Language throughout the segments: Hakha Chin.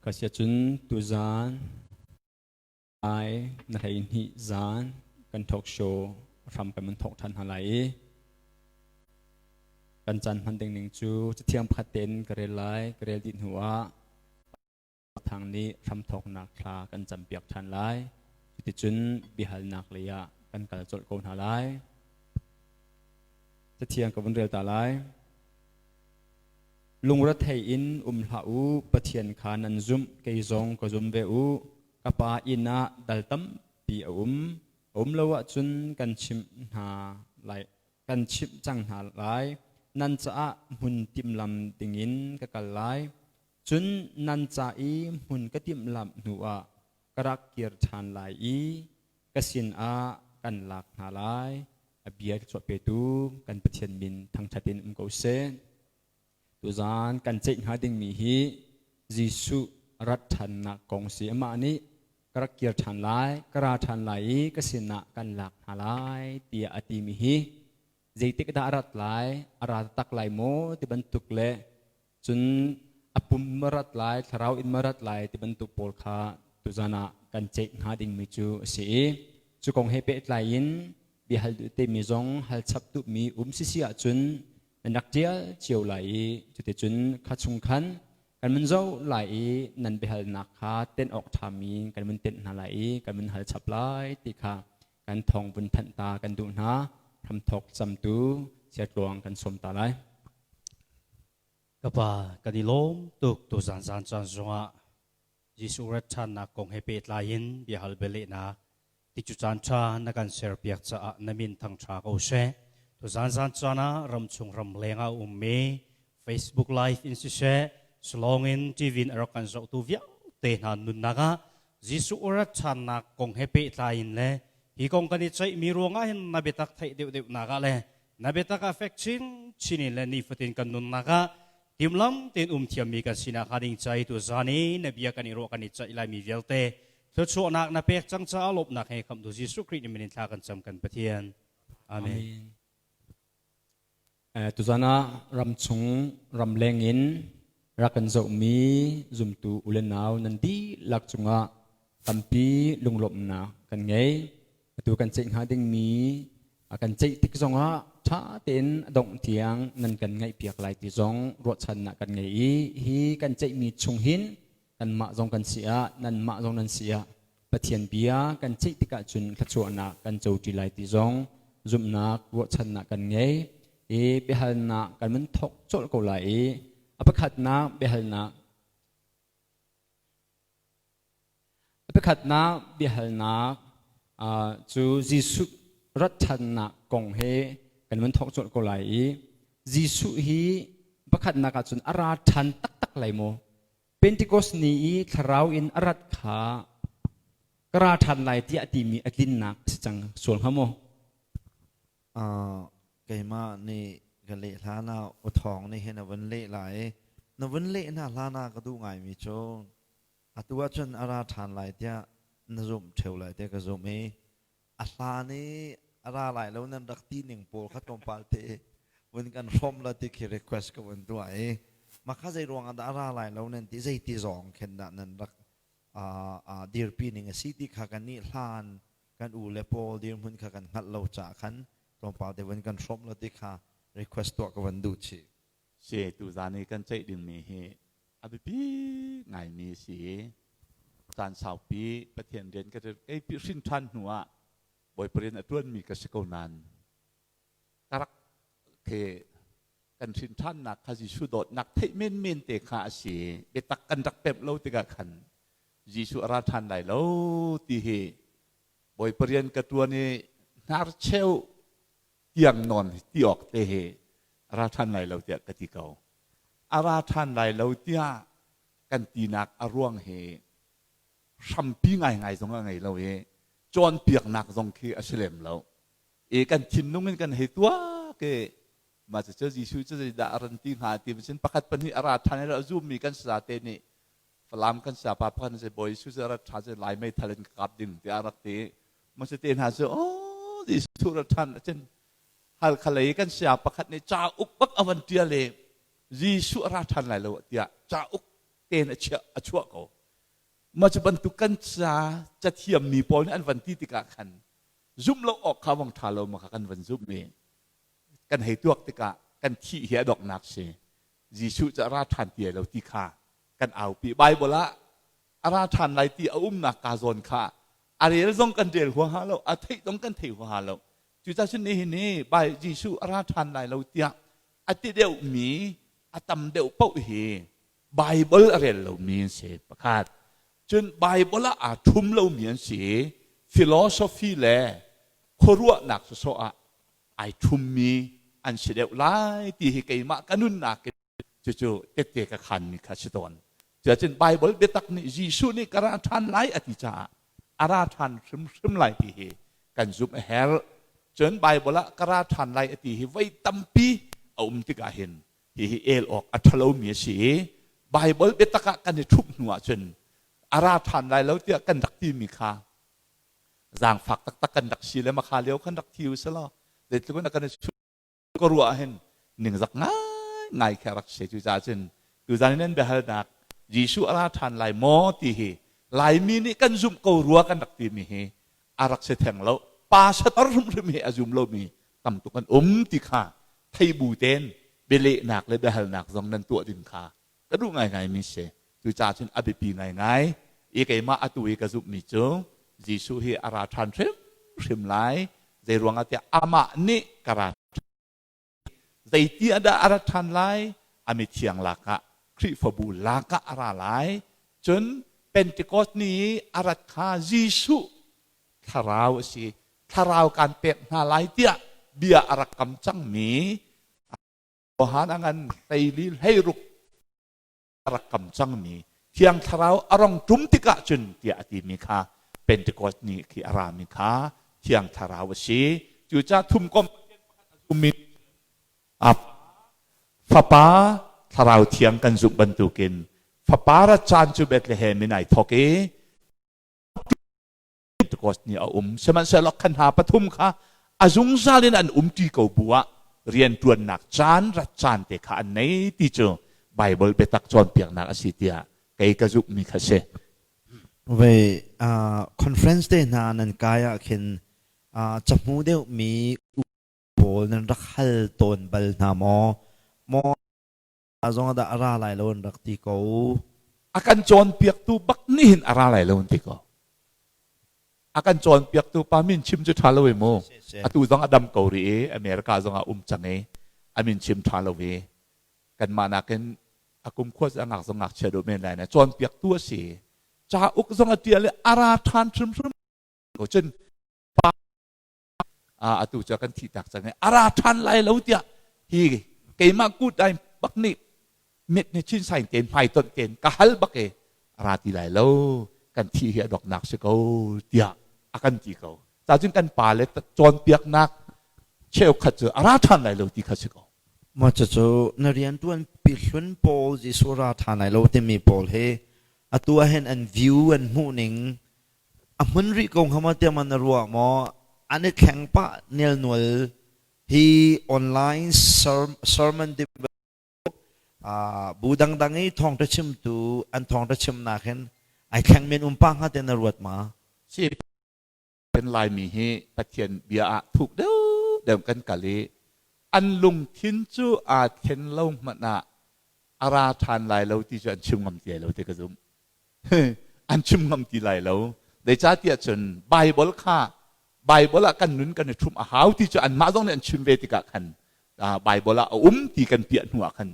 Ka sia cun tuzaan ai na 12 zaan kan talk show hram kan mun thawk ṭhan hna lai i kan caan hman ding ning cu cathiang pakhat tein ka rel lai. Ka rel dih hnu ah Thang nih hramthawknak thla kan campiak ṭhan lai. Cuticun biahalnak lei ah kan kal colh ko hna lai. Cathiang ka vun rel ta lai. Lungrethei in um hlah u, Pathian kha nan zumh, kei zong ka zum ve u. Ka pa inn ah dal tampi a um. A um lo ahcun kan chimh hna lai, kan chimh cang hna lai. Nan caah hmun timhlam dingin ka kal lai. Cun nan ca i hmun ka timhlamh hnuah ka rak kir ṭhan lai i ka sinah kan lak hna lai. A bia thluachuah petu kan Pathian min thangṭhat in um ko seh. Tuzaan kan ceih hnga dingmi hi Jesuh rat ṭhannak kong si. Amah nih ka rak kir ṭhan lai, ka ra ṭhan lai i ka sinah kan lak hna lai tiah a timi hi zeitik dah a rat lai, a ra tak lai maw ti bantuk le cun a pum ma rat lai, thlarau in ma rat lai ti bantuk pawl kha tuzan ah kan ceih hnga dingmi cu a si i cu kong he pehtlai in biahal duh temi zong hal chap duhmi um sisi ahcun nan rak ṭial cio lai i cuticun kha chung khan kan mun zoh lai i nan biahalnak kha tenh awk ṭhami kan mun tenh hna lai i kan mun hal chap lai ti kha kan thawng vun thanh ta kan duh hna. Hramthawk camtu Siatluang kan sawm ta lai. Ka pa, kan i lawm tuk tuzan zan caan zongah Jesuh rat ṭhannak kong he pehtlai in biahal bialehnak ti cu caan ṭha na kan serpiak caah na min thangṭha ko seh. Tuzan zan caan ah ramchung ramleng ah a ummi Facebook Live in siseh, Salong in TV in a rak kan zohtu vialte hna nunnak ah Jesuh rat ṭhannak kong he pehtlai in le hi kong kan i ceihmi ruangah hin na biatak theih deuhdeuhnak ah le na biatak ah fek chinchin in le nifatin kan nunnak ah timlam tein um thiammi kan sinak hnga ding ca i tu zan i na bia kan i ruah kan i ceih laimi vialte thluachuahnak na pek cang caah lawmhnak he khamhtu Jesuh Khrih min in thla kan cam kan Pathian. Amen. Amen. Tuzan ah ramchung ramleng in rak kan zohmi zumtu u le nau nan dihlak cungah tampi lunglawmhnak kan ngei. Atu kan ceih hnga dingmi kan ceih tik zongah ṭha tein a dongh tiang nan kan ngaihpiak lai ti zong ruahchannak kan ngei i hi kan ceihmi chung hin kanmah zong kan si ah nanmah zong nan si ah Pathian bia kan ceih tikah cun thluachuahnak kan coṭi lai ti zong zumhnak ruahchannak kan ngei i biahalnak kan mun thawk colh ko lai i a pakhatnak biahalnak A pakhatnak biahalnak cu Jesuh rat ṭhannak kong he kan vun thawk colh ko lai i Jesuh hi pakhatnak ahcun a ra ṭhan taktak lai maw? Pentecost ni i thlarau in a rat kha ka ra ṭhan lai tiah a timi a tlinnak a si cang sual hnga maw? Keimah nih ka leh hlan ah u thawng nih hin a vun leh lai i na vun leh hna hlan ah ka duh ngaimi cu Atu ahcun a ra ṭhan lai tiah na zumh ṭheo lai tiah ka zumh i a hlan i a ra lai lo nan rak ti ning pawl kha tlawmpal te vun kan hrawm la ti khi request ka vun tuah i mah kha zei ruang ah dah a ra lai lo nan ti zeiti zawng khin dah nan rak dirpi ning a si ti kha kan nih hlan kan u le pawl dirhmun kha kan hngalh lo caah khan tlawmpal te vun kan hrawm la ti kha request tuah ka van duh chih. Si tuzaan i kan ceih dingmi hi a biapi ngaimi a si i caan saupi Pathian rian ka kei hrin ṭhan hnu ah Bawipa rian a ṭuanmi ka si ko nain ka rak khi kan hrin ṭhannak kha Jesuh dawtnak theih menmen te kha a si biatak kan rak pemh lo tikah khan Jesuh a ra ṭhan lai lo ti hi Bawipa rian ka ṭuan i hnarcheu tiang nawn ti awk te hi a ra ṭhan lai lo tiah ka ti ko. A ra ṭhan lai lo tiah kan tinak a ruang hi hrampi ngaingai zong a ngei lo i cawnpiaknak zong khi a si lem lo. I kan thinlung in kan hei tuak i mah cucu Jesuh cu zeidah a ran ti hnga ti cun pakhat pahnih a ra ṭhan i a zummi kan sate nih Falam kan sayapa pakhat nih Bawi Jesuh cu a rat ṭhan cu Lai meithal in ka kap ding tiah a rak ti. Mah te hna cu oh Jesuh rat ṭhan cun Halkha lei kan saya pakhat nih cauk bak a van ṭial i Jesuh a ra ṭhan lai lo tiah cauk tein a chiah a chuah ko. Mah cu bantuk kan ca cathiammi pawl nih an van ti tikah khan zumh lo awk kha vong ṭha lo ma kha kan van zumh i kan hei tuak tikah kan thih hi a donghnak si. Jesuh cu a ra ṭhan ti lo ti kha kan aupi. Bible ah a ra ṭhan lai ti a umnak ka zawn kha a rel zong kan rel huaha lo, a theih zong kan thei huaha lo. Cucaah cun nihin hi Bai Jesuh a ra ṭhan lai lo tiah a ti deuhmi a tam deuh paoh hi Bible a rel lomi an si pakhat. Cun Bible ah aa ṭhum lomi an si i philosophy le khuaruahnak sawsawh ah ai ṭhummi an si deuh lai ti hi keimah ka nunnak in cucu tette ka khanmi kha si tawn. Cuacun Bible biatak nih Jesuh nih ka ra ṭhan lai a ti caah a ra ṭhan hrimhrim lai ti hi kan zumh a herh. Cun Bible ah ka ra ṭhan lai a ti hi voi tampi a um tikah hin hihi el awk a ṭhalomi a si i Bible biatak ah kan i ṭhumh hnu ahcun a ra ṭhan lai lo tiah kan rak timi kha zaangfak taktak kan rak si le makha lio khan rak thi u selaw zeitluk in a kan i ka ruah ahhin ningzak ngaingai khi a rak si. Cucaah cun tuzan in an biahalnak Jesuh a ra ṭhan lai maw ti hi Laimi nih kan zumh ko rua kan rak timi hi a rak si theng lo. Pastor hrimhrim hi a zum lomi tam tuk an um ti kha thei bu tein bialehnak le biahalnak zong nan tuah ding kha ka duh ngaingaimi si. Cucaah cun a biapi ngaingai i keimah atu i ka zumhmi cu Jesuh hi a ra ṭhan hrimhrim lai. Zei ruangah tiah amah nih ka ra zeiti ah dah a rat ṭhan lai? A mithiang lakah Khrihfabu lakah a ra lai. Cun Pentecost ni i a rat kha Jesuh thlarau a si. Thlarau kan pek hna lai tiah bia a rak kam cangmi Johan a ngan 14 16 a rak kam cangmi Thiang Thlarau a rong ṭum tikah cun tiah a timi kha Pentecost ni khi a rami kha Thiang Thlarau a si. Cucaah thumkomh zummi Fapa Thlarau Thiang kan zumh bantukin Fapa rat caan cu Bethlehem in ai thawk i Pentecost ni a um. Sihmanhsehlaw khan hna pathum kha a zungzal in an umṭi ko bu ah rianṭuannak caan rat caan te kha an nei ti cu Bible biatak cawnpiaknak a si tiah kei ka zumhmi kha si. Vei conference te hna nan kai ah khin cahmu deuhmi pawl nan rak hal tawn bal hna maw? Maw zong dah a ra lai lo an rak ti ko. A kan cawnpiaktu bak nih hin a ra lai lo an ti ko. A kan cawnpiaktu pa min chim cu ṭha lo i mu. Atu zong a dam ko rih i America zong ah um cang i a min chim ṭha lo i kanmah nakin a kum khua a ngak zong ngakchia deuh men lai na cawnpiaktu a si. Cauk zong a ṭial i a ra ṭhan hrimhrim ko cun pa atu cu kan thih tak cang i a ra ṭhan lai lo tiah hi keimah kut ai bak nih mit nih chin sain tein hmaitonh tein ka hal bak i a ra ti lai lo kan thi hi a doknak si ko tiah a kan ti ko cacun kan pa le cawnpiaknak cheukhat cu a ra ṭhan lai lo ti kha si ko. Mah cucu na rianṭuan pi hlun pawl Jesuh ra ṭhan lai lo timi pawl hi atu ah hin an view an hmuh ning A hmun rih ko hnga maw tiah na ruah maw? An i thleng pah nelnual hi online sermon bu dangdang i thawngṭha chimtu an thawngṭha chimnak hin ai thleng men um pah hnga tiah na ruat ma? Si kan Laimi hi Pathian bia ah thuk deuhdeuh kan kal i an lungthin cu aa thlen lo hmanh ah a ra ṭhan lai lo ti cu an chim ngam ti lai lo ti ka zumh. An chim ngam ti lai lo. Zeicahtiah cun Baibal kha Baibal ah kan nun kan i ṭhumh a hau ti cu anmah zong nih an chim ve tikah khan Baibal ah a um ti kan piah hnu ah khan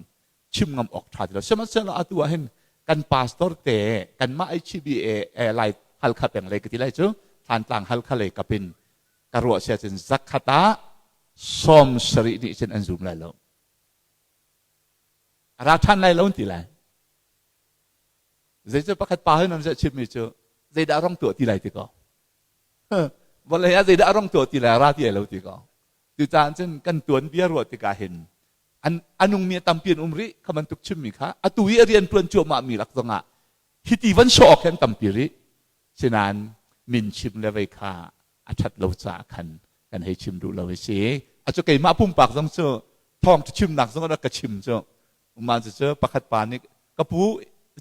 chim ngam awk ṭha ti lo. Sihmanhsehlaw atu ah hin kan pastor te kanmah HBA lai Halkha peng lei ka ti lai cu Thantlang Halkha lei kap in ka ruah sia cun zakhat ah 70 nih cun an zum lai lo. A ra ṭhan lai lo an ti lai. Zei cu pakhat pa hin an chimmi cu zeidah rong tuah ti lai ti ko. Vawlei ah zeidah rong tuah ti lai ra ti lo ti ko. Cucaah cun kan tuan bia ruah tikah hin an anungmi a tampi an um rih kha bantuk chimmi kha atu i a rian ṭuan cuahmah mi lak zongah hiti van sawh awk hi an tampi rih. Sinain min chim le vei kha a ṭhat lo caah khan kan hei chim duh lo i si. A cu keimah pumpak zong cu thawng chimnak zong rak ka chim cu. Mah cucu pakhat pa nih ka pu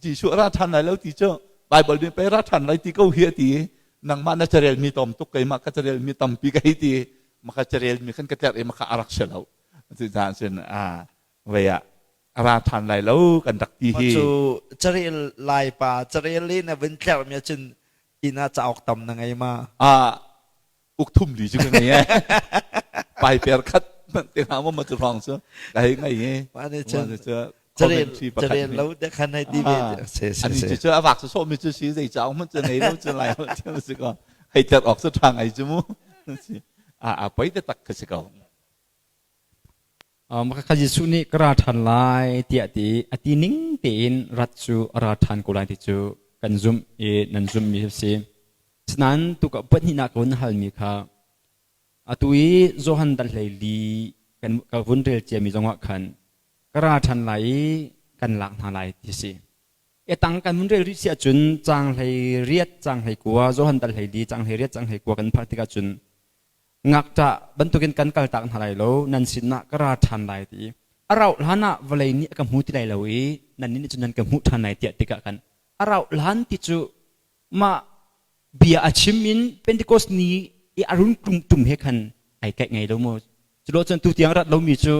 Jesuh ra ṭhan lai lo ti cu Bible nih pei ra ṭhan lai ti ko hi a ti. Nangmah na carelmi tom tuk keimah ka carelmi tampi ka hei ti. Maka carelmi khan ka tlerh i maka a rak si lo. Cucaah cun vei ah a ra ṭhan lai lo kan rak ti hi. Cu carel lai pa carel i na vun tlerhmi ahcun inn ah cauk tam na ngei ma? Ah uk thum li cu ka ngei ee. Paiper khat hmanh te hna maw ma cu hrawng cu ka hei ngei i. Mah nih cun carel carel lo te khan hei ti ve se se ani cu cu a vak cu sawhmi cu si zei cauk hmanh cu ngei lo cu lai lo si ko hei tler awk cu ṭha ngai cu mu a a poi te tak ka si ko. Maka Jesuh nih ka ra ṭhan lai tiah ti a ti ning tein rat cu a ra ṭhan ko lai ti cu kan zumh i nan zumhmi a si. Asinain tukah pahnihnak ka vun halmi kha atu i Johan dal hlei li kan ka vun rel ciami zongah khan ka ra ṭhan lai i kan lak hna lai ti a si. Etang kan vun rel rih si ahcun caang hlei riat caang hlei kua Johan dal hlei li caang hlei riat caang hlei kua kan phak tikah cun Ngakṭah bantukin kan kaltak hna lai lo, nan sinah ka ra ṭhan lai ti. A rauh hlan ah vawlei nih a ka hmu ti lai lo i nannih nih cun nan ka hmuh ṭhan lai tiah tikah khan a rauh hlan ti cu mah bia a chim in Pentecost ni i a run ṭum he khan ai kaih ngei lo maw? Culo cun tutiang rat lomi cu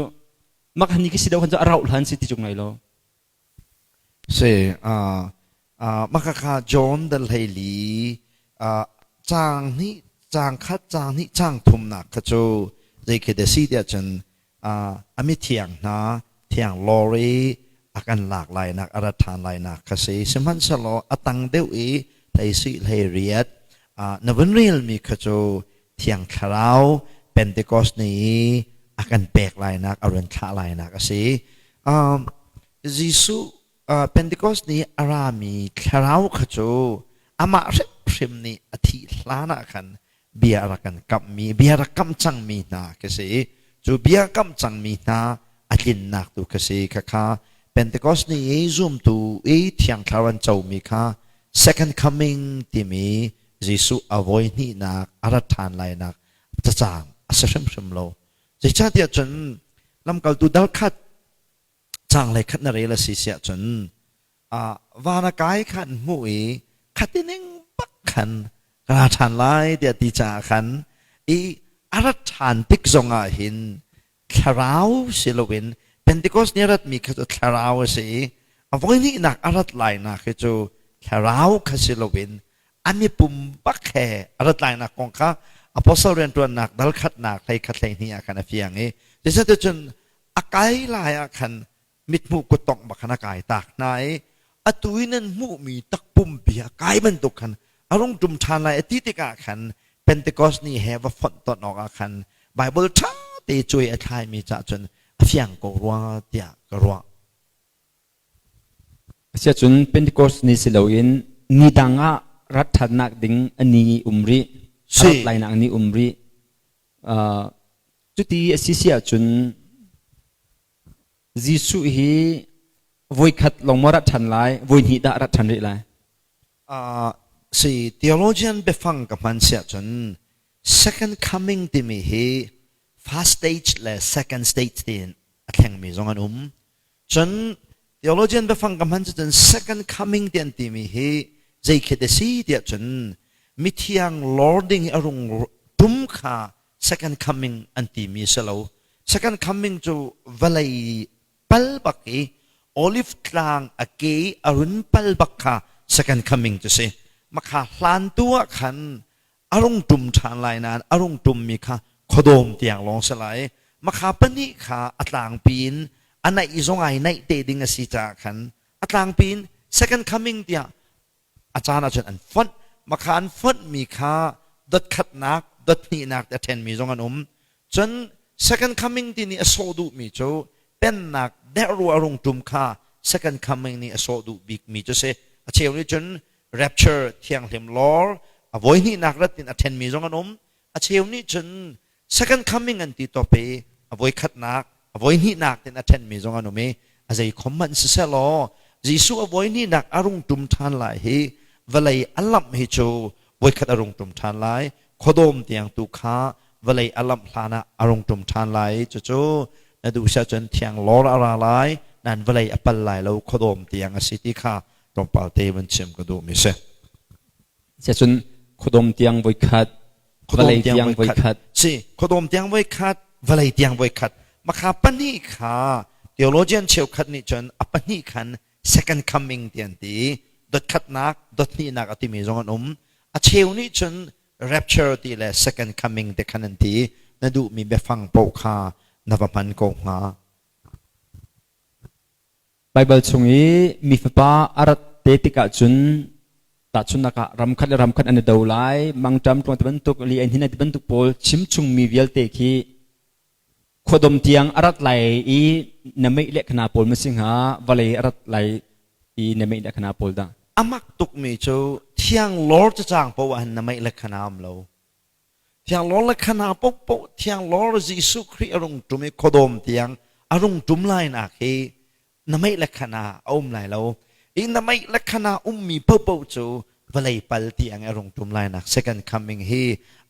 mak han ni khi si lo khan cu a rauh hlan si ti cu ngei lo. Si, mah John dal hleili caang hnih, caang khat, caang hnih, caang thumnak kha cu zei khi dah si tiah cun a mithiang hna thiang lawr i a kan lak lainak, a rat ṭhan lainak kha si. Sihmanhsehlaw a tang deuh i hlei sih hlei riat na vun relmi kha cu Thiang Thlarau Pentecost ni i a kan pek lainak, a run thlah lainak a si. Jesuh Pentecost ni a rami thlarau kha cu amah hrimhrim nih a thih hlan ah khan bia a rak kan kamhmi, bia rak kamh cangmi hna khi si. Cu bia kamh cangmi hna a tlinnak tu khi si. Khakha Pentecost ni i zumtu i Thiang Thlarau an comi kha second coming timi Jesuh a voi hnihnak a rat ṭhan lainak cacang a si hrimhrim lo. Zeicahtiah cun lamkaltu dal khat caang le khat na rel a si siah cun van a kai kha an hmuh i khatining bak khan ka ra ṭhan lai tiah ti caah khan i a rat ṭhan tik zongah hin thlarau si loin Pentecost ni a ratmi kha cu thlarau a si i a voihnihnak a rat lainak hi cu thlarau kha si loin an i pum bak he a rat lainak kong kha apostle rianṭuannak dal khatnak hlei khat hlei hnih ah khan a fiang i cun a kai lai ah khan mithmuh kuttongh bak khan a kai tak hna i atu i nan hmuhmi takpumpi a kai bantuk khan a rung ṭum ṭhan lai a ti tikah khan Pentecost ni he va fonh ton awkah khan Bible ṭha te cuai a thlaimi cah cun a fiang ko rua tiah ka ruah. Asiahcun Pentecost ni si loin ni dang ah rat ṭhannak ding a ni um rih, a rat lainak ni um rih. Cuti a si si ahcun Jesuh hi voikhat lawng maw rat ṭhan lai, voihnih dah rat ṭhan rih lai? Si theologian biafang ka hman siah cun second coming timi hi first stage le second stage tiin a thlengmi zong an um. Cun theologian biafang ka hman cu second coming ti an timi hi zei khi a si tiah cun mithiang lording a rung tum kha second coming an timi si lo. Second coming cu vawlei pal bak i olive tlang a ke i a run pal bak kha second coming cu si. Makha hlan tu ah khan a rung ṭum ṭhan lai nain a rung ṭummi kha khuadawm tiang lawng si lai. Makha pahnih kha a tlangpi in a naih zong ai naih te ding a si caah khan a tlangpi in second coming tiah a caan ahcun an fonh. Makha an fonhmi kha dot khatnak, dot hnihnak ti a ṭhenmi zong an um. Cun second coming ti nih a sawh duhmi cu pennak derh a rung ṭum kha second coming nih a sawh duh bikmi cu si. A cheu nih cun rapture thianghlim lawr a voihnihnak rat in a ṭhenmi zong an um. A cheu nih cun second coming an ti top i a voikhatnak, a voihnihnak tin a ṭhenmi zong an um i a zei khom hmanh siseh law Jesuh a voihnihnak a rung ṭum ṭhan lai hi vawlei a lamh hi cu voikhat a rung ṭum ṭhan lai. Khuadawm tiang tu kha vawlei a lamh hlan ah a rung ṭum ṭhan lai. Cucu na duh si ahcun thiang lawr a ra lai, nan vawlei a pal lai lo khuadawm tiang a si ti kha. Tlawmpal te van chim ka duh mi si. Siacun khuadawm tiang voikhat, vawlei tiang voikhat. Si, khuadawm tiang voikhat, vawlei tiang voikhat. Makha pahnih kha theologian cheukhat nih cun a pahnih khan second coming ti an ti. Dotkhatnak, dothnihnak a timi zong an um. A cheu nih cun rapture ti le second coming te khan an ti. Na duhmi biafang paoh kha na va hman ko hnga. Baibal chung i mi fapa a rat te tikah cun tahchunhnak ah ramkhat le ramkhat an i do lai, mangṭam tluang ti bantuk, li an hin ti bantuk pawl chim chungmi vialte khi khuadawm tiang a rat lai i na meih le khana pawl ma si hnga, vawlei a rat lai i na meih le khana pawl dah? A mak tukmi cu thiang lawr cacang paoh ah hin na meih le khana um lo. Thianglawr le khana paohpaoh Thianglawr Jesuh Khrih a rung ṭum i khuadawm tiang a rung ṭum lainak hi na meih le khana a um lai lo. I na meih le khana ummi paohpaoh cu vawlei pal tiang a rung ṭum lainak second coming hi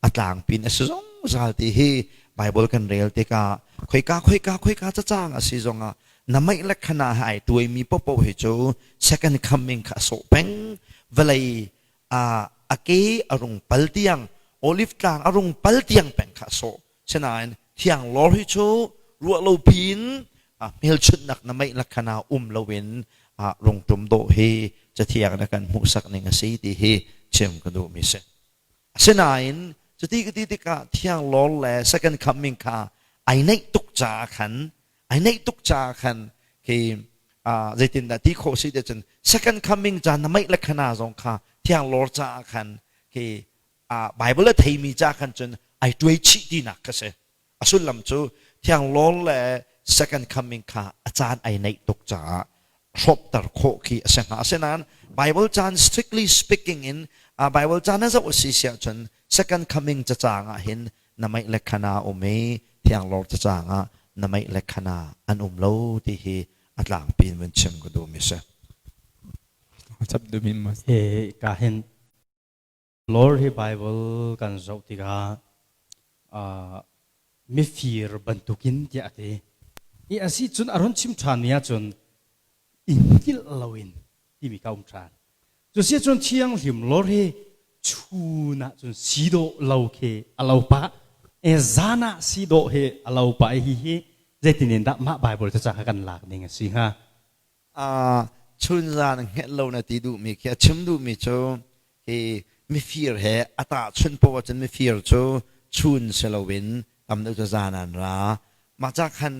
a tlangpi in a si zungzal ti hi Bible kan rel tikah khoika khoika khoika cacang a si zongah na meih le khana he ai tuaimi paohpaoh hi cu second coming kha a sawh peng. Vawlei a ke a rung pal tiang olive tlang a rung pal tiang peng kha a sawh. Sinain thiang lawr hi cu ruah lo piin hmelchunhnak na meih lakhana um loin rung tum dawh hi cathiang na kan hmuhsak ning a si ti hi chim ka duhmi si. Asinain cuti ka ti tikah thiang lawr le second coming kha ai neih tuk caah khan ai neih tuk caah khan khi zeitindah ti khawh si te cun second coming ca na meih le khana zong kha thiang lawr caah khan khi Bible a theimi ca khan cun ai tuai chih tinak kha si. A sullam cu thiang lawr le second coming kha a caan ai neih tuk caah hrawmter khawh khi a si hnga. Asinain Bible caan strictly speaking in Bible caan a zoh a si siah cun second coming cacang ah hin na meih le khana um i thianglawr cacang ah na meih le khana an um lo ti hi a tlangpi in vun chim ka duhmi si. He ka hin Lord hi Bible kan zoh tikah mifir bantukin tiah a ti. I a si cun a run chim ṭhanmi ahcun i hngilh loin timi ka um ṭhan. Cusiacun thianghlim lor hi chun ah cun si dawh lo khi a lo pah. E zan ah si dawh hi a lo pah i hihi zeitin in dah mah Bible cacang kha kan lak ning a si hnga? Chun zan hngelh lo na ti duhmi khi a chim duhmi cu hi mifir he a tahchunh poah ahcun mifir cu chun si loin tam deuh cu zan an ra. Mah ca khan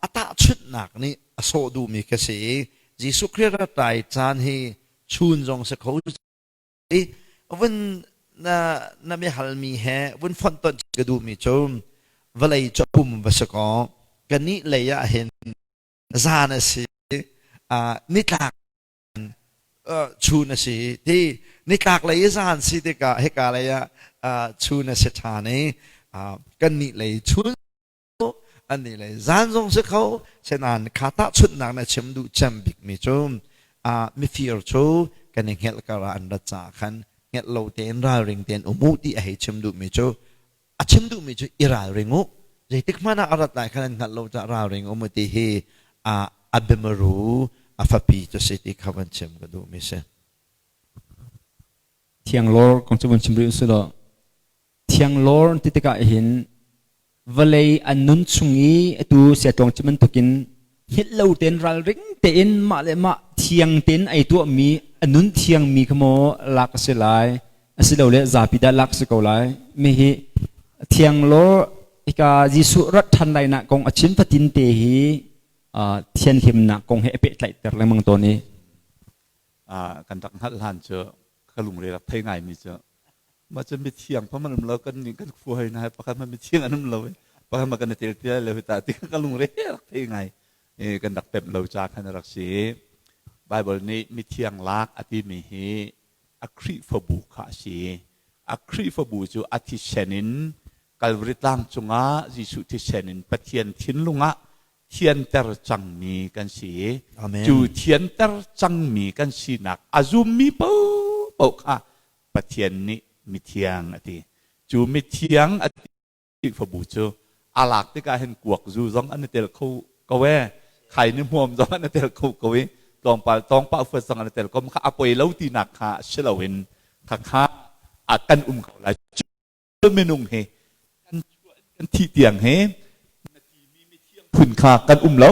a tahchunhnak nih a sawh duhmi ka si i Jesuh Khrih rat lai caan hi chun zong si kho i vun na na biahalmi he vun fonhtonh ka duhmi cu vawlei cu pum va si kaw kannih lei ah hin zan a si, nitlak chun a si. Ti nitlak lei i zan si tikah hika lei ah chun a si ṭhan i kannih lei chun annih lei zan zong si kho. Senain kha tahchunhnak na chim duh cem bikmi cu mifir cu kan i hngelh kar ah an rat caah khan hngelh lo tein ralring tein um u ti a hei chim duhmi cu a chim duhmi cu i ralring u, zeitik hmanh ah a rat lai khan an hngalh lo caah ralring um u ti hi a biamaru a fapi cu si ti kha van chim ka duhmi si. Thianglawr kong cu vun chim rih usih law Thianglawr ti tikah hin vawlei an nun chung i atu siatlawng ci bantukin hngilh lo tein ralring tein mah le mah thiang tein ei tuahmi a nun thiangmi kha maw lak a si lai, asilole zapi dah lak a si ko lai? Mi hi thianglawr hika Jesuh rat ṭhan lainak kong a chim fatin te hi thianhlimnak kong he a pehtlaihter lengmang tawn i Kan rak hngalh hlan cu ka lungre rak thei ngaimi cu mah cu mithiang pa man um lo, kan nih kan khua hoi hna pakhat hmanh mithiang an um lo i pakhat hmanh kan i tel ti lai lo hi ta ti ka lungre rak thei ngai. Kan rak pemh lo ca khan a rak si. Bible nih mithiang lak a timi hi a Khrihfabu kha a si. A Khrihfabu cu a thisen in Calvary tlang cungah Jesuh thisen in Pathian thinlung ah thianter cangmi kan si. Amen. Cu thianter cangmi kan sinak a zummi paohpaoh kha Pathian nih mithiang a ti. Cu mithiang a ti Khrihfabu cu a lak tikah hin kuak zu zong an i tel kho ko e, khaini hmuam zong an i tel kho ko i. Tlawmpal tawngpah fuat zong an tel kom kha a poi lo tinak kha si loin kha kha a kan um ko lai. Minung he kan kan thih tiang he na timi mithiang phun kha kan um lo.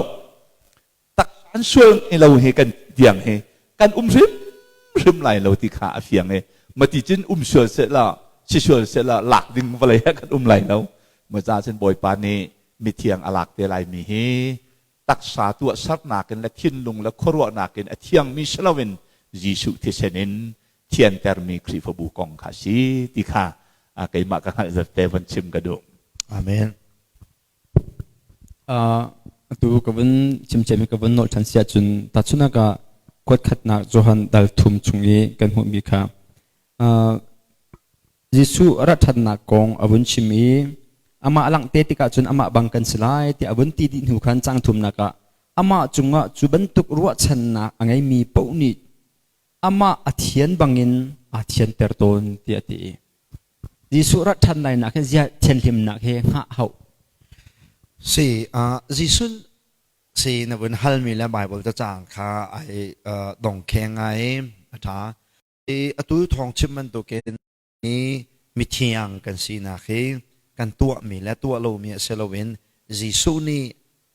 Taksan sual ngei lo he kan tiang he kan um hrim hrim lai lo ti kha a fiang e. Mati cun um sual seh la si sual seh la lak ding vawlei ah kan um lai lo. Ma ca cun Bawipa nih mithiang a lak te lai mi hi taksa tuahsernak in le thinlung le khuaruahnak in a thiangmi si loin Jesuh thisen in thiantermi Khrihfabu kong kha a si ti kha keimah ka hngalh zat te von chim ka duh. Amen. Atu ka vun chimciami ka vun nolh ṭhan si ahcun tahchunhnak ah kuat khatnak Johan dal thum chung i kan hmuhmi kha Jesuh a rat ṭhannak kong a vun chim i amah a langh te tikah cun amah bang kan si lai tiah a vun ti dih hnu khan caang thumnak ah amah cungah cu bantuk ruahchannak a ngeimi paoh nih amah a thian bangin aa thianter tawn tiah a ti. Jesuh rat ṭhan lainak hi ziah thianhlimnak hi hngah hauh. Si, Jesuh si na vun halmi le Bible cacang kha ai dongkheng ngai a ṭha. Atu thawng chim bantukin mithiang kan sinak hi kan tuahmi le tuah lomi a si loin Jesuh nih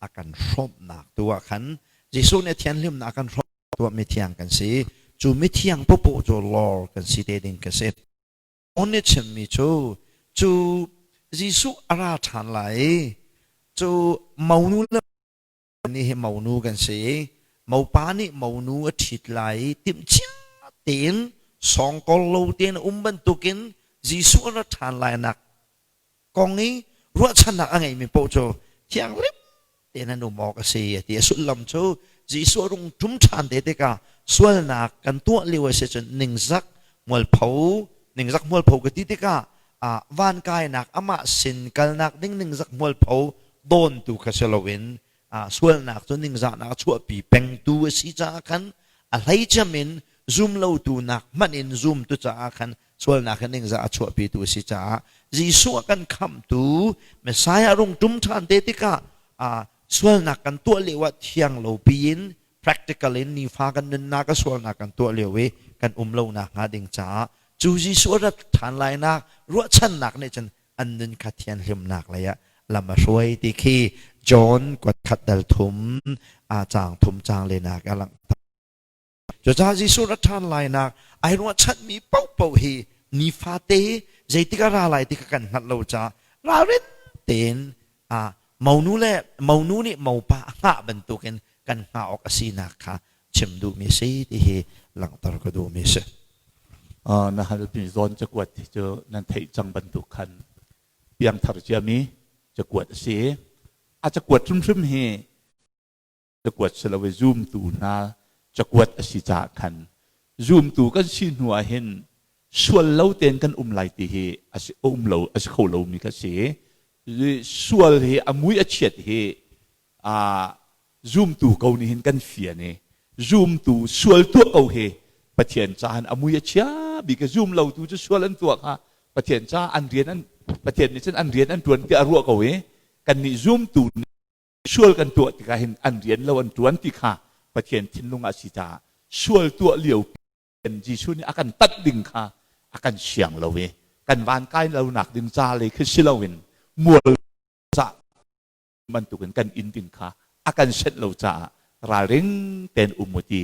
a kan hrawmhnak tu ah khan Jesuh nih a thianhlimnak a kan hrawmh tuah mithiang kan si. Cu mithiang popoh cu lor kan si te ding ka si. On nih chimmi cu cu Jesuh a ra ṭhan lai i cu monu le nih hi monu kan si i mopa nih monu a ṭhit lai i timhcia tein sawngkol lo tein a um bantukin Jesuh a ra ṭhan lainak kong i ruahchannak a ngeimi paoh cu thianghlim tein an um awk a si a ti. A sullam cu Jesuh a rung ṭum ṭhan te tikah sualnak kan tuah lio a si cun ningzak mualpho ningzak mualpho ka ti tikah van kainak amah sin kalnak ding ningzak mualpho dawntu kha si loin sualnak cu ningzahnak a chuahpi pengtu a si caah khan a hleicem in zum lotu nak hmanh in zumtu caah khan sualnak hi ningzah a chuahpitu a si caah Jesuh a kan khamhtu Messiah rung ṭum ṭhan te tikah sualnak kan tuah lio ah thiang lo piin practical in nifa kan nunnak a sualnak kan tuah lio i kan um lo nak hnga ding caah cu Jesuh a rat ṭhan lainak ruahchannak nih cun an nun kha thianhlimnak lei ah lam a hruai ti khi John kuat khat dal thum a caang thum caang lenak a langhter. Cucaah Jesuh rat ṭhan lainak ai ruahchanmi paohpaoh hi nifate zeitik a ra lai ti kha kan hngalh lo caah ralrin tein monu le monu nih mopa a hngah bantukin kan hngah awk a sinak kha chim duhmi a si ti hi langhter ka duhmi a si. Na halmi zawn cakuat hi cu nan theih cang bantuk khan piangthar ciami cakuat a si. A cakuat hrimhrim hi cakuat si lo i zumtu hna cakuat a si caah khan zumtu kan si hnu ah hin sual lo tein kan um lai ti hi a si um lo a si kho lomi kha si. Sual hi a mui a chiat hi a zumtu ko nih hin kan fian i zumtu sual tuah ko hi Pathian cahan a mui a chia bik zum lo tu cu sual an tuah kha Pathian ca an rian an Pathian nih cun an rian an tuan tiah a ruah ko i kannih zumtu sual kan tuah tikah hin an rian lo an tuan ti kha Pathian thinlung ah si caah sual tuah lio Jesuh nih a kan tanh ding kha a kan siang lo i kan van kai lo nak ding ca le khi si loin mual ca bantukin kan in ding kha a kan senh lo caah ralring tein um u ti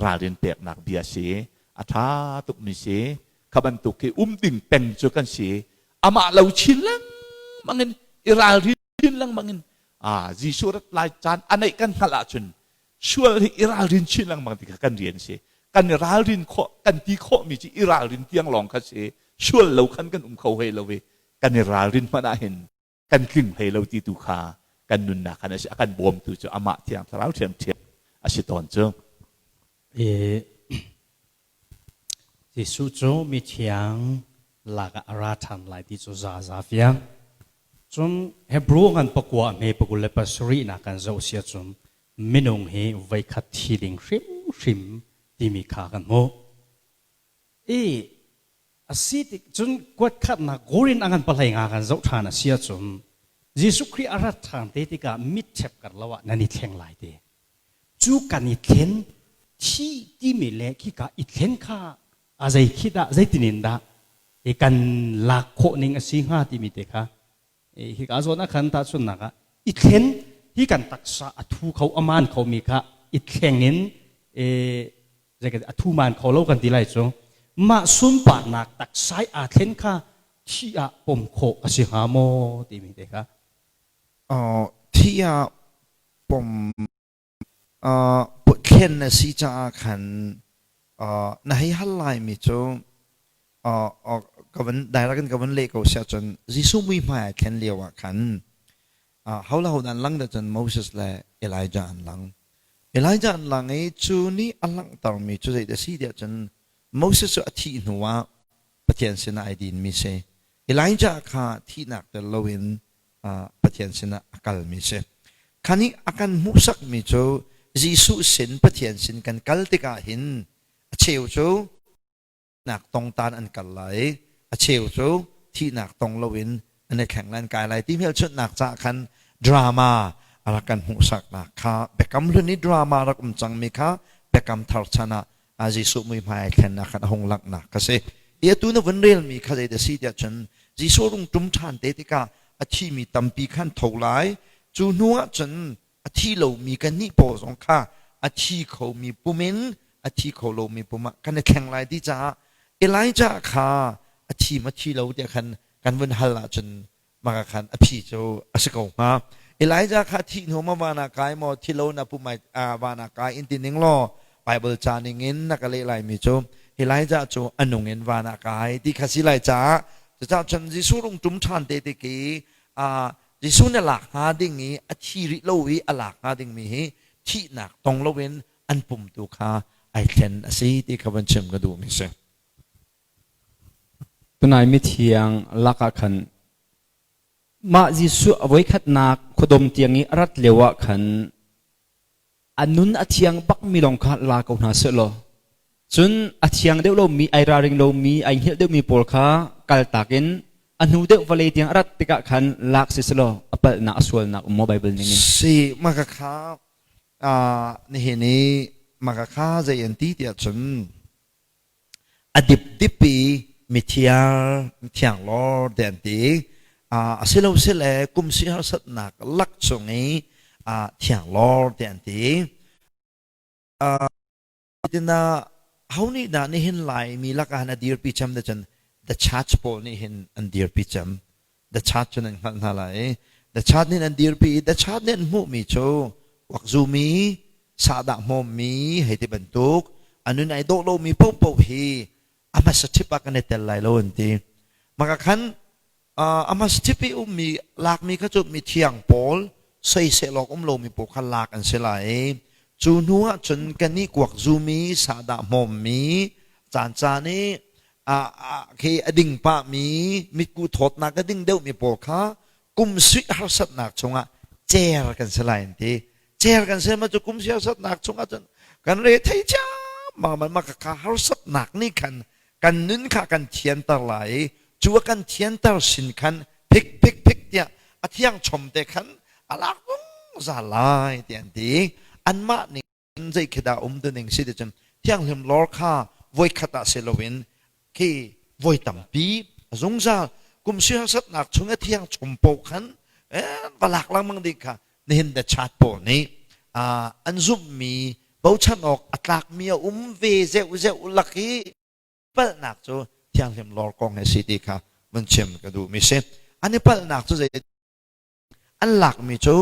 ralrin peknak bia si a ṭha tukmi si kha bantuk khi um ding peng cu kan si amah lo chin lengmang in i ralrin chin lengmang in Jesuh rat lai caan a neih kan hngalh ahcun sual hi i ralrin chin lengmang ti kha kan rian si. Kan i ralrin khawh, kan ti khawhmi cu i ralrin tiang lawng kha si. Sual lo khan kan um kho hlei lo i kan i ralrin hmanh ah hin kan tling hlei lo ti tu kha kan nunnak khan a si. A kan bawmtu cu amah Thiang Thlarau ṭhiamṭhiam a si tawn cu. Jesuh cu mithiang lakah a ra ṭhan lai ti cu zaza fiang. Cun Hebrew ngan pakua hme pakul le pasarihnak kan zoh si ahcun minung hi voikhat thi ding hrimhrim timi kha kan hmuh. I a si tik cun kuat khatnak Korin a ngan pahlei nga kan zoh ṭhan a si ahcun Jesuh Khrih a rat ṭhan te tikah mit ṭhep kar lo ah nan i thleng lai ti. Cu kan i thlen. Thi timi le khika i thlen kha a zei khi dah zeitin in dah kan lak khawh ning a si hnga timi te kha hika zawn ah khan tahchunhnak ah i thlen hi kan taksa a thu kho a maan khomi kha i thleng in a thu maan kho lo kan ti lai cu mah sunparnak taksa i aa thlen kha thi ah pom khawh a si hnga maw timi te kha. Thi ah pom Thlen na si caah khan na hei hal laimi cu ka van direct in ka van leh ko siah cun Jesuh muihmai ai thlen lio ah khan ho le ho dah an lang dah cun Moses le Elijah an lang. Elijah an lang i cu nih a langhtermi cu zeidah a si tiah cun Moses cu a thih hnu ah Pathian sinah ai dinmi si. Elijah kha thihnak tel loin Pathian sinah a kalmi si. Kha nih a kan hmuhsakmi cu Jesuh sin Pathian sin kan kal tikah hin a cheu cu nak tongtan an kal lai, a cheu cu thihnak tong loin an i thleng lai an kai lai ti hmelchunhnak caah khan drama a rak kan hmuhsaknak kha Biakam Hlun i drama rak um cangmi kha Biakam Thar chan ah Jesuh muihmai ai thlennak khan a hung langhnak ka si. I atu na vun relmi kha zei dah si tiah cun Jesuh rung ṭum ṭhan te tikah a thimi tampi khan tho lai. Cu hnu ah cun a thi lomi kannih pawl zong kha a thi khomi pum in a thi kho lomi pum ah kan i thleng lai ti caah Elijah kha a thi ma thi lo tiah khan kan vun hal ahcun maka khan a phi cu a si ko hnga. Elijah kha thih hnu ma van ah kai maw thi lo na pum van ah kai in ti ning law Bible ca ning in na ka leh laimi cu Elijah cu a nung in van ah kai ti kha si lai caah cucaah cun Jesuh rung ṭum ṭhan te tik i Jesuh nih lak hnga ding i a thi rih lo i a lak hnga dingmi hi thihnak tong loin an pum tu kha ai thlen a si ti kha van chim ka duhmi si. Tunai mithiang lakah khan mah Jesuh a voikhatnak khuadawm tiang i a rat lio ah khan a nun a thiang bakmi lawng kha la ko hna sehlaw cun a thiang deuh lomi ai ralring lomi ai hngilh deuhmi pawl kha kaltak in a hnu deuh vawlei tiang a rat tikah khan lak si selaw a palhnak a sualnak um maw Bible ning in? Si mah kha nihin i mah kha zei an ti tiah cun A dipdip i mithiar mithianglawr te an ti. A si lo sile kum si harsatnak lak chung i thianglawr te an ti. Tina ho nih dah nihin Laimi lakah hin a dirpi cem te cun the church pawl nih hin an dirpi cem. The church cun an hngalh hna lai. The church nih an dirpi i the church nih an hmuhmi cu kuakzumi, sahdah hmawmmi hei ti bantuk a nun ai dawh lomi paohpaoh hi a hmasa ṭhip ah kan i tel lai lo an ti. Maka khan a hmasa ṭhip i ummi lakmi kha cu mithiang pawl soisel awk um lomi pawl kha lak an si lai i cu hnu ah cun kannih kuakzumi, sahdah hmawmmi, caancaan i khi a ding pahmi mitku thawtnak a ding deuhmi pawl kha kum suih harsatnak chungah cer kan si lai an ti. Cer kan si ma cu kum si harsatnak chungah cun kan re thei ciammam ma ka harsatnak nih khan kan nun kha kan thianter lai i cu a kan thianter sin khan phik phik phik tiah a thiang chom te khan a lak zungzal lai ti an ti. Anmah nih zei khi dah um ning si ti cun thianghlim lawr kha voikhat ah si loin khi voi tampi a zungzal kum si harsatnak chung a thiang chom po khan va lak lengmang ding kha nihin the chat pawl nih an zumhmi bochan awk a tlakmi a um ve zeuh zeuh lak i palhnak cu thianghlim lawr kong he si ti kha vun chim ka duhmi si. An i palhnak cu zei an lakmi cu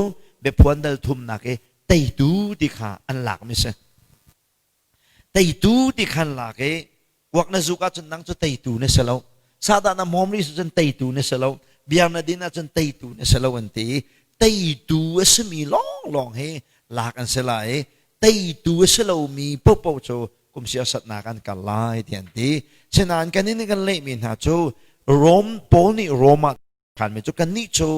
biaphuan dal thumnak i teitu ti kha an lakmi si. Teitu ti khan lak i kuak na zuk ahcun nang cu teitu na si lo. Sahdah na hmawm rih cun teitu na si lo. Biar na din ahcun teitu na si lo an ti. Teitu a simi lawnglawng hi lak an si lai i teitu a si lomi paohpaoh cu kum siasatnak an kal lai ti an ti. Sinain kan in kan lehmi hna cu Rom Paul nih Rom ah khanmi cu kannih cu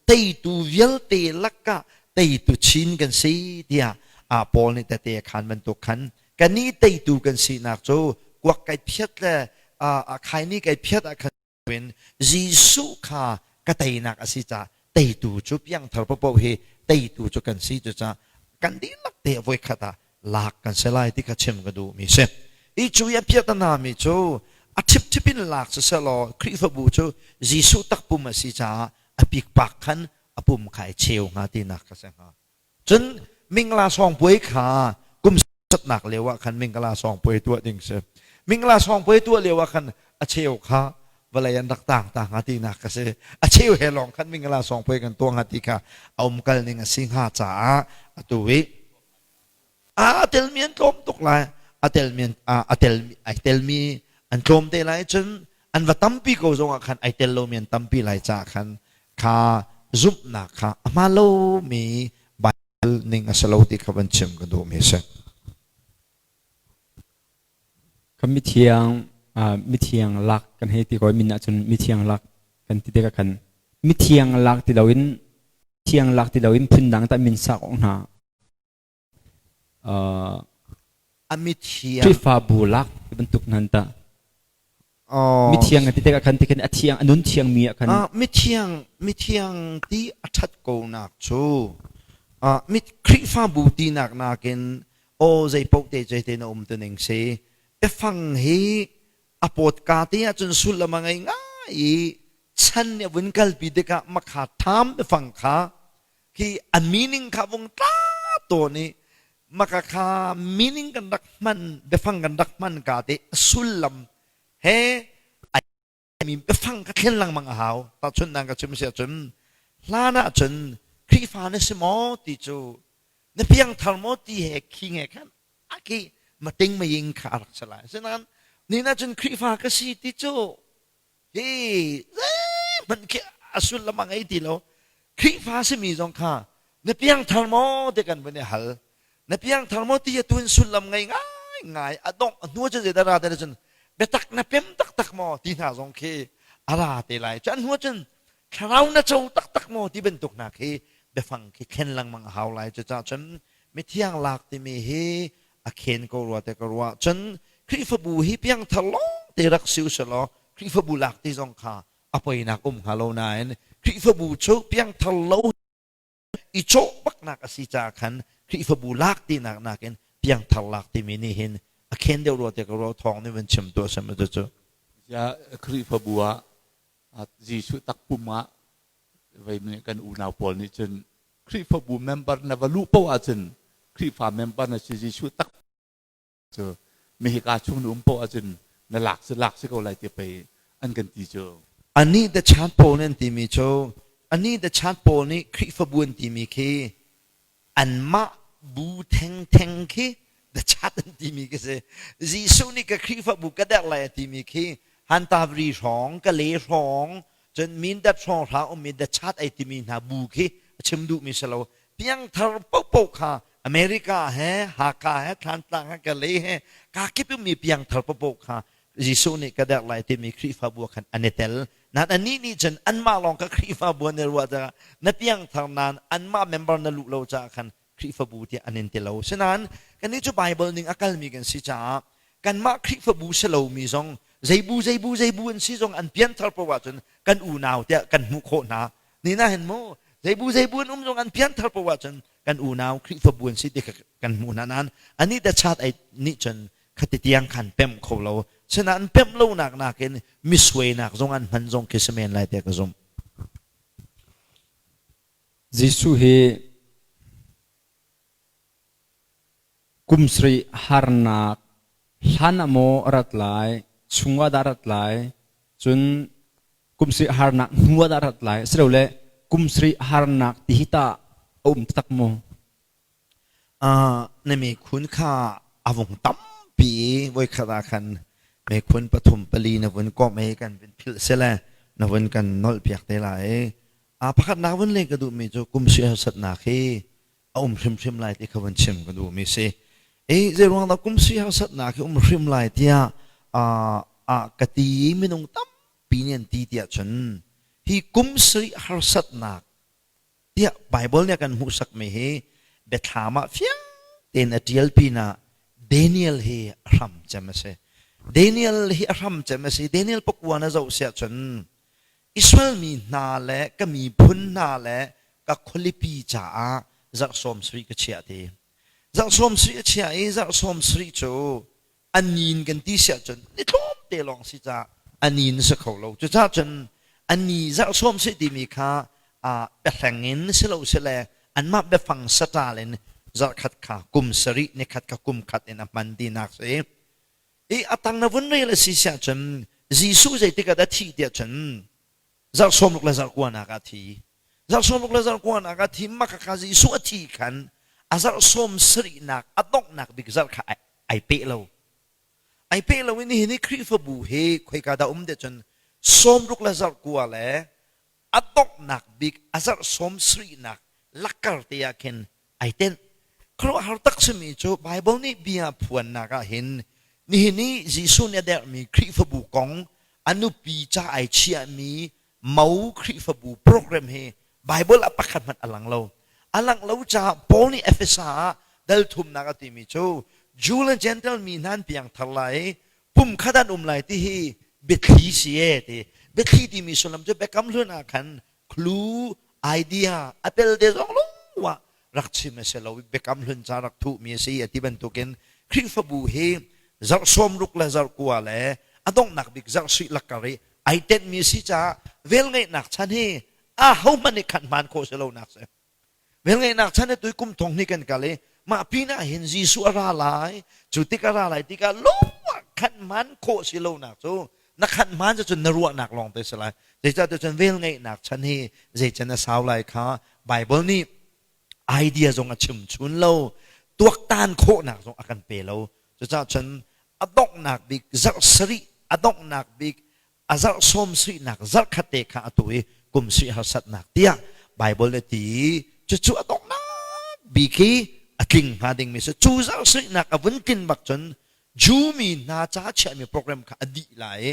teitu vialte lakah teitu chin kan si tiah a Paul nih tete a khan bantuk khan kannih teitu kan sinak cu kuak kai phiat le a khaini kai phiat ah khan in Jesuh kha ka teinak a si caah teitu cu piangthar paohpaoh hi teitu cu kan si cucaah kan dihlak te voi khat ah lak kan si lai ti kha chim ka duh mi si. I cu i a piahtana mi cu a ṭhipṭhip in lak siselaw Khrihfabu cu Jesuh takpum a si caah a pikpak khan a pum kha ai cheu hnga tinak ka si hnga. Cun mingla sawngpuai kha kum satnak lio ah khan mingla sawngpuai tuah ding si. Mingla sawngpuai tuah lio ah khan a cheu kha vawlei an rak tang ta hnga tinak ka si. A cheu he lawng khan mingla sawngpuai kan tuah hnga ti kha a umkal ning a si hnga caah atu i a telmi an tlawm tuk lai. A telmi a tel ai telmi an tlawm te lai cun an va tampi ko zong ah khan ai tel lomi an tampi lai caah khan kha zumhnak kha a hmaan lomi Baibal ning a si lo ti kha van chim ka duhmi a si. Ka mithiang mithiang lak kan hei ti ko min ahcun mithiang lak kan ti tikah khan mithiang lak ti loin thiang lak ti loin phundang tah min sak awk hna A mithiang Khrihfabu lak ti bantuk nan tah mithiang ti tikah khan tikhin a thiang a nun thiang mi ah khan mithiang mithiang ti a ṭhat ko nak cu mit Khrihfabu tinak nakin aw zei paoh te te na um tuning si biafang hi a pawtka te ahcun sullam a ngei ngai i chan nih a vun kalpi tikah makha ṭham biafang kha khi a meaning kha vung tla tawn i maka kha meaning kan rak hman biafang kan rak hman ka te sullam he mi biafang ka thlen lengmang a hau. Tahchunhnak ka chim si ahcun hlan ahcun Khrihfa na si maw ti cu na piangthar maw ti he khi he khan a khi mating maying kha a rak si lai. Asinain ni ahcun Khrihfa ka si ti cu hi zeihmanh khi a sullam a ngei ti lo. Khrihfa simi zong kha na piangthar maw ti kan vun i hal. Na piangthar maw ti atu in sullam ngei ngai ngai a dongh a hnu cun zeidah ra te cun biatak na pem taktak maw ti hna zong khi a ra te lai. Cu an hnu cun thlarau na co taktak maw ti bantuk hna khi biafang khi thlen lengmang a hau lai. Cucaah cun mithiang lak timi hi a khen ko rua te ka ruah. Cun Khrihfabu hi piangthar lawng te rak si usih law Khrihfabu lak ti zong kha a poinak um hnga lo nain Khrihfabu cu piangthar lo i cawh baknak a si caah khan Khrihfabu lak tinak nakin piangthar lak timi nih hin a khen deuh rua te ka ruah. Thawng nih van chim tuah sam cu. Ya Khrihfabu ah Jesuh takpum ah vei kan unau pawl nih cun Khrihfabu member na va luh paoh ahcun Khrihfa member na si, Jesuh tak cu mehika chung na um paoh ahcun na lak si lak si ko lai ti pei an kan ti cu. Anih the chat pawl nih an timi cu, anih the chat pawl nih Khrihfabu an timi khi anmah bu thengtheng khi the chat an timi khi si. Jesuh nih ka Khrihfabu ka derh lai a timi khi Hantavri hrawng, Kale hrawng, cun Mindat hrawng hra ummi the chat ai timi hna bu khi a chim duhmi si lo. Piangthar paohpaoh kha America he, Hakha he, Thlantlang he, Kalay he, kakip ummi piangthar paohpaoh kha Jesuh nih ka derh lai timi Khrihfabu ah khan an i tel. Nain anih nih cun anmah lawng kha Khrihfabu an i ruah caah na piangthar nain anmah member na luh lo caah khan Khrihfabu tiah an in ti lo. Sinain kannih cu Bible ning a kalmi kan si caah kanmah Khrihfabu si lomi zong zeibu zeibu zeibu an si zong an pianthar paoh ahcun kan unau tiah kan hmuh khawh hna. Ni na hin mu zeibu zeibu an um zong an pianthar paoh ahcun kan unau Khrihfabu an si ti kan hmuh hna nain anih te chat ai nih cun khati tiang khan pemh kho lo. Sinain pemh lonak nakin misuainak zong an hman zong khi si men lai te ka zumh. Jesuh hi kum sarih harnak hlan ah maw a rat lai, chung ah dah a rat lai, cun kum sarih harnak hnu ah dah a rat lai, asilole kum sarih harnak ti hi tah a um taktak maw? Na mikhun kha a vung tampi i voikhat ah khan mikhun pathum pali na vun komh i kan vun philh sile na vun kan nolhpiak te lai. Pakhatnak vun leh ka duhmi cu kum harsatnak hi a um hrimhrim lai ti kha vun chim ka duhmi si. I zeiruang dah kum sui harsatnak hi um hrim lai tiah ka ti i minung tampi nih an ti tiah cun hi kum sarih harsatnak tiah Bible nih a kan hmuhsakmi hi biathlam ah fiang tein a ṭial pinah Daniel hi a hram cem a si. Daniel hi a hram cem a si. Daniel pakua na zoh siah cun Israel mi hna le ka miphun hna le ka khualipi caah zarh 70 ka chiah ti. Zarh 70 a chiah i zarh 70 cu a nin kan ti si ahcun ni tlawmte lawng si caah a nin si kho lo. Cucaah cun a ni zarh 70 timi kha biahleng in si lo sile anmah biafang saṭal in zarh khat kha kum sarih, ni khat kha kum khat in a hman tinak si. I a tang na vun rel a si si ahcun Jesuh zeitik ah dah thih tiah cun zarh 60 le zarh kuanak ah a thi. Zarh 60 le zarh kuanak ah thi maka kha Jesuh a thi khan a zarh 70nak a donghnak bik zarh kha ai peh lo. Ai peh lo in nihin hi Khrihfabu hi khoika dah um tiah cun 60 le zarh kua le a donghnak bik a zarh 70nak lakkar te ah khin ai tenh. Khuaruahhar tak simi cu Baibal nih bia phuannak ah hin nihin i Jesuh nih a derhmi Khrihfabu kong a nupi ca ai chiahmi mo Khrihfabu program hi Baibal ah pakhat hmanh a lang lo. A langh lo caah Paul nih Efesa ah dal thumnak a timi cu Jew le Gentile mi hna an piangthar lai i pumkhat an um lai ti hi biathli si e ti. Biathli timi sullam cu Biakam Hlun ah khan clue idea a pelte zong lung ah rak chim a si lo biakam hlun ca rak thuhmi a si a ti bantukin Khrihfabu hi zarh 60 le zarh kua le a donghnak bik zarh suih lakkar i ai tenhmi a si caah velngeihnak chan hi a hohmanh nih khan hmaan khawh si lonak si. Velngeihnak chan hi tui kum thong hnih kan kal i mah pinah hin Jesuh a ra lai cu tik a ra lai tikah lung ah khan hmaan khawh si lonak cu na khan hmaan cun na ruahnak lawng te si lai. Zeicahtiah cun velngeihnak chan hi zeican a sau lai kha Bible nih idea zong a chim chun lo, tuaktan khawhnak zong a kan pe lo. Cucaah cun a donghnak bik zarh sarih a donghnak bik a zarh sawm suihnak zarh khat te kha atu i kum suih harsatnak tiah Bible nih ti cucu a donghnak bik hi a tling hnga dingmi si cu zarh suihnak a vun tlin bak cun Jew mi hna ca chiahmi program kha a dih lai i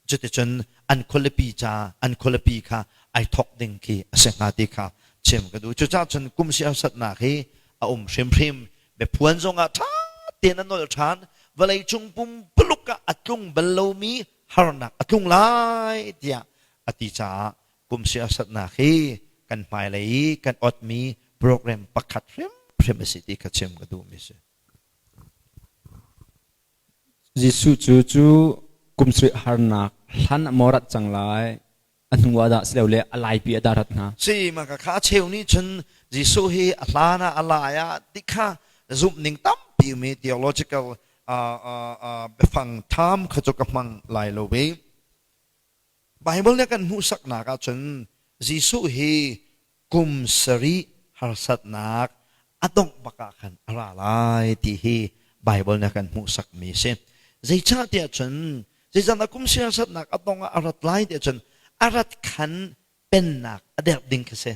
cuticun an khualipi ca an khualipi kha ai thawk ding khi a si hnga ti kha chim ka duh. Cucaah cun kum si harsatnak hi a um hrimhrim. Biaphuan zongah ṭha tein a nolh ṭhan. Vawleicung pumpuluk ah a tlung bal lomi harnak a tlung lai tiah a ti caah kum si harsatnak hi kan hmailei i kan otmi program pakhat hrimhrim a si ti kha chim ka duhmi a si. Jesuh cu cu kum sarih harnak hlan ah maw rat cang lai, a hnu ah dah silole a laipi ah dah rat hnga? Si, mah kha a cheu nih cun Jesuh hi a hlan ah a lai ah ti kha zumhning tampi mi theological biafang tham kha cu ka hmang lai lo ve. Bible nih a kan hmuhsaknak ahcun Jesuh hi kum sarih harsatnak a dongh bak ah khan a ra lai ti hi Bible nih a kan hmuhsakmi a si. Zeicahtiah cun zeicahdah kum sarih harsatnak a dongh ah a rat lai tiah cun a rat khan pennak a derh ding khi si.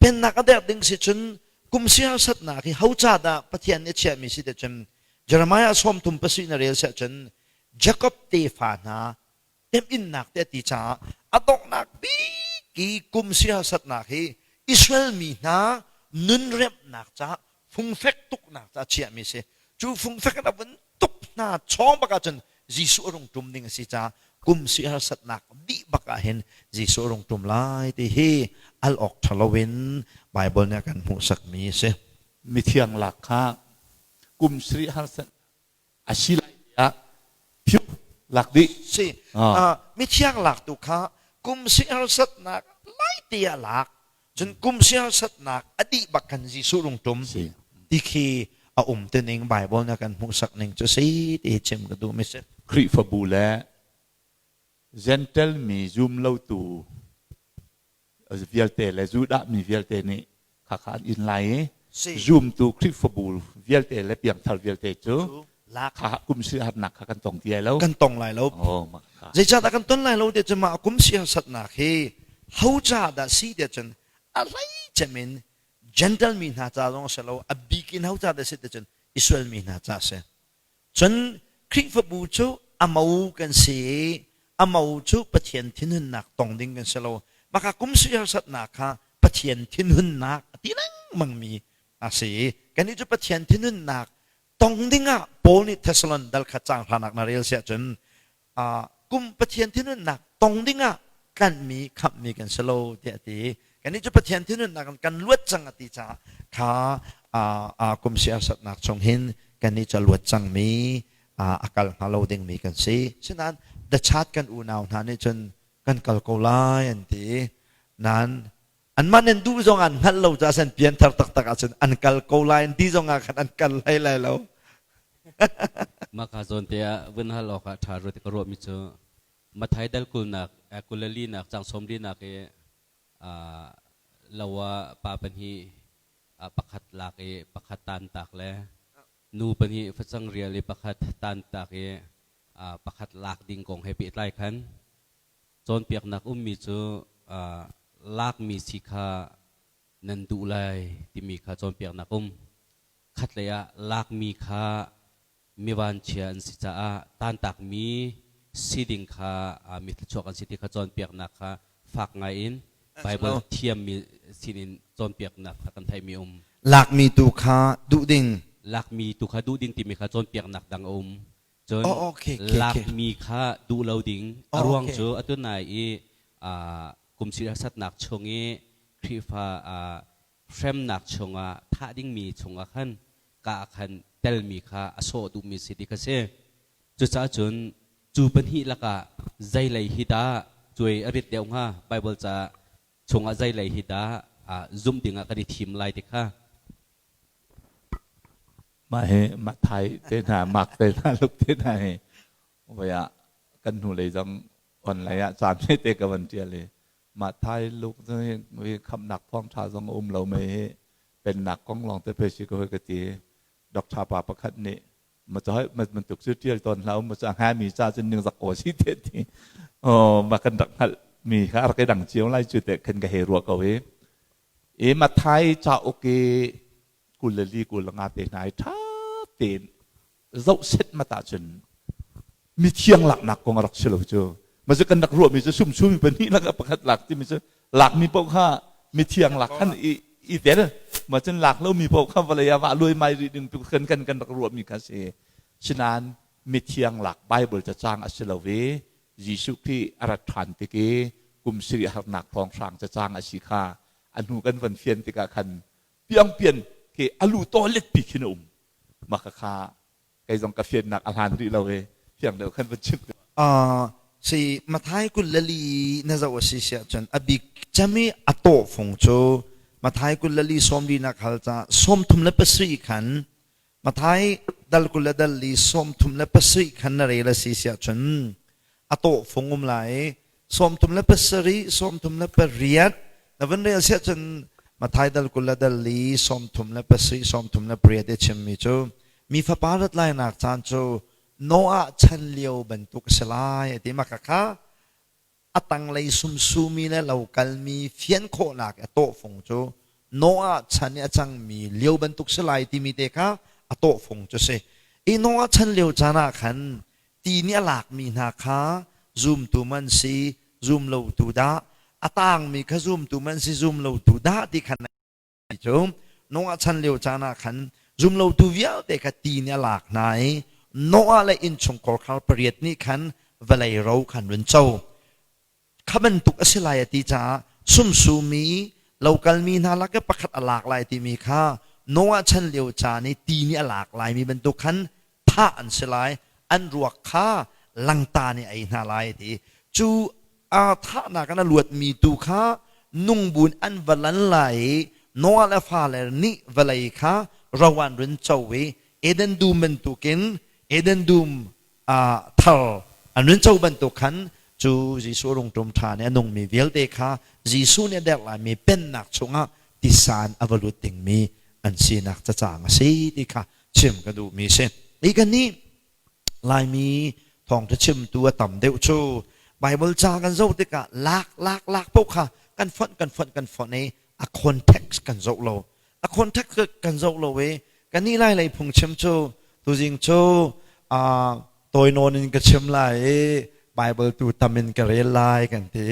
Pennak a derh ding si cun kum sarih harsatnak hi ho ca dah Pathian nih a chiahmi si tiah cun Jeremiah 37 na rel siah cun Jacob tefa hna temhinnak te a ti caah a donghnak bik i kum siasatnak hi Israel mi hna nun remhnak caah fungfek tuknak caah chiahmi si. Cu fungfek in a vun tuk hna chawng bak ahcun Jesuh a rung ṭum ding a si caah kum siasatnak dih bak ah hin Jesuh a rung ṭum lai ti hi al awk ṭha loin Baibal nih a kan hmuhsakmi a si. Mithiang lak kha kum sarih harsat a si lai tiah phiu lak dih. Si. Mithiang lak tu kha kum si harsatnak lai te ah lak. Cun kum si harsatnak a dih bak khan Jesuh rung tum. Ti khi a um te ning Bible na kan hmuhsak ning cu si ti chim ka duh mi si. Khrihfabu le Gentle mi zum lotu vialte le Judah mi vialte nih khakha an in lai i zumtu Khrihfabu vialte le piangthar vialte cu kha kum siaherhnak kha kan tong ti lai lo. Kan tong lai lo. Zeicahdah kan ton lai lo ti cun mah kum siaherhnak hi ho ca dah si ti cun a hlei cem in Gentile mi hna ca zong a si lo a bik in ho ca dah si ti cun Israel mi hna ca a si. Cun Khrihfabu cu a mo kan si i a mo cu Pathian thinhunnak tong ding kan si lo. Maka kum harsatnak kha Pathian thinhunnak a ti lengmangmi a si i kannih cu Pathian thinhunnak tong dingah Paul nih Thessalon dal khat caang hranak na rel siah cun kum Pathian thinhunnak tong dingah tlanhmi khamhmi kan si lo tiah a ti. Kannih cu Pathian thinhunnak in kan luat cang a ti caah kha kum siasatnak chung hin kannih cu a luat cangmi a kal hnga lo dingmi kan si. Sinain the chat kan unau hna nih cun kan kal ko lai an ti. Nain anmah nan duh zong an hngalh lo caah san pianthar taktak ahcun an kal ko lai an ti zong ah khan an kal hlei lai lo. Mah ka zawn te ah vun hal awk ah ṭha rua ti ka ruahmi cu Mathai dal kulnak kulali nak cang sawmli nak i lo ah pa pahnih pakhat lak i pakhat tan tak le nu pahnih facang rial i pakhat tan tak i pakhat lak ding kong he pehtlai khan cawnpiaknak ummi cu lakmi si kha nan duh lai timi kha cawnpiaknak um. Khatlei ah lakmi kha mivanchia an si caah tantakmi si ding kha mi thluachuak an si ti kha cawnpiaknak kha fak ngai in Bible thiammi sinin cawnpiaknak kha kan theihmi um. Lakmi tu kha duh ding. Lakmi tu kha duh ding timi kha cawnpiaknak dang a um. Cun oh, okay, okay, lakmi kha duh lo ding. A ruang cu atu nai i kum sirasatnak chung i Khrihfa hremnak chungah thah dingmi chungah khan ka ah khan telmi kha a sawh duhmi si ti kha si. Cucaah cun cu pahnih lakah zeilei hi dah cuai a rit deuh hnga? Baibal ca chungah zeilei hi dah zumh dingah kan i thim lai ti kha. Mah hi Matthai te hna, Mark te hna, Luke te hna hi voi ah kan hnulei zong online ah caan te ka van ṭial i Matthai, Luke hi khamhnak thawngṭha zong a um lo mei hi pennak kong lawng te pei si ko hoi ka ti. Doctor pa pakhat nih ma cu bantuk cu ṭial tawn hlah u ma cu a hngami ca cun ningzak ko si te ti. Oh, ma kan rak hngalh mi kha a rak i dang cio lai cu te khan ka hei ruah ko i. I Matthai cauk i 24 25 te hna i ṭha tein zoh set mat ahcun mithiang laknak kong a rak si lo cu. Ma cu kan rak ruahmi cu sumsumi pahnih lak pakhat lak timi cu lakmi paoh kha mithiang lak khan i i tel. Ma cun lak lomi paoh kha vawlei ah vah luaimai rih ding tu kan kan kan rak ruahmi kha si. Sinain mithiang lak Bible cacang a si lo i Jesuh Khrih a rat ṭhan tik i kum sarih harnak hrawnghrang cacang a si kha a hnu kan van fian tikah khan piangpian khi a lu toilet pi khin a um. Mah kha kei zong ka fiannak a hlan rih lo i fiang deuh khan van chim. Si Mathai 24 na zoh a si siah cun a bik cem i a tawhfung cu Mathai 24 sawmli nak hal ca 37 khan Mathai dal kul le dal li 37 khan na rel a si siah cun a tawhfung um lai i 37, 38 na vun rel siah cun Mathai dal kul le dal li 37, 38 i chimmi cu mi fapa rat lainak caan cu Noah chan lio bantuk a si lai a ti. Mah kha a tanglei sumsumi le lo kalmi fian khawhnak a tawhfung cu Noah chan i a cangmi lio bantuk si lai timi te kha a tawhfung cu si. I Noah chan lio caan ah khan ti nih a lakmi hna kha zumtu man si, zum lotu dah, a tangmi kha zumtu man si, zum lotu dah ti khan cu Noah chan lio caan ah khan zumlotu vialte kha ti nih a lak hna i Noah le innchungkhar khar pariat nih khan vawlei ro khan run co. Kha bantuk a si lai a ti caah sumsumi lokalmi hna lak i pakhat a lak lai timi kha Noah chan lio caan i ti nih a lak laimi bantuk khan thah an si lai, an ruak kha langta nih a ei hna lai a ti. Cu aa thahnak in a luatmi tu kha nungbun an va lan lai i Noah le fale nih vawlei kha ro an run co i Eden dum bantukin Eden dum thar an run co bantuk khan cu Jesuh rung ṭum ṭhan i a nungmi vialte kha Jesuh nih a derh laimi pennak chungah tisan a va lut dingmi an sinak cacang a si ti kha chim ka duhmi a si. Hi kan nih Laimi thawngṭha chimtu a tam deuh cu Bible ca kan zoh tikah lak lak lak paoh kha kan fonh kan fonh kan fonh i a context kan zoh lo. A context kan zoh lo i kannih Lai lei phungchim cu tuzing cu tawi nawn in ka chim lai i Bible tu tam in ka rel lai kan ti.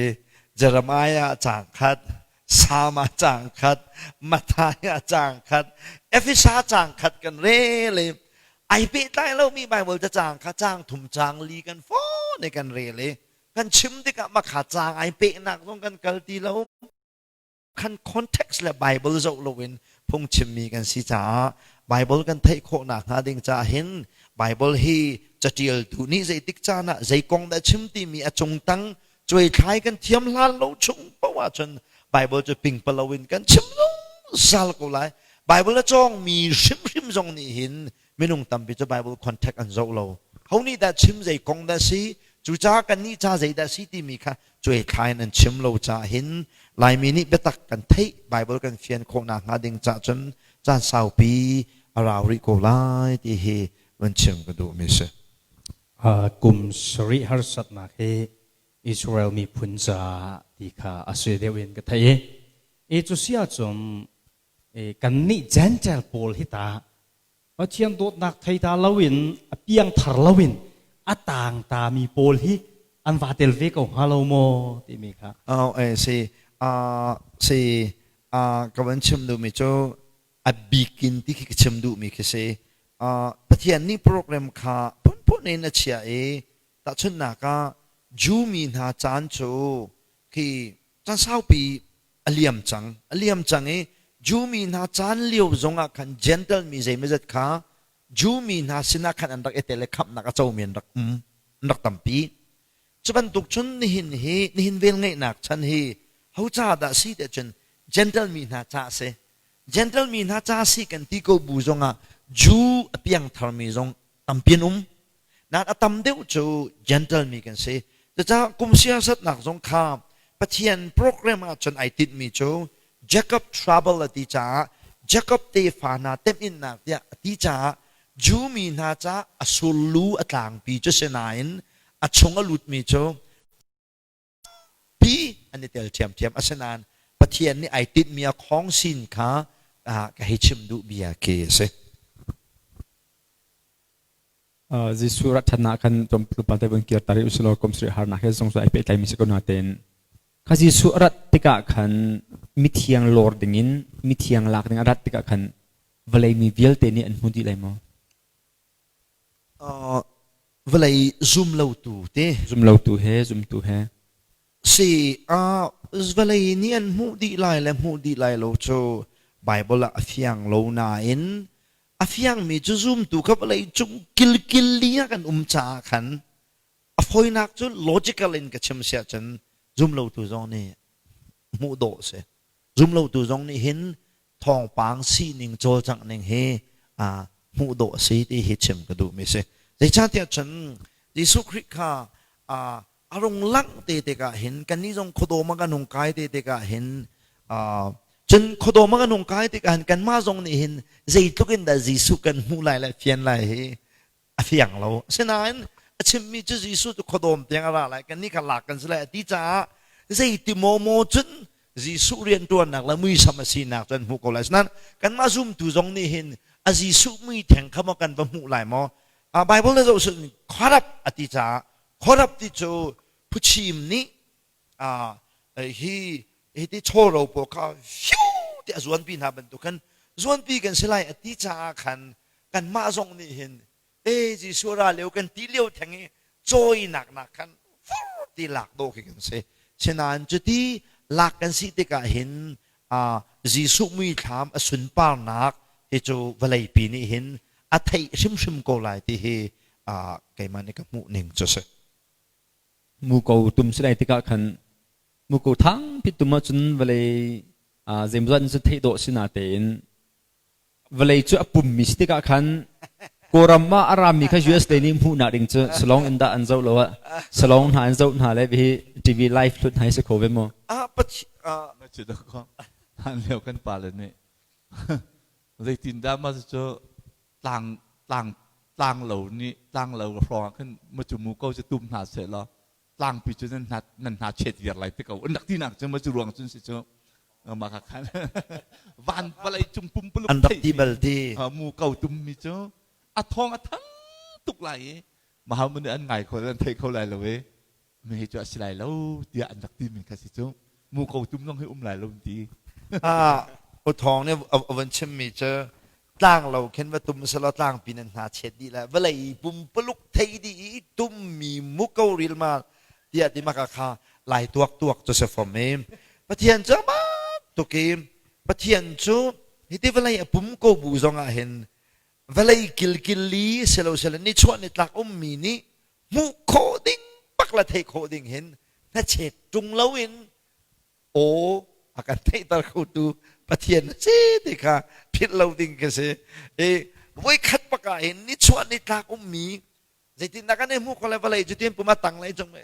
Jeremiah caang khat Salm ah caang khat, Matthai ah caang khat, Efesa caang khat kan rel i ai pehtlai lomi Bible cacaang kha caang thum caang li kan fawn i kan rel i kan chim tikah makha caang ai pehnak zong kan kal ti lo. Khan context le Bible zoh loin phungchimmi kan si caah Bible kan theih khawhnak hnga ding caah hin Bible hi catialtu nih zeitik caan ah zei kong dah chim timi a cungtang cuaithlai kan thiam hlan lo chung paoh ahcun Bible cu pingpalo in kan chim zungzal ko lai. Bible a cawngmi hrimhrim zong nih hin minung tampi cu Bible context an zoh lo. Ho nih dah chim zei kong dah si, cucaah kannih ca zei dah si timi kha cuaithlai in an chim lo caah hin Laimi nih biatak kan theih Bible kan fian khawhnak hnga ding cah cun caan saupi a rau rih ko lai ti hi van chim ka duhmi si. Kum sarih harsatnak hi Israel miphun caah ti kha a si deuh in ka theih i cu si ahcun kannih Gentile pawl hi ta Pathian dawtnak thei ta loin a piangthar loin a tang tami pawl hi an va tel ve ko hnga lo maw timi kha. Oh, eh, si si ka van chim duhmi cu a bikin ti khi ka chim duhmi khi si. Pathian nih program kha phunphun in a chia i tahchunhnak ah Jew mi hna caan cu khi caan saupi a liam cang a liam cang i Jew mi hna caan lio zongah khan Gentile mi zeimawzat kha Jew mi hna sinah khan an rak i tel i khamhnak a comi an rak um an rak tampi. Cu bantuk cun nihin hi nihin velngeihnak chan hi ho ca dah si tiah cun Gentile mi hna ca a si. Gentile mi hna ca si kan ti ko bu zongah Jew a piangtharmi zong tampi an um. Nain a tam deuh cu Gentile mi kan si. Cucaah kum siasatnak zong kha Pathian program ah cun ai tinhmi cu Jacob trouble a ti caah Jacob tefa hna temhinnak tiah a ti caah Jew mi hna caah a sullu a tlangpi cu si nain a chung a lutmi cu pi an i tel ṭhiamṭhiam. Asinain Pathian nih ai tinhmi a khawng sin kha ka hei chim duh bia khi a si. Jesuh rat ṭhatnak khan tlawmpal te vun kir ta rih usilaw kum sarih harnak he zong cu ai pehtlaimi si ko natein kha Jesuh a rat tikah khan mithiang lawr dingin mithiang lak ding a rat tikah khan vawlei mi vialte nih an hmu dih lai maw? Vawlei zum lotu te. Zum lotu he zumtu he. Si vawlei nih an hmuh dih lai le hmuh dih lai lo cu Bible ah a fiang lo nain a fiangmi cu zumtu kha vawlei cung kilkil li ah kan um caah khan a fawinak cu logical in ka chim siah cun zumlotu zong nih hmuh dawh si. Zumlotu zong nih hin thawngpang sining cawlcangh ning hi hmuh dawh a si ti hi chim ka duhmi si. Zeicahtiah cun Jesuh Khrih kha a rung langh te tikah hin kannih zong khuadawm a kan hung kai te tikah hin cun khuadawm a kan hung kai tikah hin kanmah zong nih hin zeitluk in dah Jesuh kan hmuh lai le fian lai hi a fiang lo. Asinain a chimmi cu Jesuh cu khuadawm tiang a ra lai kannih kha lak kan si lai a ti caah zeiti maw maw cun Jesuh rianṭuannak le muisam a sinak cu an hmuh ko lai. Asinain kanmah zumtu zong nih hin a Jesuh mui theng kha maw kan va hmuh lai maw? Bible na zoh sun khuarap a ti caah khuarap ti cu phuchim nih hi hi ti chawro pawl kha fiu ti a zuanpi hna bantuk khan zuanpi kan si lai a ti caah khan kanmah zong nih hin e Jesuh ra lio kan ti lio theng i cawinak nak khan fur ti lak dawh khi kan si. Sinain cuti lak kan si tikah hin Jesuh muithlam a sunparnak hi cu vawleipi nih hin a theih hrimhrim ko lai ti hi keimah nih ka hmuh ning cu si. Muko tum si lai tikah khan muko thang pi tum ahcun vawlei zeimawzat in cu theih dawh si natein vawlei cu a pummi si tikah khan Kawlram ah a rami kha US lei nih hmuhnak ding cu salong in dah an zoh lo ah salong hna an zoh hna le hi TV live hlut hna hi si kho ve maw? Ah pathi ah Na ci dok han lio kan pa le nih zeitin dah ma cu tlang tlang tlang lo nih tlang lo hrawng ah khin ma cu mu ko cu tum hna seh law tlangpi cu nan hna nan hna chet viar lai te ko an rak ti nak cu ma cu ruang cun si cu ma kha khan van vawlei cung pumpuluk an rak ti bal ti mu ko tum mi cu a thawng a thang tuk lai i mahamun nih an ngai kho an thei kho lai lo i mi hi cu a si lai lo tiah an rak ti mi kha si cu mu ko tum zong hi um lai lo ti u thawng nih a van chim mi cu tlang lo khin va tum selaw tlangpi nan hna chet dih lai vawlei pumpuluk thei dih i tummi muko rilmal tiah ti maka kha lai tuak tuak cu si fom i Pathian cu amah. tuk i Pathian cu hiti vawlei a pum ko bu zong ah hin vawlei kilkil li silo sile nichuah nitlak ummi nih hmuh khawh ding bak le theih khawh ding hin hnachet ṭung loin aw a kan theihter khotu Pathian a si ti kha philh lo ding ka si. I voikhat bak ah hin nichuah nitlak ummi zeitindah kan i hmuh ko le vawlei cu tin pum a tang lei cung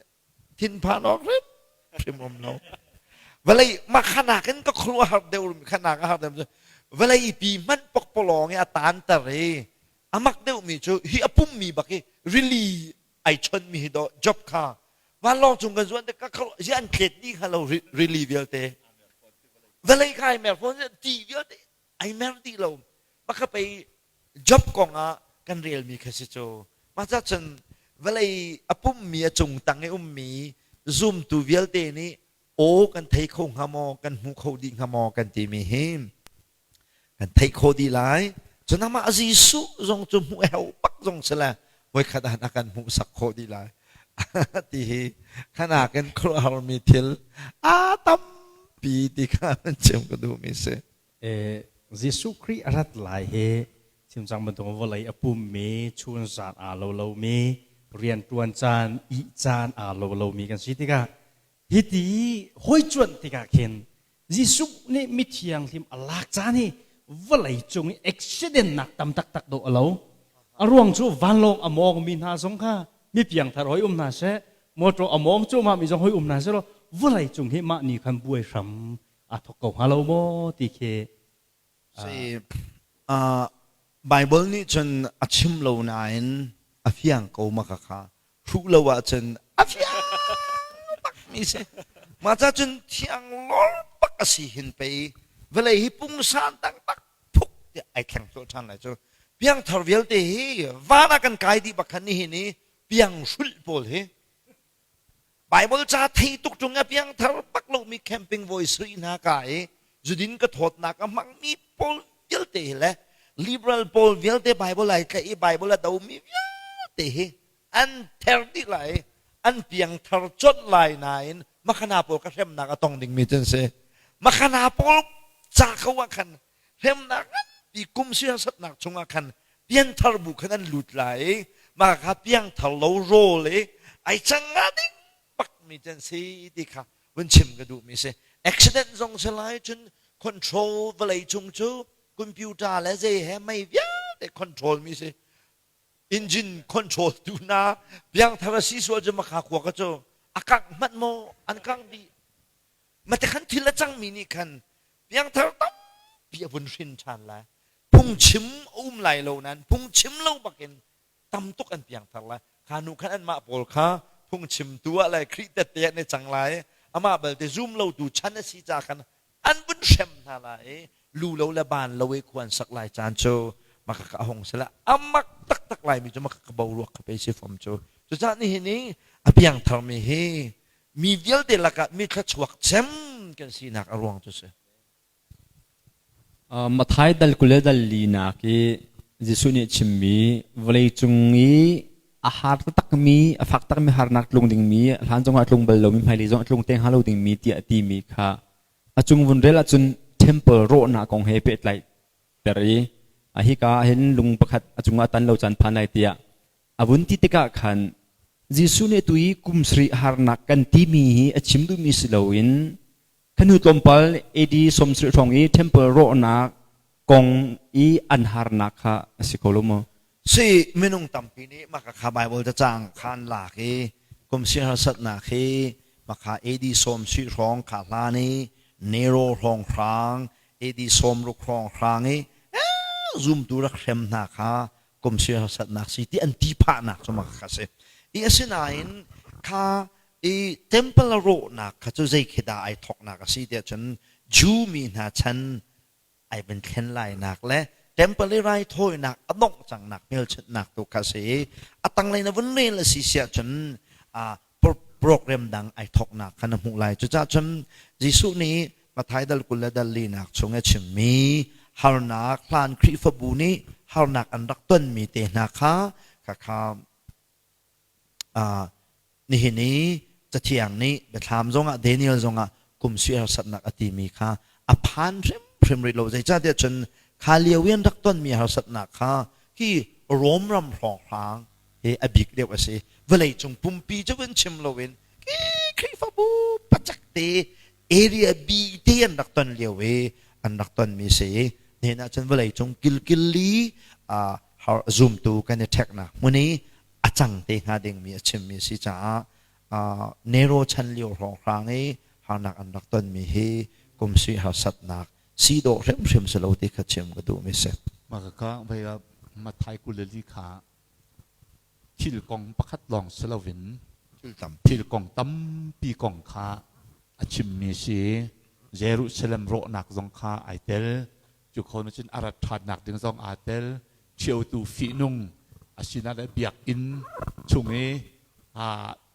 thinphan awk hrim hrim um lo. Vawlei mah khanak in ka khuaruah har deuh khanak a har deuh vawlei pi hmanh pokpalawng i a tanter i a mak deuhmi cu hi a pummi bak i rili ai chonmi hi dawh job kha vanlawng cung kan zuan ka kho zi an tlet dih hnga lo rili vialte vawlei kha ai mer fawn ti vialte ai mer dih lo baka pei job kong ah kan relmi kha si cu mah ca cun vawlei a pummi a cung tang i ummi zumtu vialte nih aw kan thei kho hnga maw kan hmu kho dih hnga maw kan timi hi kan theih khawh dih lai. Cun amah Jesuh zong cu hmuh heu bak zong si le voikhat ah a kan hmuhsak khawh dih lai ti hi khanak in khuaruahharmi thil aa tampi ti kha an chim ka duhmi si. Jesuh Khrih a rat lai hi chimcang bantuk vawlei a pummi chun zan aa lo lomi rianṭuan caan ih caan aa lo lomi kan si tikah hiti hoi cuanh tikah khin Jesuh nih mithianghlim a lak caan hi vawlei cung i accident nak tam taktak dawh a lo. A ruang cu vanlawng a mawngmi hna zong kha mi piangthar hoi um hna seh, motor a mawng cuahmah mi zong hoi um hna seh law vawlei cung hi mah ni khan buai hram aa thawk ko hnga lo maw ti khi Si, Bible nih cun a chim lo nain a fiang ko ma ka kha. Hruh lo ahcun a fiang bakmi si. Mah ca cun thiang lor bak a si hin pei vawlei hi pungsan taktak phuk tiah ai thleng colh ṭhan lai cu. Piangthar vialte hi van ah kan kai dih bak khan nihin i piang hrulh pawl hi Bible ca thei tuk ṭung a piangthar bak lomi camping voi sui hna ka i zudin ka thawtnak a hmangmi pawl vialte hi le liberal pawl vialte Bible ai tlaih i Bible a domi vialte hi an ther dih lai an piangthar colh lai nain makhana pawl ka hremnak a tong dingmi cu an si. Makhana pawl ca ko ah khan hremnak nganpi kum siasatnak chungah khan pianthar bu khan an lut lai i mah kha piangthar lo rawl i ai cang nga ding bakmi cu an si ti kha vun chim ka duhmi si. Accident zong si lai cun control vawlei cung cu computer le zei he mei vialte control mi si. Engine control tu na piangthar a si sual cu makha khua ka cu a kangh hmanh maw an kangh dih. Mate khan thil a cangmi nih khan piangthar tampi a vun hrin ṭhan lai. Phungchim a um lai lo nain phungchim lo bakin tam tuk an piangthar lai. Kha nu khan anmah pawl kha phungchimtu ah le Khrih tette ah an i cang lai. Amah belte zum lotu chan a si ca khan an vun hrem hna lai i lu lo le ban lo i khua an sak lai caan cu maka ka hong sila amak taktak laimi cu maka ka boruak kha pe si fom cu. Cucaah nihin i a piangtharmi hi mi vialte lakah mi thluachuak cem kan sinak a ruang cu si. Matthai dal 20 le dal linak i Jesuh nih a chimmi vawleicung i a har taktakmi, a fak takmi harnak tlung dingmi, a hlan zongah a tlung bal lomi, hmailei zong a tlung te hnga lo dingmi tiah a timi kha a cung vun rel ahcun temple rawhnak kong he pehtlaih ter i a hika ah hin lung pakhat a cungah a tan lo caan phan lai tiah A vun ti tikah khan Jesuh nih atu i kum sarih harnak kan timi hi a chim duhmi si loin kha hnu tlawmpal AD 70 hrawng i temple rawhnak kong i an harnak kha a si ko lo maw? Si minung tampi nih mah kha Bible cacang kha an lak i kum si harsatnak hi maka AD 70 hrawng kha hlan i Nero hrawng hrang AD 60 hrawng hrang i zumtu rak hrem hna kha kum siasatnak si ti an ti phahnak cu mak kha si. I asinain kha i temple rawhnak kha cu zei khi dah ai thawknak a si tiah cun Jew mi hna chan ai van thlen lainak le temple i raithawinak a dongh cangnak hmelchunhnak tu kha si i a tanglei na vun rel a si siah cun program dang ai thawknak kha na hmuh lai. Cucaah cun Jesuh nih Matthai dal 20 le dal linak chung i a chimmi harnak hlan Khrihfabu nih harnak an rak tonmi te hna kha kha nihin i Cathiang nih Biathlam zongah Daniel zongah kum sui harsatnak a timi kha a A phan hrimhrim rih lo. Zeicahtiah cun kha lio i an rak tonmi harsatnak kha hi Rom ram hrawnghrang hi a bik deuh a si. Vawleicung pumpi cu vun chim loin khi Khrihfabu pacak te area B te an rak ton lio i an rak tonmi si. Nihin ah cun vawleicung kilkilli zumtu kan i ṭheknak hmun i a cang te hnga dingmi a chimmi a si caah Nero chan lio hrawnghrang i harnak an rak tonmi hi kum sui harsatnak si dawh hrimhrim si lo ti kha chim ka duhmi si. Mah ka vei Mathai 22 kha thil kong pakhat lawng si loin thil kong tampi kong kha a chimmi si. Jerusalem rawhnak zong kha ai tel. Cu kho na cun a rat ṭhannak ding zong aa tel. Ṭhiotu fihnung a sinah le biakinn chung i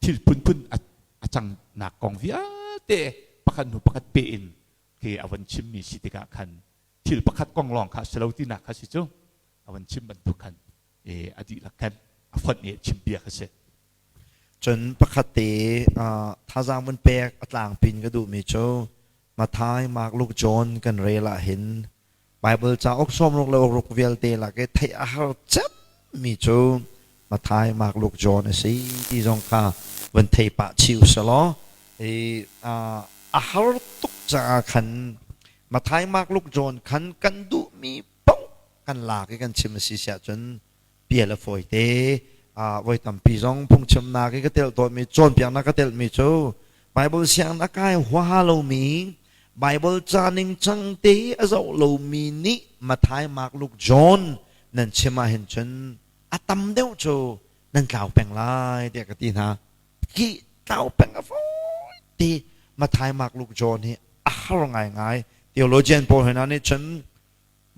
thil phunphun a cangnak kong vialte pakhat hnu pakhat pe in khi a von chimmi si tikah khan thil pakhat kong lawng kha si lo tinak kha si cu a von chim bantuk khan a dihlak khan a fonh i chim bia kha si. Cun pakhat te thazaang vun pek a tlangpin ka duhmi cu Matthai, Mark, Luke, John kan rel ah hin Baibal cauk sawmruk le ruk vialte lak i theih a har cemmi cu Matthai, Mark, Luke, John a si ti zong kha vun thei pah chih usih law i a har tuk caah khan Matthai, Mark, Luke, John khan kan duhmi paoh kan lak i kan chim a si siah cun pial a fawi te. Voi tampi zong phungchimnak i ka telh tawnmi cawnpiaknak ka telhmi cu Bible sianginn a kai huaha lomi Bible ca ningcang te a zoh lomi nih Matthai, Mark, Luke, John nan chim ahhin cun a tam deuh cu nan tlau peng lai tiah ka ti hna. Khi tlau peng a fawi ti Matthai, Mark, Luke, John hi a har ngaingai. Theologian pawl hna nih cun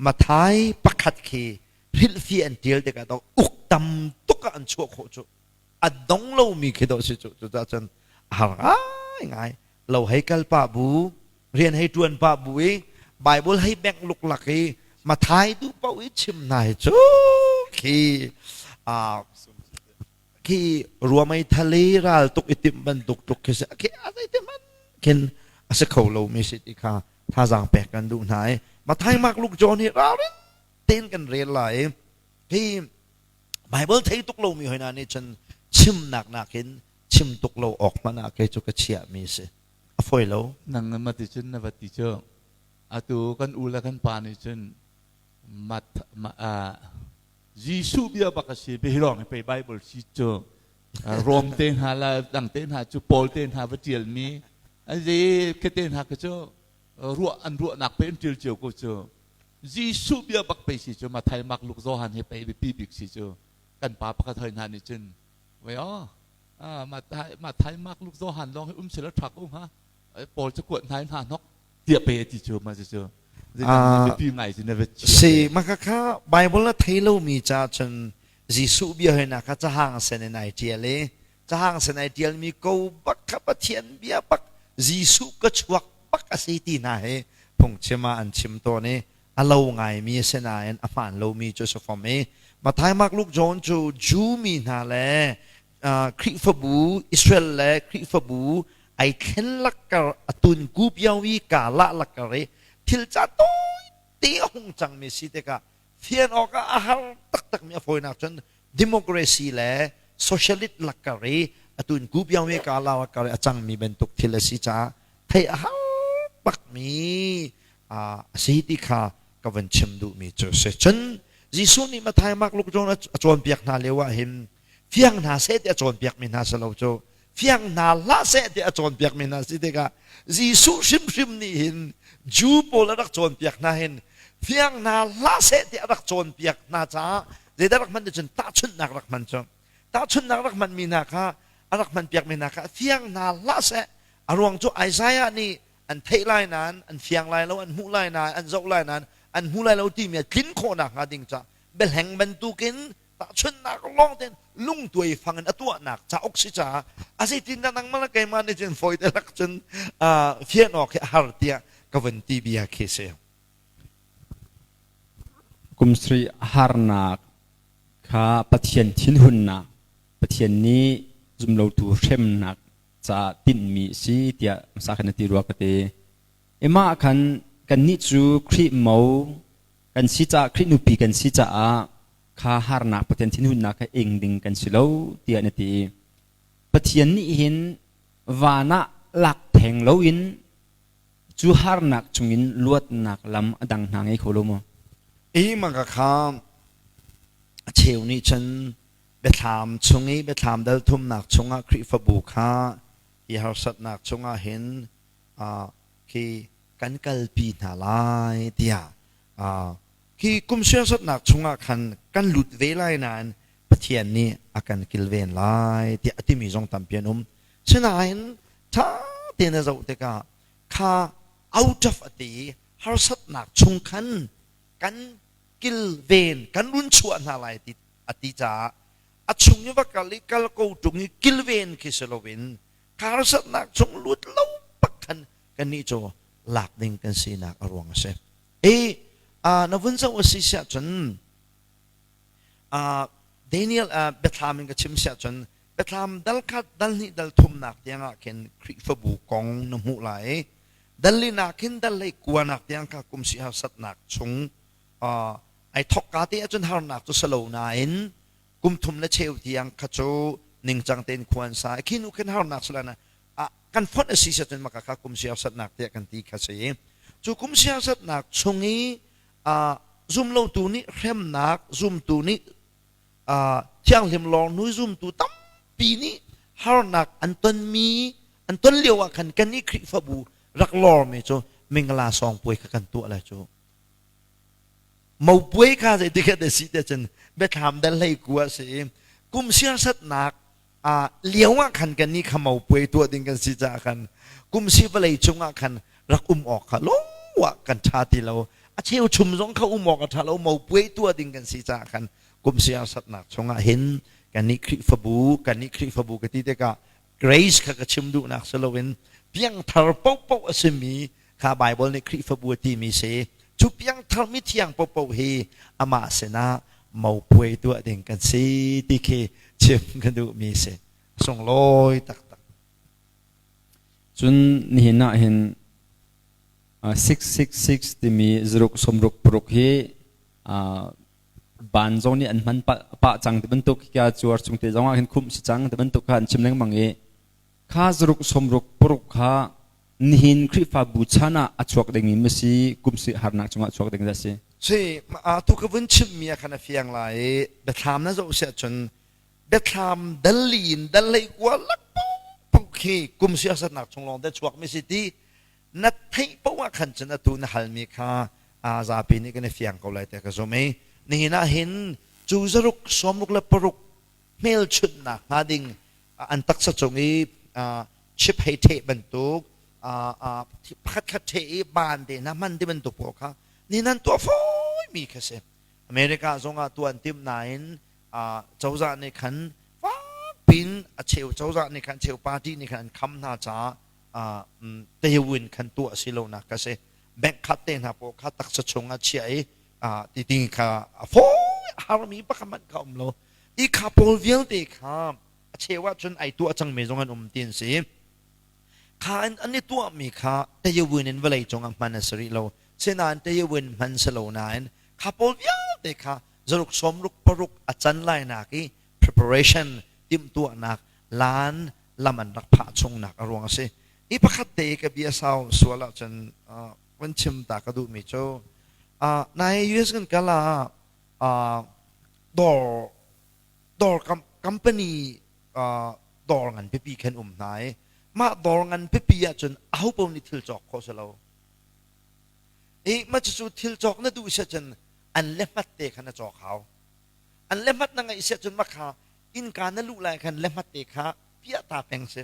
Matthai pakhat khi hrilhfi an ṭial tikah dawh uk tam tuk ah an chuah khawh cu a dong lomi khi dawh si cu. Cucaah cun a har ngaingai. Lo hei kal pah bu, rian hei ṭuan pah bu i Bible hei bengh luklak i Matthai duh paoh i chim hna hi cu khi khi ruamei thal i ral tuk i timh bantuk tluk khi si khi a zeiti hmanh khin a si kho lomi si ti kha thazaang pek kan duh hna i Matthai, Mark, Luke, John hi ralrin tein kan rel lai i hi Bible thei tuk lomi hoi hna nih cun chimnak nakin chim tuk lo awk hmanh ah kei cu ka chiahmi si. A fawi lo. Nang na ti cun na va ti cu atu kan u le kan pa nih cun mat Jesuh bia bak a si bihi lawng hi pei Bible si cu Rom te hna la dang te hna cu Paul te hna va ṭialmi zei ke te hna ka cu ruah an ruahnak pe an ṭial cio ko cu Jesuh bia bak pei si cu Matthai Mark Luke Johan he pei biapi bik si cu kan pa pakhat hoi hna nih cun wei oh Matthai Mark Luke Johan lawng hi um sila ṭha ko hnga Paul cu kuat hna hna hnok tiah pe ti cu ma cu biapi ngai cu na va si maka kha Bible na thei lomi ca cun Jesuh bia hoi na kha cahang sen in ai ṭial i cahang sen ai ṭialmi ko bak kha Pathian bia bak Jesuh ka chuak bak a si ti hna hi phungchim ah an chim tawn i a lo ngaimi a si nain a hmaan lomi cu a si fom i Matthai, Mark, Luke, John cu Jew mi hna le Khrihfabu Israel le Khrihfabu ai thlen lakkar a tun kupiau i ka la lakkar i thil ca tawi te a hung cangmi si tikah fian awkah a har taktakmi a fawinak cun democracy le socialist lakkar i atun kupiau i ka la lakkar i a cangmi bantuk thil a si caah theih a har bakmi a si ti kha ka van chim duhmi cu a si. Cun Jesuh nih Matthai, Mark, Luke, John a cawnpiak hna lio ah hin fiang hna seh ti a cawnpiakmi hna si lo cu fiang hna hlah seh ti a cawnpiakmi hna si tikah Jesuh hrimhrim nih hin Jew pawl a rak cawnpiak hna hin fiang hna hlah seh ti a rak cawnpiak hna caah zeidah rak hman ti cun tahchunhnak rak hman cu tahchunhnak rak hmanmi hna kha a rak hmanpiakmi hna kha fiang hna hlah seh a ruang cu Isaiah nih an theih lai nain an fiang lai lo an hmuh lai nain an zoh lai nain an hmu lai lo timi a tlin khawhnak hnga ding ca biahleng bantukin tahchunhnak lawng tein lungtuai fang in a tuahnak cauk si caah a zeitin dah nangmah le keimah nih cun fawi te lak cun fian awk hi a har tiah ka vun ti bia khi si. Kum sarih harnak kha Pathian thinhunnak Pathian nih zumlotu hremnak caah tinhmi a si tiah hmasa khan na ti rua ka ti. Imah khan Kannih cu Khrih mo kan si caah Khrih nupi kan si caah kha harnak Pathian thinhunnak kha ing ding kan si lo tiah na ti. Pathian nih hin van ah lak theng loin cu harnak chungin luatnak lam a dang hna ngei kho lo maw? I maka kha a cheu nih cun biathlam chung i biathlam dal thumnak chungah Khrihfabu kha hi harsatnak chungah hin khi kan kalpi hna lai tiah khi kum siasatnak chungah khan kan lut ve lai nain Pathian nih a kan kilven lai tiah a timi zong tampi an um. Sinain ṭha tein a zoh tikah kha out of a ti i harsatnak chung khan kan kilven kan run chuah hna lai ti a ti caah a chung i va kal i kal ko ṭung i kilven khi si loin harsatnak chung lut lo bak khan kannih cu lak ding kan sinak a ruang a si. I na vun zoh a si siah cun Daniel biathlam in ka chim siah cun biathlam dal khat dal hnih dal thumnak tiangah khin Khrihfabu kong na hmuh lai. Dal linak khin dal hlei kuanak tiang kha kum si harsatnak chung ai thokka te ahcun harnak cu salo nain kum thum le cheu tiang kha cu ningcang tein khua an sa. Khi nu khin harnak sila kan fonh a si cun maka kha kum siasatnak tiah kan ti kha si. Cu kum siasatnak chung i zumlotu nih hremnak, zumtu nih thianghlim lawng hnu zumtu tampi nih harnak an tonmi an ton lio ah khan kan i Khrihfabu rak lawrmi cu mingla sawng puai kha kan tuah lai cu. Mopuai kha zeitik ah si te cun biathlam dal hlei ku a si i kum siasatnak lio ah khan kan nih kha mopuai tuah ding kan si caah khan kum si vawlei cungah khan rak um awk kha lungwah kan ṭha ti lo. A cheu chum zong kha um awk a ṭha lo. Mopuai tuah ding kan si caah khan kum siasatnak chungah hin kan nih Khrihfabu kan nih Khrihfabu ka ti tikah grace kha ka chim duhnak si loin piangthar paohpaoh a simi kha Bible nih Khrihfabu a timi si. Cu piangthar mithiang paohpaoh hi amah sinah mopuai tuah ding kan si ti khi chim ka duhmi si. Sunglawi taktak. Cun nihin ah hin 666 timi zaruk sawmruk paruk hi ban zong nih an hman pah cang ti bantuk ka cuar chung te zong ah hin khumh si cang ti bantuk kha an chim lengmang i kha zaruk sawmruk paruk kha nihin Khrihfabu chan ah a chuak ding mi si kum si harnak chungah chuak ding a si. Si tu ka vun chimmi ah khan a fiang lai i biathlam na zoh siah cun biathlam dal in dal hlei kua lak paoh khi kum siasatnak chung lawng te chuak mi si ti na theih paoh ah khan cun atu na halmi kha zapi nih kan i fiang ko lai tiah ka zumh i nihin ah hin cu zaruk 66 hmelchunhnak hnga ding an taksa cung i chip hei ṭheh bantuk pakhat khat ṭheh i ban te hna hman ti bantuk pawl kha ni nan tuah fawimi kha si. America zongah tuah an timh nain cozah nih khan fakpin a cheu cozah nih khan cheu party nih khan an kham hna caah tewin khan tuah si lonak kha si. Bank khat te hna pawl kha taksa chung ah chiah i ti ding kha a fawi harmi pakhat hmanh kha um lo. I kha pawl vialte kha a cheu ahcun ai tuah cangmi zong an um ti an si. Kha an, an i tuahmi kha tayawin in vawlei cungah hman a si rih lo. Sinain tayawin hman si lo nain kha pawl vialte kha zaruk sawmruk paruk a can lainak i preparation timhtuahnak lan lam an rak phah chungnak a ruang a si. I pakhat te ka bia sau sual ahcun uh, van chim ta ka duhmi cu uh, nai US kan kal ah uh, dawr dawr company dawr ngan pipi khan um hna i mah dawr ngan pipi ahcun aho paoh nih thil cawk khawh si lo. I mah cucu thil cawk na duh si ahcun an le hmat te kha na cawk hau. An le hmat na ngeih si ahcun mah kha innka na luh lai khan le hmat te kha piah ta peng si.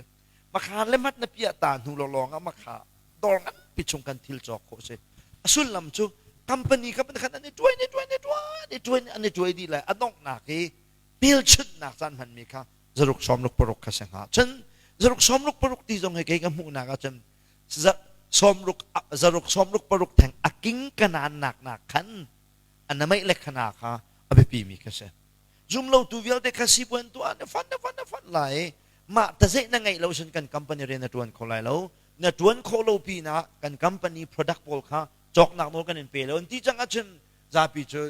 Mah kha le hmat na piah ta hnu lawng ah mah kha dawr nganpi chung kan thil cawk khawh si. A sullam cu company kha khan an i tuai an i tuai an i tuai an i tuai an i tuai dih lai. A donghnak i hmelchunhnak caan hmanmi kha zaruk 66 kha si hnga. Cun zaruk 66 ti zong hi kei ka hmuhnak ahcun sawmruk zaruk 66 theng a king kanaan nak nak khan a namaih le khana kha a biapi mi kha si. Zumlotu vialte kha sipuan tuah na fan na fan na fan lai. Mah tazeih na ngeih lo sin kan company rian na tuan kho lai lo. Na tuan khawh lo pinah kan company product pawl kha Cawknak nawl kan in pe lo an ti cang ahcun zapi cu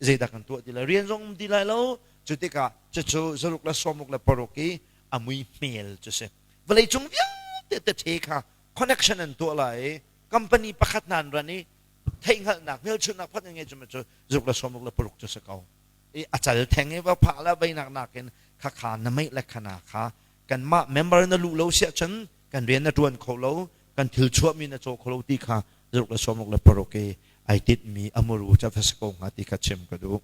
zeidah kan tuah ti lai? Rian zong um ti lai lo. Cu tikah cucu zaruk le 66 i a mui hmel cu si. Vawleicung vialte te kha connection an tuah lai i company pakhat hna an ran i theihhngalhnak hmelchunhnak phak ngei cu cu zuk le 66 cu si ko. I a cal theng i va phah la veinak nakin kha kha na meih le khana kha kanmah member na luh lo siah cun kan rian na ṭuan kho lo, kan thil chuahmi na caw kho lo ti kha zaruk le 66 i ai tinhmi a muru cu va si ko hnga ti kha chim ka duh.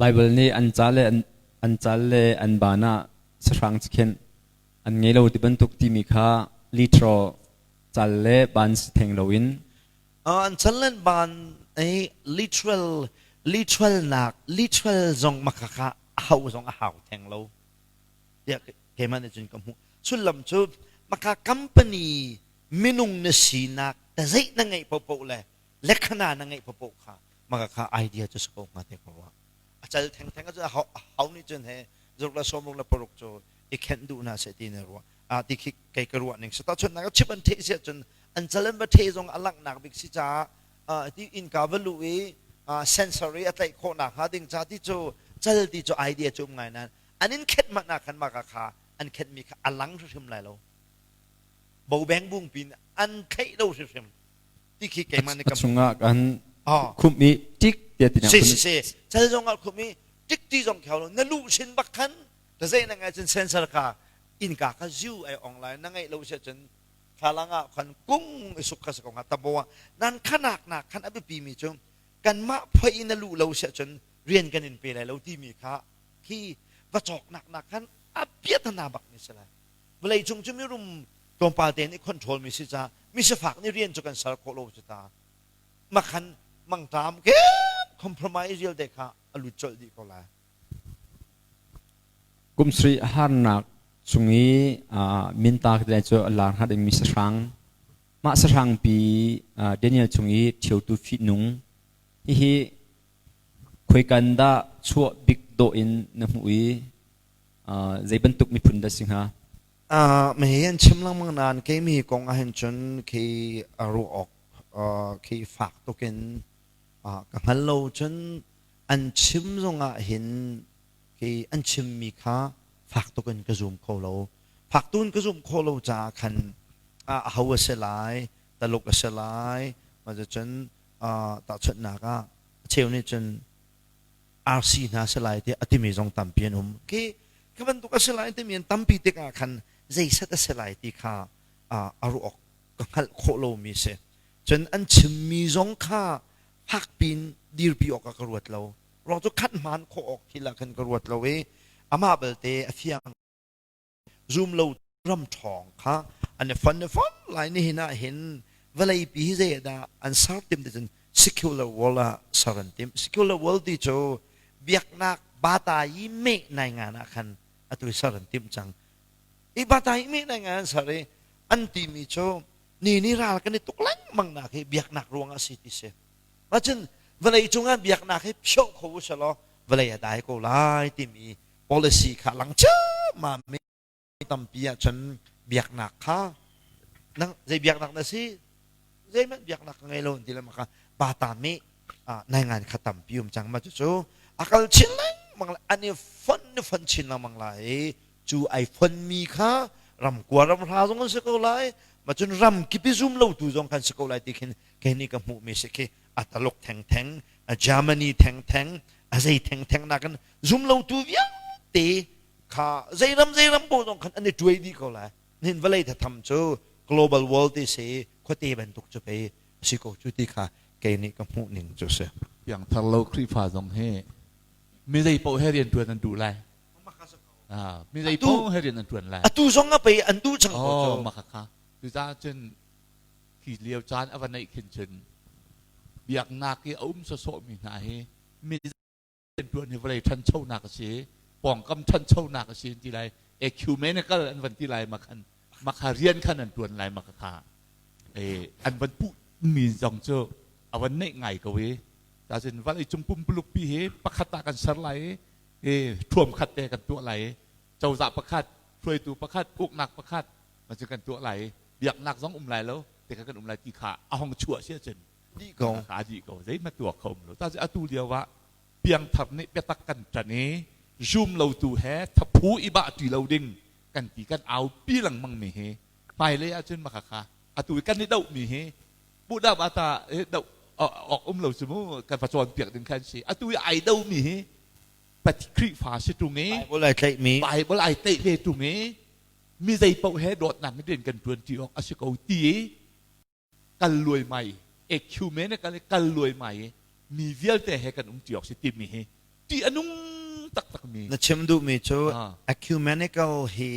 Bible nih an ca le an cal le an ban ah sahrang cikhenh an ngei lo ti bantuk timi kha literal cal le ban si theng loin An cal le ban i literal literal nak literal zong makhakha a hau zong a hau theng lo tiah keimah nih cun ka hmuh. Sullam cu maka company minung na sinak tazeih na ngeih paohpaoh le lekhana na ngeih paohpaoh kha maka kha idea cu si ko hnga te ko ruah. A cal thengtheng cu hau nih cun he zuruk le 66 cu i khenh duh hna seh ti na ruah. A ti khi kei ka ruah ning si. Tahchunhnak ah chip an theh si ahcun an cal an va theh zong a langhnak bik si caah ti innka va luh i sensor i a tlaih khawhnak hnga ding ca ti cu cal ti cu idea cu um ngai nain an in khenh hmanh ah khan mah kha an khenhmi kha a lang hrimhrim lai lo. Bobeng bung pin an theih lo hrimhrim ti khi keimah nih ka chungah kan khumh i tik tiah ti si si si cal zong ah khumh i tik ti zong kheo lo na luh sin bak khan ta zei na ngai cun sensor kha innka kha ziu ai ong lai na ngeih lo si cun thlalang ah khan kung i suk kha si ko hnga tabo ah nan khanak nak khan a biapi mi cu kanmah phoi in na luh lo si cun rian kan in pe lai lo timi kha khi va cawknak nak khan a piatana bak mi si lai. Vawlei cung cu mirum tlawmpal te nih control mi si ca mi sifak nih rian cu kan ser khawh lo cu ta makhan mangṭam ke compromise vialte kha a lut colh dih ko lai. Kum sarih harnak chung i minta te cu a lar hnga dingmi sahrang mah sahrang pi Daniel chung i ṭhiotu fihnung hihi khoikan dah chuah bik dawh in na hmuh i zei bantuk miphun dah si hnga? Mei an chim lengmang nain keimi kong ah hin cun khi a ruah awk khi fak tukin ka hngal lo. Cun an chim zongah hin khi an chimmi kha fak tukin ka zum kho lo. Fak tuin ka zumh khawh lo caah khan aho a si lai, Taluk a si lai, mah cun tahchunhnak ah a cheu nih cun RC hna si lai tiah a timi zong tampi an um. Khi khi bantuk a si lai timi an tampi tikah khan zeiset a si lai ti kha a ruah awk ka hngalh khawh lomi si. Cun an chimmi zong kha fakpi in dirpi awk ah ka ruat lo. Ruang cu khat hmaan khawh awk thil ah khan ka ruat lo i amah belte a fiang zum lo ram ṭhawng kha an i fon i fon lai. Nihin ah hin vawleipi hi zei dah an ser tim ti cun secular world ah ser an tim. Secular world ti cu biaknak bata i meh nai ngan ah khan atu i ser an timh cang i bata i meh nai ngan an ser i an timi cu ni ni ral kan i tuk lengmang nak hi biaknak ruang ah si ti si. Macun vawlei cungah biaknak hi phioh kho u selaw vawlei a dai ko lai timi policy kha lang ciammam mi tampi ahcun biaknak kha nang zei biaknak na si, zeihmanh biaknak ka ngei lo an ti le maka bata mi nai ngan kha tampi um cang. Ma cu a kal chin lengmang lai, an i fon ni fon chin lengmang lai. Cu ai fon mi kha ram kua ram hra zong an si ko lai, ma cun ram kipi zum lo tu zong kan si ko lai ti khin kei nih ka hmuh mi si. Khi a Taluk theng theng, a Germany theng theng, a zei theng theng nakin zum lo tu vialte kha zei ram zei ram bo zong khan an i tuai dih ko lai. Nihin vawlei thatham cu global world ti si, khuate bantuk cu pei si ko cu ti kha kei nih ka hmuh ning cu si. Piangthar lo Khrihfa zong hi mi zei paoh he rian ṭuan an duh lai. Mi zei paoh he rian an ṭuan lai. Atu zong ah pei an duh cang ko cu. Oh, maka kha. Cucaah cun khi lio caan a va neih khin cun biaknak i a um sawsawhmi hna hi mi ṭuan hi vawlei ṭhanchonak a si, pawngkam ṭhanchonak a si ti lai, ecumenical an van ti lai. Makhan makha rian khan an ṭuan lai. Maka kha an van puh mi zong cu a van neih ngai ko i cun vawlei cung pumpuluk pi hi pakhat ah kan ser lai i thuam khat te kan tuah lai i cozah pakhat, hruaitu pakhat, uknak pakhat ma cu kan tuah lai i biaknak zong um lai lo. Te kha kan um lai ti kha a hong chuah si ahcun dih ko. A dih ko. Zeihmanh tuah kho um lo. Ta atu lio ah piangthar nih biatak kan ṭan i zum lotu he thaphu i bah ṭi lo ding kan ti kan aupi lengmang mi hi hmailei ahcun maka kha atu i kan i doh mi hi Buddha bata doh awk um lo cu mu kan va cawnpiak ding khan si. Atu i ai do mi hi Khrihfa si ṭung i Bible ai tlaih mi Bible ai tlaih ve ṭung i mi zei paoh he dawtnak in rian kan ṭuan ṭi awk a si ko ti i kal luaimai ecumenical kal luaimai i mi vialte he kan um ṭi awk si timi hi ṭih a nung taktak mi. Na chim duhmi cu ecumenical hi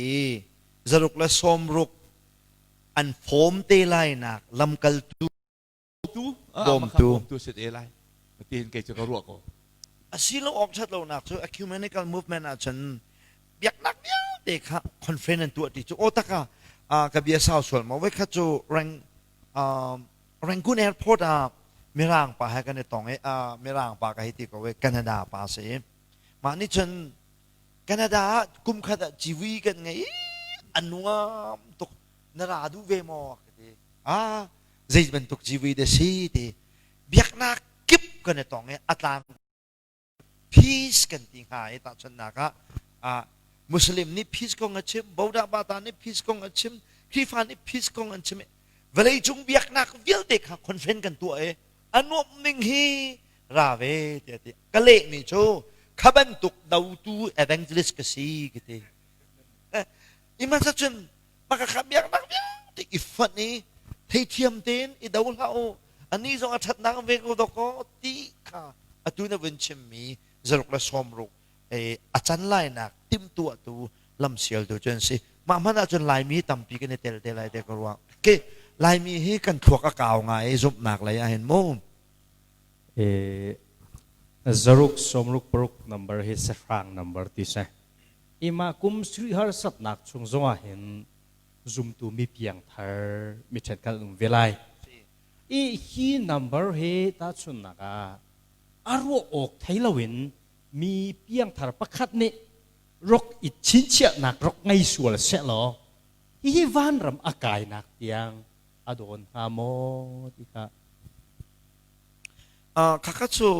zaruk le sawmruk an fawm te lainak lamkaltu tu bawmtu bawmtu si te lai tiin kei cu ka ruah ko. Asilo awk ṭhat lonak cu ecumenical movement ahcun biaknak vialte kha conference an tuah ti cu aw taka ka bia sau sual maw voikhat cu reng Rangoon airport ah mirang pa he kan i tong i mirang pa ka hei ti ko i Canada pa si. Mah nih cun Canada ah kum khat ah civui kan ngei a nuam tuk na ra duh ve maw ka ti. Ah zei bantuk civui dah si ti biaknak kip kan i tong i a tlang peace kan ti hnga i tahchunhnak ah Muslim nih peace kong a chim, Bodah Bata nih peace kong a chim, Khrihfa nih peace kong an chim i vawleicung biaknak vialte kha conference kan tuah i a nuamh ning hi ra ve tiah ti. Ka lehmi cu kha bantuk dotu evangelist ka si ka ti. Ihmanhsah cun maka kha biaknak vialte i fonh i theithiam tein i do hlah u ani zong a ṭhatnak ve ko dawkaw ti kha atu na vun chimmi zaruk le sawmruk a can lainak timhtuahtu lamsialtu cu an si. Mah hmanh ahcun Laimi tampi kan i tel te lai te ka ruah. Ke Laimi hi kan thluak a kau ngai i zumhnak lei ah hin mu. Zaruk sawmruk paruk number hi sahrang number ti si. Ima kum sri harsatnak chung zongah hin zumtu mi piangthar mi ṭhenkhat um ve lai. I hi number hi tahchunhnak ah a ruah awk thei loin mi piangthar pakhat nih rok i chinchiahnak rok ngei sual sehlaw hihi vanram a kainak tiang a dawn hnga maw ti kha. Khakha cu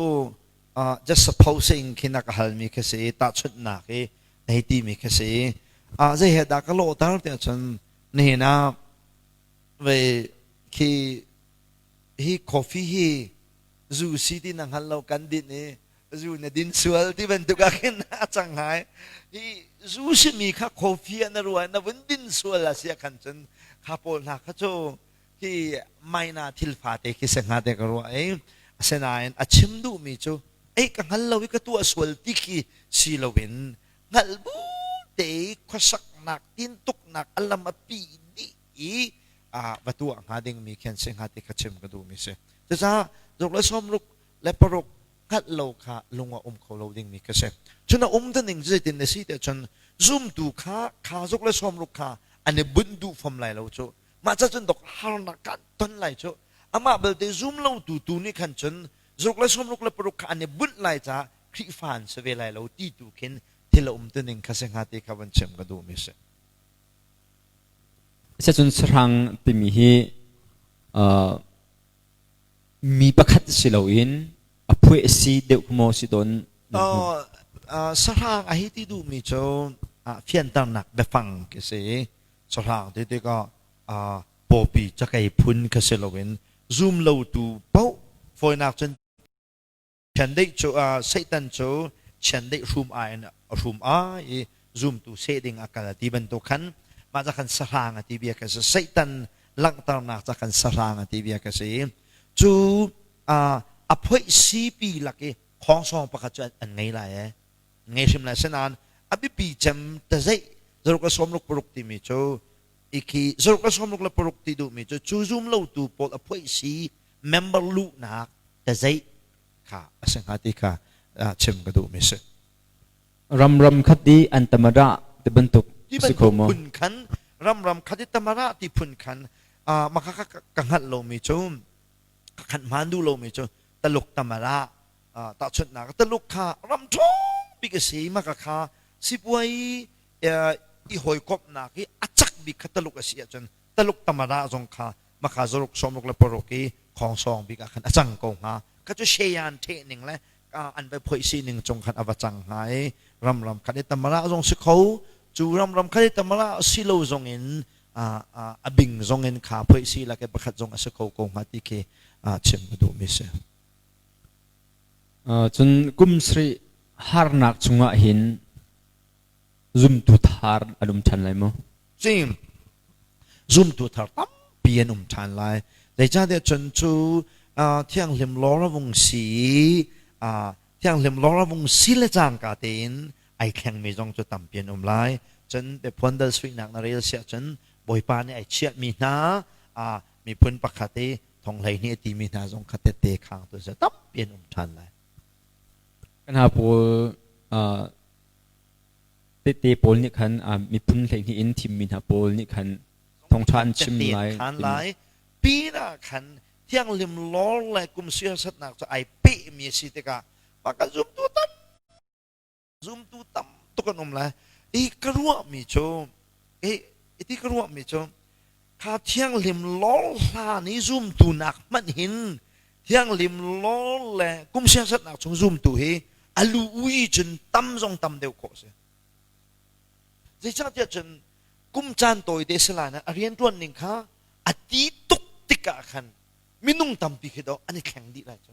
just supposing khi na ka halmi khi si i tahchunhnak i na hei timi khi si i zei he dah ka lawhter tiah cun nihin ah vei khi hi coffee hi zu si ti na hngal lo kan din i zu na din sual ti bantuk ah khin a cang hai hi zu simi kha coffee ah na ruah na vun din sual a si ah khan cun kha pawl hna kha cu hi maina thil fate khi se hnga te ka ruah i asinain a chim duhmi cu ei ka hngal lo i ka tuah sual ti khi si loin hngalh bu te khuasaknak tintuknak a lam a pi dih i va tuah hnga dingmi khi an si hnga ti kha chim ka duhmi si. Cucaah zaruk le sawmruk le paruk hngalh lo kha lung ah um kho lo dingmi ka si. Cun a um ning zeitin na si tiah cun zumtu kha kha zuk le sawmruk kha an i bunh duh fom lai lo cu. Mah ca cun dok harnak kan ton lai cu. Amah belte zum lo tu tu nih khan cun zaruk le sawmruk le paruk kha an i bunh lai caah Khrihfa an si ve lai lo ti tu khin thil a um tuning kha si hnga ti kha van chim ka duhmi si. Asiahcun sahrang timi hi mi pakhat si loin a phueh si deuh kha maw si tawn? Sahrang a hei ti duhmi cu fianternak biafang khi si. Sahrang ti tikah pawpi cakei phun kha si loin zum lotu paoh fawinak cun Chiandeih cu Satan cu chiandeih hrum ai in a hrum ai i zumtu seh ding a kal a ti bantuk khan mah ca khan sahrang a ti bia kha si. Satan langhternak ca khan sahrang a ti bia kha si. Cu a phoih sipi lak i khawngsawng pakhat cu an ngei lai ee. Ngei hrim lai. Asinain a biapi cem tazeih zaruk le sawmruk paruk timi cu ikhi zaruk le sawmruk le paruk ti duhmi cu cu zum lotu pawl a phoih si member luhnak tazeih kha a si hnga ti kha chim ka duhmi si. Ram ram khat i an tamara ti bantuk ti si kho bantuk maw? phun khan ram ram khat i tamara ti phun khan maka ka ka hngalh lomi cu ka khan hmaan duh lomi cu Taluk tamara tahchunhnak Taluk kha ram ṭhawng bik a si maka kha sipuai i hawikomhnak i a cak bik kha Taluk a si ahcun Taluk tamara zong kha. Maka zaruk sawmruk le paruk i khongsawng bik ah khan a cang ko hnga. Kha cu Sheyan ṭheh ning le an va phoih sining cung khan a va cang hnga i ramram khat i tamara zong si kho cu ramram khat i tamara si lo zong in a bing zong in kha phoih si lak i pakhat zong a si kho ko hnga ti khi chim ka duhmi si. Cun kum sarih harnak chungah hin zumtu thar an um ṭhan lai maw? Cim zumtu thar tampi an um ṭhan lai. Zeicahtiah cun cu thianghlim lawr a vung si i thianghlim lawr a vung si le cangka tein ai thlengmi zong cu tampi an um lai. Cun biaphuan dal suinak na rel siah cun Bawipa nih ai chiahmi hna miphun pakhat i thong 12 a timi hna zong kha tette khang tu tampi an um ṭhan lai. Kan ha pawl Tehte pawl nih khan miphun 12 in thimmi hna pawl nih khan thawngṭha an chim lai. Khan lai pinah khan thianghlim lawr le kum siasatnak cu ai pehmi a si tikah mah kan zumtu tam zumtu tam tuk an um lai. I ka ruahmi cu i ka ruahmi cu kha thianghlim lawr hlan i zumtu nak hmanh hin thianghlim lawr le kum siasatnak chung zumtu hi a lu ui cun tam zong tam deuh khawh si. Zeicahtiah cun kum caan tawi te si lai na a rianṭuan ning kha a ti tuk tikah khan minung tampi khi dawh an i thleng dih lai cu.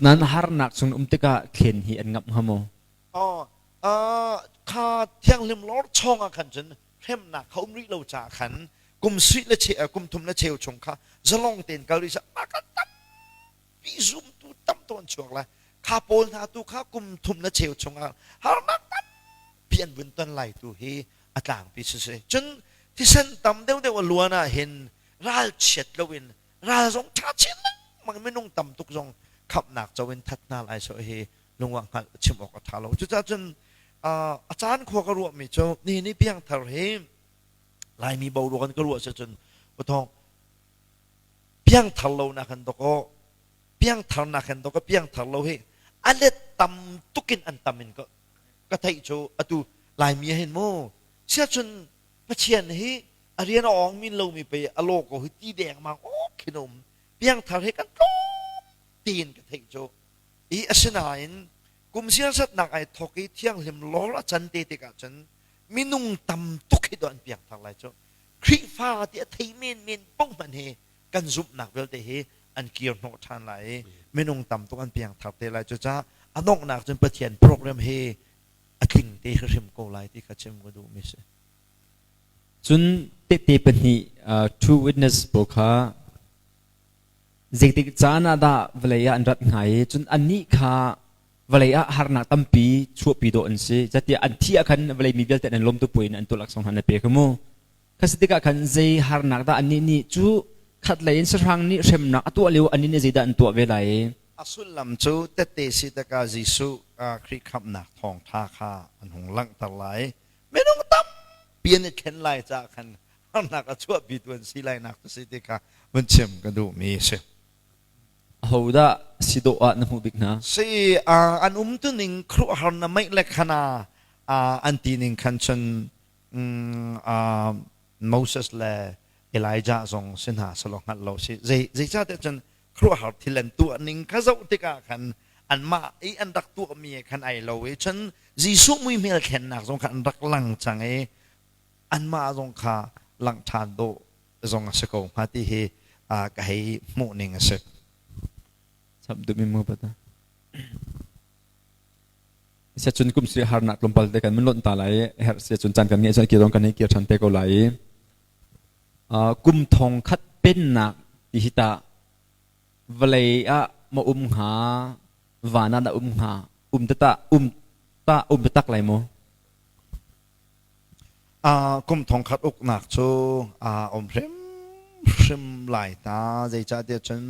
Nain harnak chung um tikah thlen hi an ngamh hnga maw? Oh, kha thianghlim lor chawng ah khan cun hremnak kha um rih lo caah khan kum sui le che kum thum le cheu chung kha zalong tein kal rih mah kha tampi zumtu tam tu an chuak lai. Kha pawl hna tu kha kum thum le cheu chung ah harnak tampi an vun ton lai tu hi a tlangpi si si. Cun thisen tam deuhdeuh a luan ah hin ralchiat loin ral zong ṭha chin lengmang minung tam tuk zong khamhnak co in that hna lai so hi lungah hngalh chim awk a ṭha lo. Cucaah cun a caan khua ka ruahmi cu nihin i piangthar hi Laimi boruak in ka ruah si cun pathawng piangthar lo nak han dawk piangthar nak han dawk piangthar lo hi a let tam tukin an tam in ka theih cu atu Laimi hin mu sia cun Pathian hi a rian a ong min lomi pei a law ko hi ti dengmang awk khin um piangthar hi kan tlawm tiin ka theih cu i asinain kum siasatnak ai thok i thianghlim lawr a can te tikah cun minung tam tuk hi do an piangthar lai cu Khrihfa ti a thei men men paoh hmanh hi kan zumhnak vialte hi an kir hnawh ṭhan lai i minung tam tuk an piangthar te lai. Cucaah a donghnak cun Pathian program hi a tling te hrim ko lai ti kha chim ka duhmi si. Cun tehte pahnih two witness pawl kha zeitik caan ah dah vawlei ah an rat hnga i cun annih kha vawlei ah harnak tampi chuahpi dawh an si. Zatiah an thi ah khan vawlei mi vialte an lawm tu puai in an tuah laksawng hna na pe kha mu. Kha si tikah khan zei harnak dah annih nih cu khatlei in sahrang nih hremnak a tuah lio annih nih zeidah an tuah ve lai? A sullam cu tette si tikah Jesuh Khrih khamhnak thawngṭha kha an hung langhter lai. Minung tampi an i thlen lai caah khan harnak a chuahpitu an si lainak cu si ti kha vun chim ka duhmi a si. Ahodah si dawh ah na hmuh bik hna? Si an umtuning khuaruahhar na meih le khana an ti ning khan cun Moses le Elijah zong si hna selaw hngalh lo si. Zeicahtiah cun khuaruahhar thil an tuah ning kha zoh tikah khan anmah i an rak tuahmi khan ai lo i cun Jesuh muihmel thlennak zong kha an rak lang cang i anmah zong kha langh ṭhan dawh zong a si ko hnga ti hi ka hei hmuh ning a si. Chap duhmi mu pata. Sia cun kum si harnak tlawmpal te kan mun lonh ta lai her sia cun caan kan ngeih cun kir kan hei kir ṭhan te ko lai i kum thong khat pennak ti hi ta vawlei ah ma um hnga van ah dah um hnga um ta ta um ta um ta tak lai maw? Kum thong khat uknak cu um hrimhrim lai ta zeicahtiah cun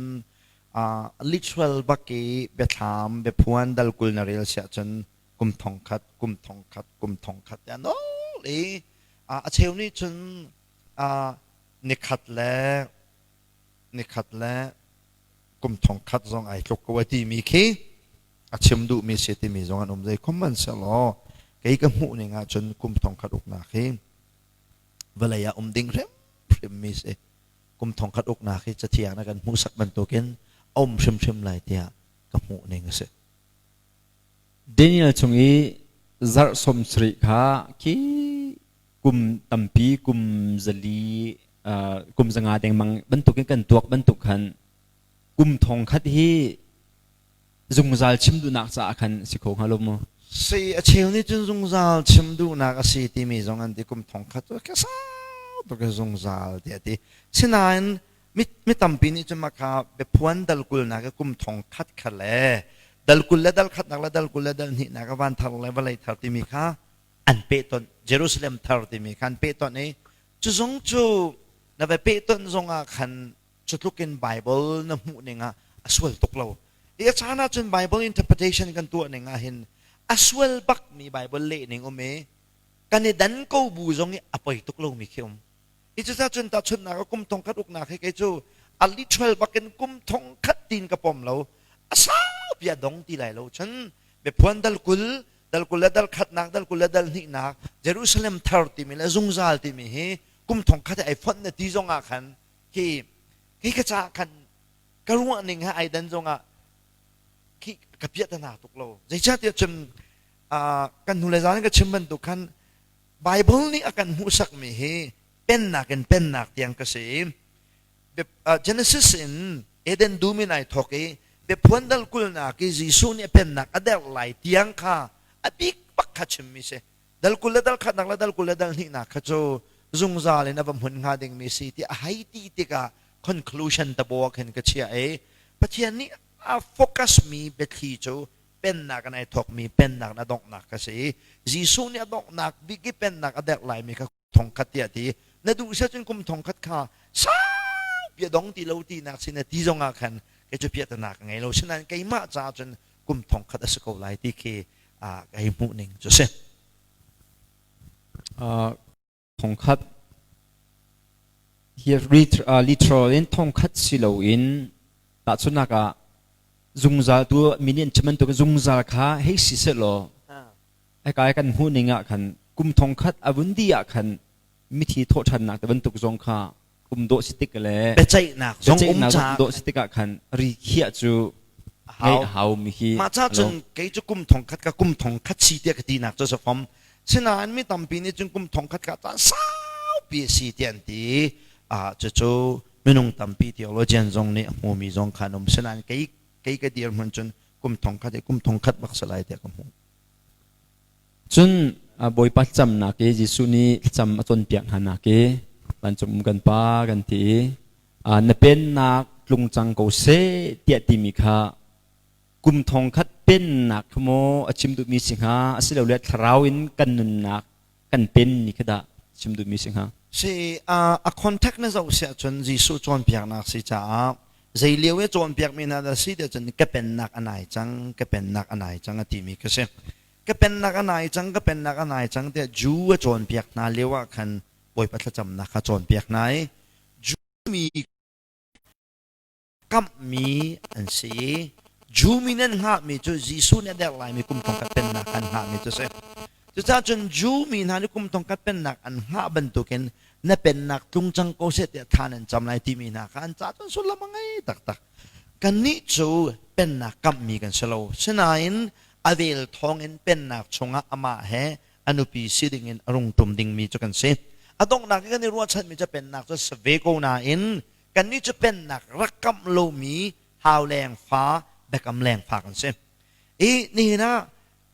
literal bak i biathlam biaphuan dal 20 na rel siah cun kum thong khat kum thong khat kum thong khat tiah nawl i a cheu nih cun nikhat le nikhat le kum thong khat zong ai tluk ko a timi khi a chim duhmi si timi zong an um. Zei khom man selaw kei ka hmuh ning ah cun kum thong khat uknak hi vawlei ah um ding hrimhrim mi si. Kum thongkhat uknak hi cathiang na kan hmuhsak bantukin a um hrimhrim lai tiah ka hmuh ning a si. Daniel chung i zarh 70 kha khi kum tampi kum 400 kum 500 dengmang bantukin kan tuak bantuk khan kum 1000 hi zungzal chim duhnak caah khan si kho hnga lo maw? Si a cheu nih cun zungzal chim duhnak a si timi zong an ti kum 1000 cu ka sau tuk zungzal tiah ti. Sinain mi tampi nih cun maka biaphuan dal kulnak i kum 1000 kha le dal 20 le dal khatnak le dal 20 le dal hnihnak a van thar le vawlei thar timi kha an pehtonh Jerusalem thar timi kha an pehtonh i cu zong cu na va pehtonh zong ah khan cu tluk in Bible na hmuh ning ah a sual tuk lo. I a caan ahcun Bible interpretation kan tuah ning ah hin a sual bak mi Bible leh ning um i kan i dan ko bu zong i a poi tuk lomi khi um. I cucaah cun tahchunhnak ah kum 1000 uknak hi kei cu a literal bakin kum 1000 tin ka pom lo. A sau bia dong ti lai lo cun biaphuan dal 20 dal 20 le dal khatnak dal 20 le dal hnihnak Jerusalem thar timi le zungzal timi hi kum 1000 ai fonh na ti zong ah khan khi khi ka caah khan ka ruah ning he ai dan zongah khi ka piahtana tuk lo zeicahtiah cun kan hnulei zan ka chim bantuk khan Bible nih a kan hmuhsakmi hi pennak in pennak tiang ka si Genesis in Eden dum in ai thawk i biaphuan dal kulnak i Jesuh nih a pennak a derh lai tiang kha a bik bak kha chimmi si Dal 20 le dal khatnak le dal 20 le dal hnihnak kha cu zungzal in a va hmun hnga dingmi si ti a hei ti tikah conclusion tabo ah khin ka chiah i Pathian nih a focus mi biathli cu pennak in ai thawkmi pennak in a donghnak ka si i Jesuh nih a donghnak bik i pennak a derh laimi kha 1000 tiah ti na duh si ahcun kum 1000 kha saupi a dong ti lo tinak si na ti zong ah khan kei cu piahtana ka ngei lo sinain keimah caah cun kum 1000 a si ko lai ti khi ka hei hmuh ning cu si. 1000 hi literal in 1000 si loin tahchunhnak ah zungzal tu mi nih an chim bantuk zungzal kha hei si sehlaw hika kan hmuh ning ah khan kum 1000 a vun dih ah khan mithi thawhṭhannak te bantuk zong kha um dawh si tik le biaceihnak zong um ca dawh si tikah khan ri khiah cu ngei a hau mi hi mah ca cun kei cu kum 1000 ka kum 1000 si tiah ka tinak cu fom sinain mi tampi nih cun kum 1000 ka caan saupi a si tiah an ti a cucu minung tampi theologian zong nih a hmumi zong khan um sinain kei kei ka dirhmun cun kum 1000 i kum 1000 bak si lai tiah ka hmuh. Cun Bawipa thlacamnak i Jesuh nih thlacam a cawnpiak hnanak i vancung um kan Pa kan ti i na pennak tlung cang ko seh tiah timi kha kum 1000 pennak kha maw a chim duhmi si hnga asilole thlarau in kan nunnak kan penmi kha dah chim duhmi si hnga? Si a contact na zoh si ahcun Jesuh cawnpiaknak si caah zei lio i cawnpiakmi hna dah si tiah cun ka pennak a nai cang ka pennak a nai cang a timi kha si. Ka pennak a nai cang ka pennak a nai cang tiah Jew a cawnpiak hna lio ah khan Bawipa thlacamnak kha cawnpiak hna i Jew mi kamhmi an si i Jew mi nan hngahmi cu Jesuh nih a derh laimi kum 1000 pennak an hngahmi cu a si. Cucaah cun Jew mi hna nih kum 1000 pennak an hngah bantukin na pennak tlung cang ko seh tiah thla nan cam lai timi hna kha an ca cun sullam a ngei taktak. Kannih cu pennak kamhmi kan si lo. Sinain a vel thawngin pennak chungah amah he a nupi si dingin a rung ṭum dingmi cu kan si. A donghnak i kan i ruahchanmi cu pennak cu si ve ko nain kannih cu pennak rak kamh lomi hau leng fa biakam leng fa kan si. I nihin ah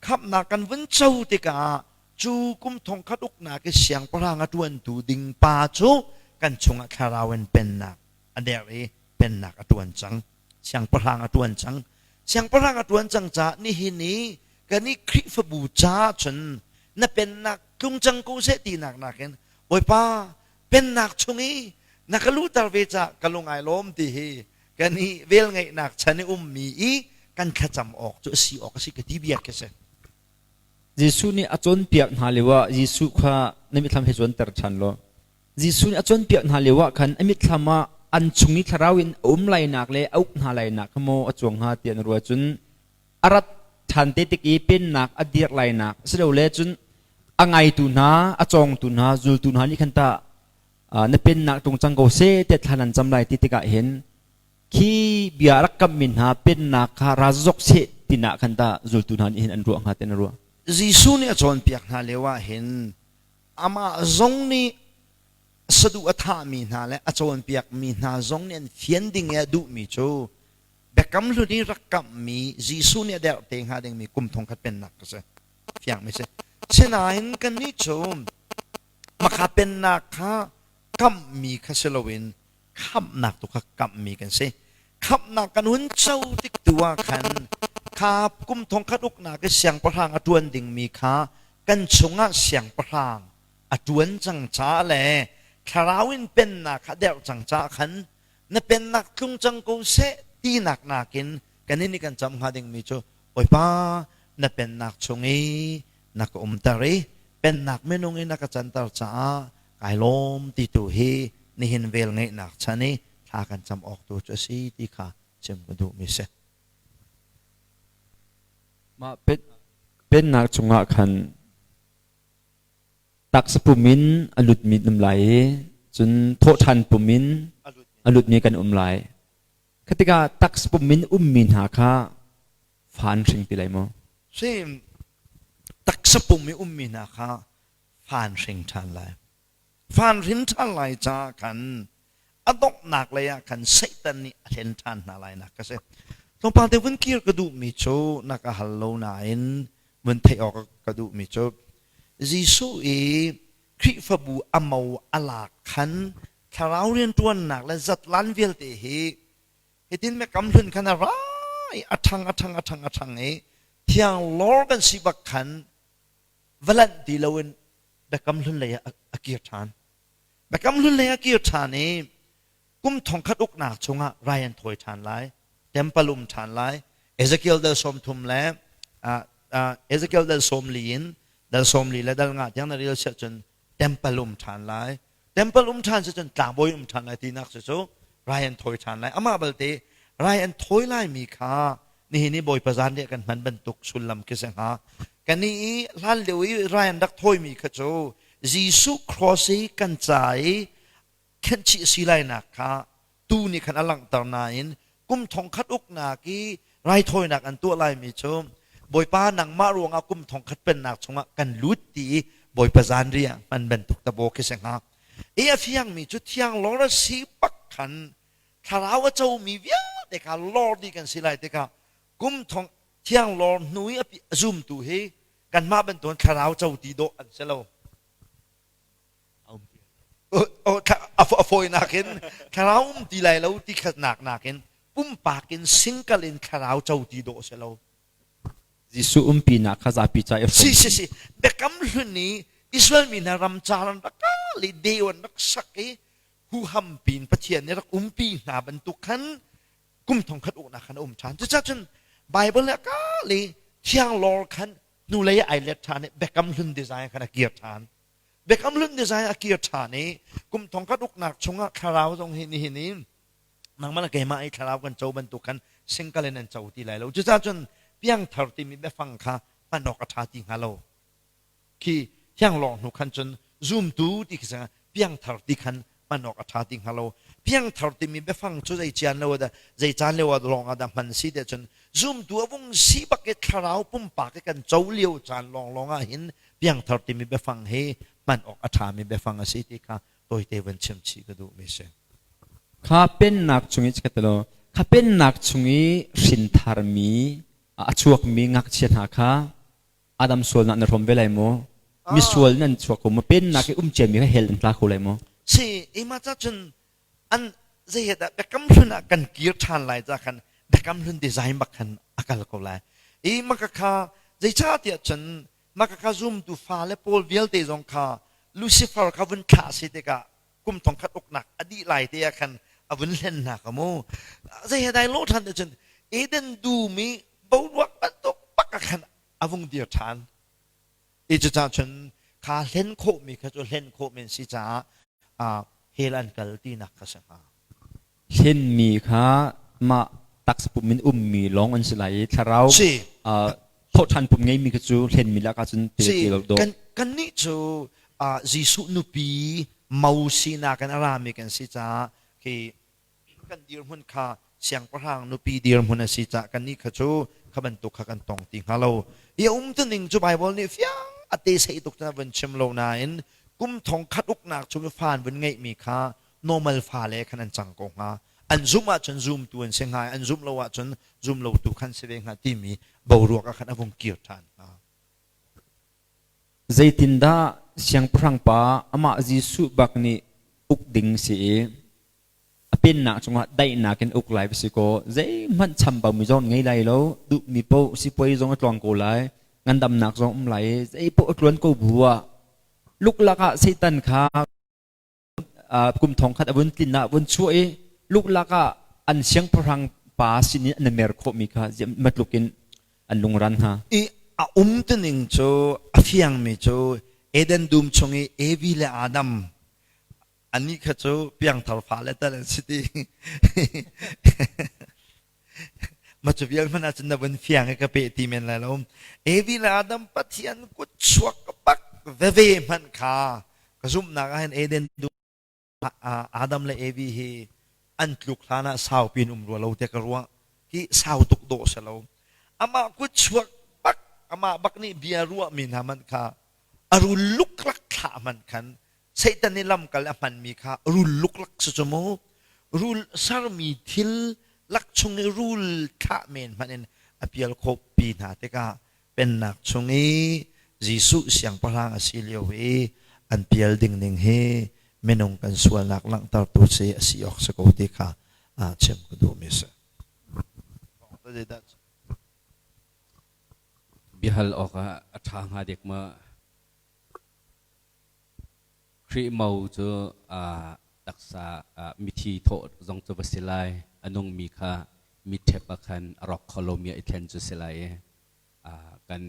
khamhnak kan vun co tikah cu kum 1000 uknak i siangpahrang a ṭuantu ding pa cu kan chungah thlarau in pennak a der i pennak a ṭuan cang. Siangpahrang a ṭuan cang. Siangpahrang a ṭuan cang caah nihin i kan i Khrihfabu caah cun na pennak tlung cang ko seh tinak nakin Bawipa pennak chung i na ka luhter ve caah ka lung ai lawm ti hi kan i velngeihnak chan i ummi i kan thlacam awk cu a si awk a si ka ti bia khi si. Jesuh nih a cawnpiak hna lio ah Jesuh kha na mitthlam he cuanter ṭhan law Jesuh nih a cawnpiak hna lio ah khan a mitthlam ah an chung i thlarau in a um lainak le a uk hna lainak kha maw a cuang hnga ti an ruah cun a rat ṭhan te tik i pennak a dirh lainak silole cun a ngaitu hna a cawngtu hna zultu hna nih khan tah Na pennak tung cang ko seh tiah thla nan cam lai ti tikah hin khi bia rak kammi hna pennak kha ra zok seh tinah khan ta zultu hna nih hin an ruah hnga ti na ruah? Jesuh nih a cawnpiak hna lio ah hin amah zong nih saduh a thahmi hna le a cawnpiakmi hna zong nih an fian ding i a duhmi cu Biakam Hlun i rak kamhmi Jesuh nih a derh te hnga dingmi kum thongkhat pennak a si. Fiangmi si. Sinain kannih cu makha pennak kha kamhmi kha si loin khamhnak tu kha kamhmi kan si. Khamhnak kan hun co tik tu ah khan kha kum thongkhat uknak i siangpahrang a ṭuan dingmi kha kan chungah siangpahrang a ṭuan cang caah le thlarau in pennak kha a derh cang caah khan na pennak tlung cang ko seh tinak nakin kan nih kan cam hnga dingmi cu Bawipa na pennak chung i na ka umter i pennak minung in na ka canter caah kai lawm ti tu hi nihin vel ngeihnak chan i thla kan cam awk tu cu a si ti kha chim ka duhmi si. Mah pennak chungah khan Taksa pum in a lutmi an um lai i cun thawhṭhan pum in a lutmi kan um lai. Kha tikah taksa pum in ummi hna kha fa an hring ti lai maw? Si, taksa pum i ummi hna kha fa an hring ṭhan lai. Fa an hrin ṭhan lai caah khan a donghnak lei ah khan Satan nih a hlen ṭhan hna lai nak ka si. Tlawmpal te vun kir ka duhmi cu na ka hal lo nain vun theih awk ka duhmi cu Jesuh i Khrihfabu a mo a lak khan thlarau rianṭuannak le zatlan vialte hi hitin biakam hlun khan a ra i a ṭhang a ṭhang a ṭhang a ṭhang i thiang lawr kan si bak khan va lanh ti loin biakam hlun lei ah a kir ṭhan. Biakam hlun lei ah kir ṭhan i kum thongkhat uknak chungah rai an thawi ṭhan lai, temple um ṭhan lai. Ezekiel dal 30 le Ezekiel dal 40 in dal 40 le dal nga tiang na rel siah cun temple um ṭhan lai. Temple um ṭhan si cun tlangbawi um ṭhan lai tinak cu cu rai an thawi ṭhan lai. Amah balte rai an thawi laimi kha nihin i Bawipa zanriah kan hman bantuk sullam khi si hnga. Kan i hlan lio i rai an rak thawimi kha cu Jesuh cross i kan ca i khenhchih si lainak kha tu nih khan a langhter nain kum thongkhat uknak i raithawinak an tuah laimi cu Bawipa nangmah ruangah kum thongkhat pennak chungah kan lut ti i Bawipa zanriah hman bantuk tabo khi si hnga. I a fiangmi cu thiang lawr a si bak khan thlarau a comi vialte kha lawr dih kan si lai tikah kum thong thiang lawr hnu i a zumtu hi kanmah bantukin thlarau co ti dawh an si lo. A fawinak in thlarau um ti lai lo ti khatnak nakin pumpak in single in thlarau co ti dawh si lo. Jesuh umpinak kha zapi ca i Si si si biakam hlun i Israel mi hna ram car an rak kal i deu an rak sak i huham pin Pathian nih rak umpi hna bantuk khan kum thongkhat uknak khan a um ṭhan. Cucaah cun Bible le kal i thiang lawr khan hnulei ai let ṭhan i Biakam Hlun design khan a kir ṭhan. Biakam Hlun design a kir ṭhan i kum thongkhat uknak chungah thlarau zong hi nihin i nangmah le keimah i thlarau kan co bantuk khan single in an co ti lai lo. Cucaah cun piangthar timi biafang kha hman awk a ṭha ti hnga lo. Khi thianglawng hnu khan cun zumtu ti khi piangthar ti khan hman awk a ṭha ti hnga lo. Piangthar timi biafang cu zei cian lo dah zei caan lio ah lawng ah dah hman si tiah cun zumtu a vung si bak i thlarau pumpak i kan co lio caan lawnglawng ah hin piangthar timi biafang hi hman awk a ṭhami biafang a si ti kha tawite van chim chih ka duhmi si. Kha pennak chung i chikkhatelaw kha pennak chung i hrintharmi a chuakmi ngakchia hna kha Adam sualnak na hrawm ve lai maw? Misual nan chuak ko maw? Pennak i um ciami kha hell an tla kho lai maw? Si, ima ca cun an zei dah biakam hlun ah kan kir ṭhan lai ca khan biakam hlun design bak khan a kal ko lai. I maka kha zeicah tiah cun maka kha zumtu fale pawl vialte zong kha Lucifer kha vun thlah si tikah kum thongkhat uknak a dih lai te ah khan a vun hlen hna ka mu. Zei he dai lo ṭhan te cun Eden dum i boruak bantuk bak ah khan a vung dir ṭhan. I cucaah cun kha hlen khawhmi kha cu hlen khawhmi an si caah hell an kal tinak kha si hnga. Hlenmi kha mah taksa pum in ummi lawng an si lai i thlarau Si. thawhṭhan pum ngeimi kha cu hlenmi lakah cun te Si. ti lo dawh. Kan kannih cu. Jesuh nupi mo sinak in a rami kan si caah khi kan dirhmun kha siangpahrang nupi dirhmun a si caah kannih kha cu kha bantuk kha kan tong ti hnga lo. I a umtuning cu Baibal nih fiang a te sei tuk cun a vun chim lo nain kum thong khat uknak chung i fa an vun ngeihmi kha normal fale khan an cang ko hnga. An zumh ahcun zumtu an si hnga i an zumh lo ahcun zum lotu khan si ve hnga timi boruak ah khan a vung kir ṭhan hnga. Zeitindah Siangpahrang pa amah Jesuh bak nih uk ding si i a pennak cungah daihnak in uk lai va si kaw zeihmanh chambaumi zong ngei lai lo, duhmi paoh sipuai zong a tluang ko lai, ngandamnak zong um lai i zeipaoh a tluan ko bu ah luklak ah Satan kha kum thong khat a vun tlin ah vun chuah i luklak ah an siangpahrang pa sin in an i mer khawhmi kha matluk in an lungran hna. I a umtuning cu a fiangmi cu Eden dum chung i Evi le Adam anih kha cu piangthar fale tal an si ti. Ma cu vial hmanh ahcun na vun fiang i ka peh ti men lai lo. Evi le Adam Pathian kut chuak bak veve hmanh kha ka zumhnak ah hin Eden dum Adam le Evi hi an tluk hlan ah saupi in um rua lo te ka ruah. Hi sau tuk dawh si lo. Amah kut chuak bak, amah bak nih bia ruahmi hna hmanh kha a rul luklak thlah hmanh khan Satan nih lamkal a hmanmi kha rul luklak si cu mu. Rul sermi thil lak chung i rul thlah men hmanh in a pial khawh pi hna tikah pennak chung i Jesuh siangpahrang a si lio i an pial ding ning hi minung kan sualnak langhtertu si a si awk si ko ti kha chim ka duhmi a si. Biahal awkah a ṭha hnga dek ma? Khrih mo cu taksa mithi thawh zong cu va si lai, a nungmi kha mitṭhep ah khan a rawk kho lomi ah i thlen cu si lai i kan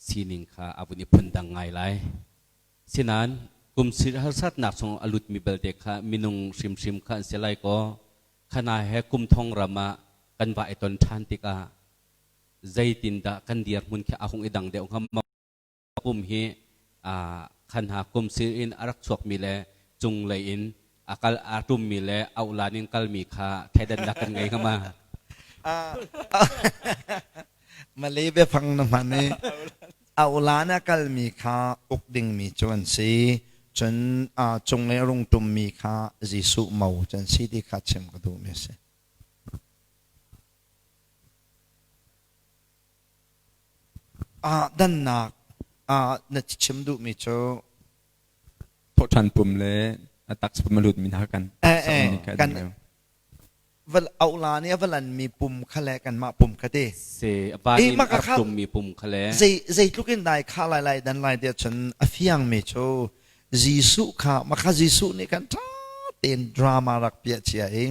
sining kha a vun i phundang ngai lai. Sinain kum harsatnak chung a lutmi belte kha minung hrimhrim kha an si lai kaw, khana he kum thong ram ah kan va i ton ṭhan tikah zeitindah kan dirhmun khi a hung i dang deuh hnga maw? Pum hi khan ha kum sir in a rak chuakmi le cunglei in a kal a ṭummi le auhlan in kalmi kha thleidannak kan ngei hnga ma? Malay biafang na hman i auhlan a kalmi kha uk dingmi cu an si. Cun cunglei a rung ṭummi kha Jesuh mo cu an si ti kha chim ka duhmi a si. Dannak na chim duhmi cu thawhṭhan pum le a taksa pum a lutmi hna kan kan val aula nih a valanmi pum kha le kanmah pum kha ti se van in a rak tlummi pum kha le zei zeitluk in dai kha lai lai dan lai tiah cun a fiangmi cu Jesuh kha makha Jesuh nih kan ṭha tein drama rak piah cia i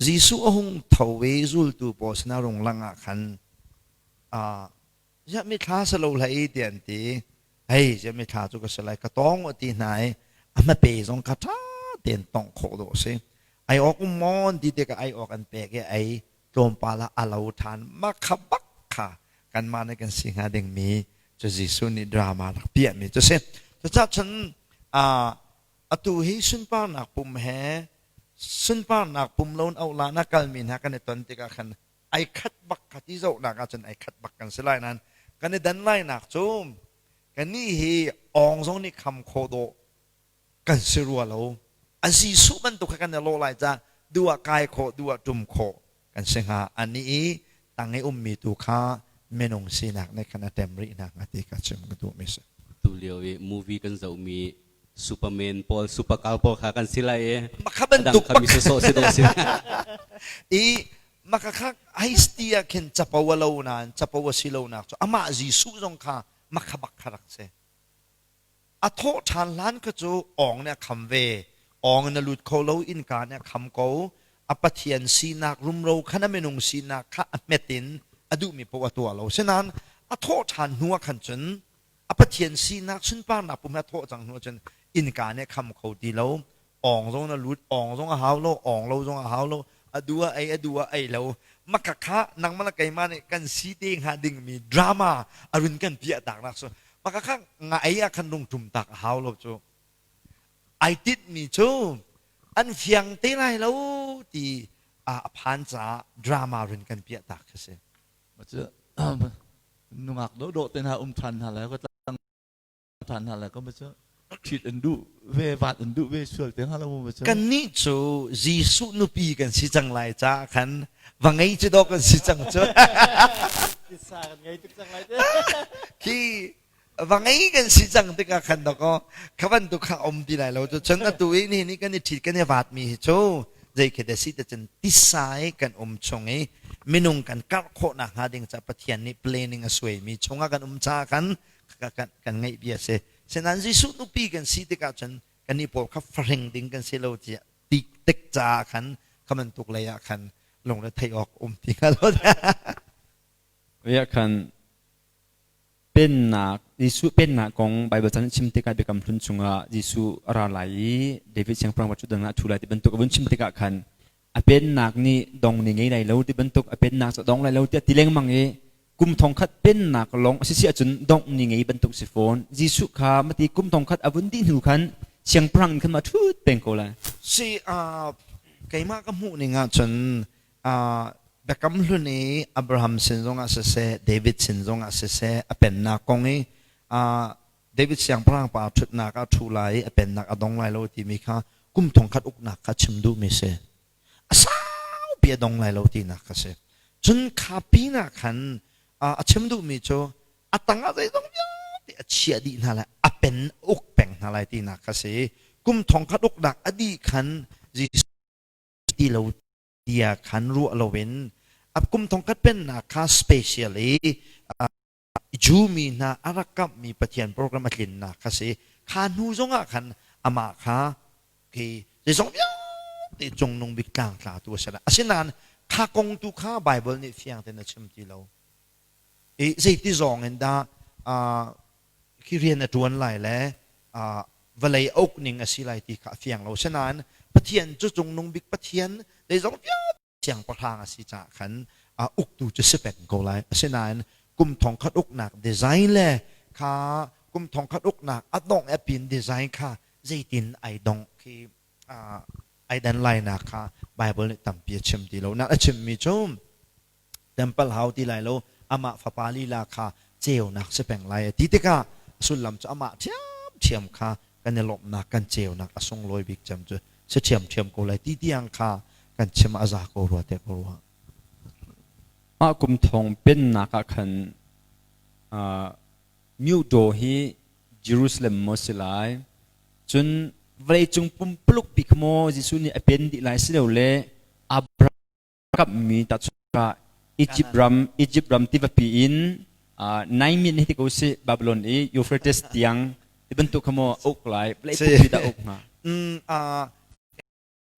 Jesuh a hung tho i zultu pawl sinah rung lang ah khan ziah mithla si lo hlei tiah an ti. Hei ziah mithla cu ka si lai ka tawng a ti hna i a hmape zong kha ṭha tein tongh khawh dawh a si. Ai awk um maw an ti tikah ai awk an pek i ei tlawmpal ah a lo ṭhan. Mah kha bak kha kanmah nih kan si hnga dingmi cu Jesuh nih drama rak piahmi cu si. Cucaah cun atu hi sunparnak pum he sunparnak pum lo in auhlan a kalmi hna kan i ton tikah khan ai khat bak kha ti zohnak ahcun ai khat bak kan si lai nain kan i dan lainak cu kannih hi awng zong nih kham khawh dawh kan si rua lo. A Jesuh bantuk kha kan i lawh lai caah duh ah kai khawh duh ah ṭum khawh kan si hnga. Anih i tang i ummi tu kha minung sinak nih khan a tem rih hna hnga ti kha chim ka duhmi si. Tu lio i movie kan zohmi Superman pawl, Supercar pawl kha kan si lai i Makha bantuk a dang kha mi sawsawh si dawh si. I maka kha heistia khin capo a lo nain capo a si lo nak cu amah Jesuh zong kha makha bak kha rak si. A thawh ṭhan hlan kha cu awng nih a kham ve. Awng in a lut kho lo, innka nih a kham ko. A Pathian sinak rumro khan a minung sinak kha a hmet in a duhmi paoh a tuah lo. Sinain a thawh ṭhan hnu ah khan cun a Pathian sinak sunparnak pum he a thawh cang hnu ahcun innka nih a kham kho ti lo. Awng zong na lut, awng zong a hau lo, awng lo zong a hau lo. A duh ah ei, a duh ah ei lo. Maka kha nangmah le keimah nih kan si te hnga dingmi drama a run kan piah taknak cu. Maka kha nga ei ah khan rung ṭum tak a hau lo cu. Ai tinhmi cu an fiang te lai lo ti a phan caah drama rin kan piah tak khi si. Nungak dawhdawh te hna um ṭhan hna lai ka tlang ṭhan hna lai ka cu ṭhit an duh ve vat an duh ve sual te hnga lo mu cu. Kannih cu Jesuh nupi kan si cang lai caah khan va ngei cu dawh kan si cang cu. Tisa kan ngei tuk cang lai te. Khi va ngei kan si cang tikah khan dakaw kha bantuk kha um ti lai lo cu cun atu i ni nih kan i ṭhit kan i vat mi hi cu zei khi dah si te cun tisa i kan um chung i minung kan karh khawh nakhnga ding ca Pathian nih planning a suai mi chungah kan um caah kan kan kan ngeih bia si. Sinain Jesuh nupi kan si tikah cun kannih pawl kha fahring ding kan si lo tiah ti tik caah khan kha bantuk lei ah khan lungre theih awk um ti hnga lo. Riah khan Pennak, Jesuh pennak kong Baibal caan chim tikah Biakam Hlun chungah Jesuh a ra lai i David siangpahrang va ṭhutdan ah a ṭhu lai ti bantuk a vun chim tikah khan a pennak nih dong ni ngei lai lo ti bantuk a pennak cu a dong lai lo tiah ti lengmang i kum thongkhat pennak lawng a si si ahcun dongh ni ngei bantuk si fawn. Jesuh kha mati kum thongkhat a vun dih hnu khan siangpahrang in khan ma ṭhut peng ko lai. Si, keimah ka hmuh ning ahcun Biakam Hlun i Abraham sin zongah siseh, David sin zongah siseh, a pennak kong i David siangpahrang pa ṭhutnak ah ṭhu lai i a pennak a dong lai lo timi kha kum thongkhat uknak kha chim duhmi si. A saupi a dong lai lo tinak kha si. Cun kha pinah khan a chim duhmi cu a tangah zeizong vialte a chiah dih hna lai, a pen uk peng hna lai tinak kha si. Kum thongkhat uknak a dih khan Jesuh ti lo tiah khan ruah loin a kum thongkhat pennak kha special i Jew mi hna a rak kamhmi Pathian program a tlinnak kha si. Kha hnu zongah khan amah kha khi zeizong vialte cungnung bik tlangtlatu a si lai. Asinain kha kong tu kha Bible nih fiang tein a chim ti lo. I zeiti zawng in dah khi rian a ṭuan lai le vawlei a uk ning a si lai ti kha a fiang lo. Asinain Pathian cu cungnung bik Pathian zeizong vialte siangpahrang a si caah khan uktu cu si peng ko lai. Asinain kum thongkhat uknak design le kha kum thongkhat uknak a dongh a pin design kha zeitin ai dongh khi ai dan lainak kha Bible nih tampi a chim ti lo. Nain a chimmi cu Temple hau ti lai lo, amah fapa lila kha ceunak si peng lai a ti tikah a sullam cu amah ṭhiamṭhiam kha kan i lawmhnak kan ceunak a sunglawi bik cem cu si ṭhiamṭhiam ko lai ti tiang kha kan chim a za ko rua te ko rua. Mah kum thong pennak ah khan Myodaw hi Jerusalem maw si lai? Cun vawleicung pumpuluk bik maw Jesuh nih a pen dih lai silole Abraham kamhmi tahchunhnak Egypt ram Egypt ram tivapi in Naimin hi ti ko sih Babylon i Euphrates tiang ti bantuk kha maw uk lai vawlei pumpi dah uk hnga?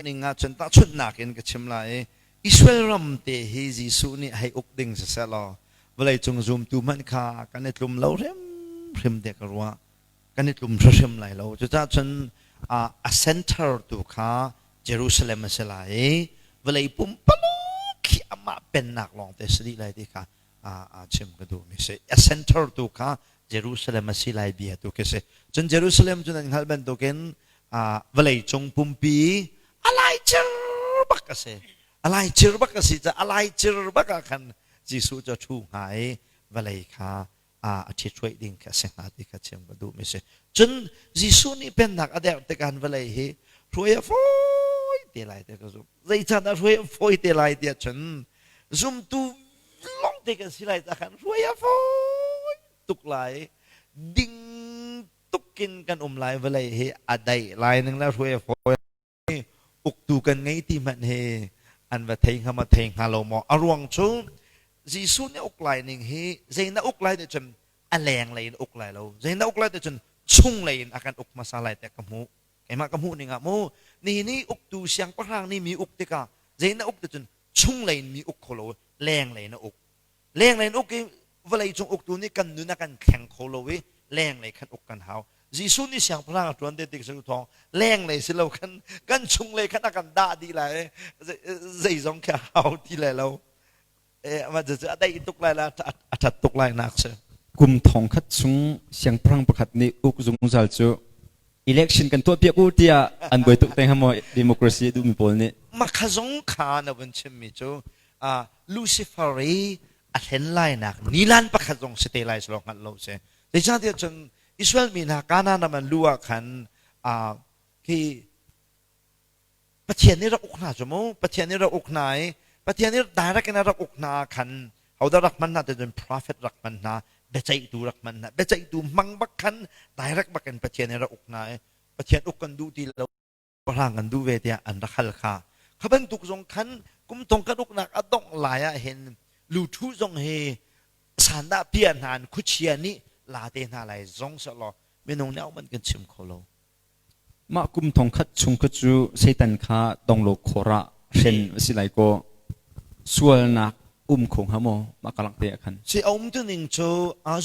Ning ah cun tahchunhnak in ka chim lai i Israel ram te hi Jesuh nih hei uk ding siseh law vawleicung zumtu hmanh kha kan i tlum lo hrimhrim te ka ruah kan i tlum hrimhrim lai lo. Cucaah cun a center tu kha Jerusalem a si lai i vawlei pumpaluk khi amah pennak lawng te si dih lai ti kha a chim ka duhmi si. A center tu kha Jerusalem a si lai bia tu khi si. Cun Jerusalem cu nan hngalh bantukin vawlei cung pumpi a laicir bak a si. A laicir bak a si caah a laicir bak ah khan Jesuh cu a ṭhu hnga i vawlei kha a ṭhithruai ding kha a si hnga ti kha chim ka duhmi si. Cun Jesuh nih pennak a derh tikah vawlei hi hruai a fawi te lai ti ka zumh. Zeicahdah hruai a fawi te lai tiah cun zumtu lawng te kan si lai caah khan hruai a fawi tuk lai. Ding tukin kan um lai vawlei hi a daih lai ning le hruai a fawi uktu kan ngei ti hmanh hi an va thei hnga ma thei hnga lo maw? A ruang cu Jesuh nih uk lai ning hi zei na uk lai nih cun a leng lei in uk lai lo. Zei na uk lai nih cun chung lei in a kan uk hmasa lai tiah ka hmuh. Keimah ka hmuh ning ah mu nihin i uktu siangpahrang nih mi uk tikah zei na uk ti cun chung lei in mi uk kho lo leng lei in a uk. Lenglei in uk i vawleicung uktu nih kan nun a kan thleng kho lo i lenglei khan uk kan hau. Jesuh nih siangpahrang a ṭuan te tik cu thawng lenglei si lo khan kan chunglei khan a kan dah dih lai zeizong khi a hau ti lai lo. Eh, mah cu a daih tuk lai la a ṭhat tuk lai nak si. Kum thong khat chung siangpahrang pakhat nih uk zungzal cu election kan tuahpiak u tiah an buai tuk te hnga maw democracy a duhmi pawl nih? Makha zong kha na vun chimmi cu Lucifer i a hlen lainak nilan pakhat zong si te lai selaw hngalh lo si. Zeicahtiah cun Israel mi hna Kanaan ram an luh ah khan khi Pathian nih rak uk hna cu mu. Pathian nih rak uk hna i Pathian nih direct in a rak uk hna ah khan hodah rak hman hna ti cun prophet rak hman hna, biaceihtu rak hman hna. Biaceihtu hmang bak khan direct bak in Pathian nih rak uk hna i Pathian uk kan duh ti lo hlang kan duh ve tiah an rak hal kha. Kha bantuk zong khan kum thong kan uknak a dongh lai ah hin luthu zong hi sandah pia hna in khuachia nih la te hna lai zong sehlaw minung nih man kan chim kho lo. Mah kum thong khat chung kha cu Satan kha donglo khor ah hren a si lai kaw sualnak um kho hnga maw mah ka lak te ah khan? Si a um tu ning cu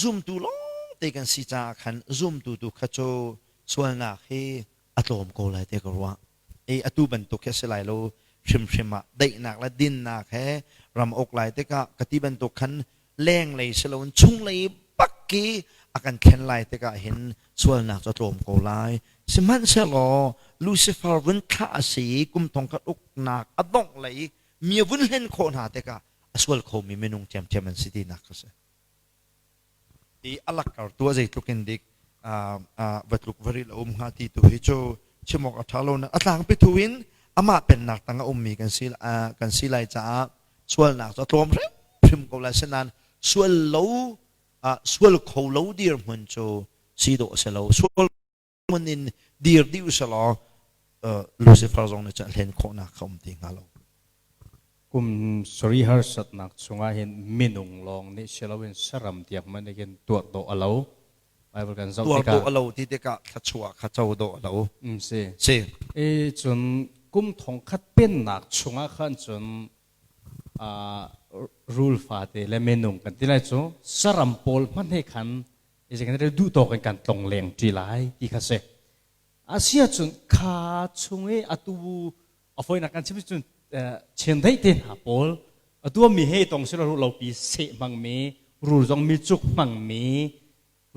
zumtu lawng te kan si caah khan zumtu tu kha cu sualnak hi a tlawm ko lai te ka ruah. I atu bantuk hi a si lai lo hrimhrim ah daihnak le dinnak he ram uk lai tikah ka ti bantuk khan lenglei si loin chunglei bak i a kan thlen lai tikah hin sualnak cu a tlawm ko lai. Sihmanhsehlaw Lucifer vun thlah a si i kum thong khat uknak a dongh lei mi a vun hlen khawh hna tikah a sual khomi minung ṭhiamṭhiam an si tinak kha si. I a lakkar tu a zeitluk in dik va tluk va ril a um hnga ti tu hi cu chim awk a ṭha lo. A tlangpi thu in amah pennak tang a ummi kan si lai caah sualnak cu a tlawm hrimhrim ko lai. Sinain sual lo sual kho lo dirhmun cu si dawh a si lo. Sual hmun in dir dih usalaw Lucifer zong nih cun a hlen khawhnak kha um ti hnga lo. Kum sari harsatnak chungah hin minung lawng nih si loin saram tiang hmanh nih khin tuar dawh a lo. Bible kan zoh Tuar tikah dawh a lo ti tikah thluachuah kha co dawh a lo. Si. Si. I cun kum thong khat pennak chungah khan cun rul fate le minung kan ti lai cu saram pawl hmanh he khan duh tawk in kan tlong leng ṭi lai ti kha si. Asia cun kha chung i atu a foinak kan chim cun chiandeih te hna pawl atu mi he tong sila ru lopi seh hmang mi rul zong mi cuk hmang mi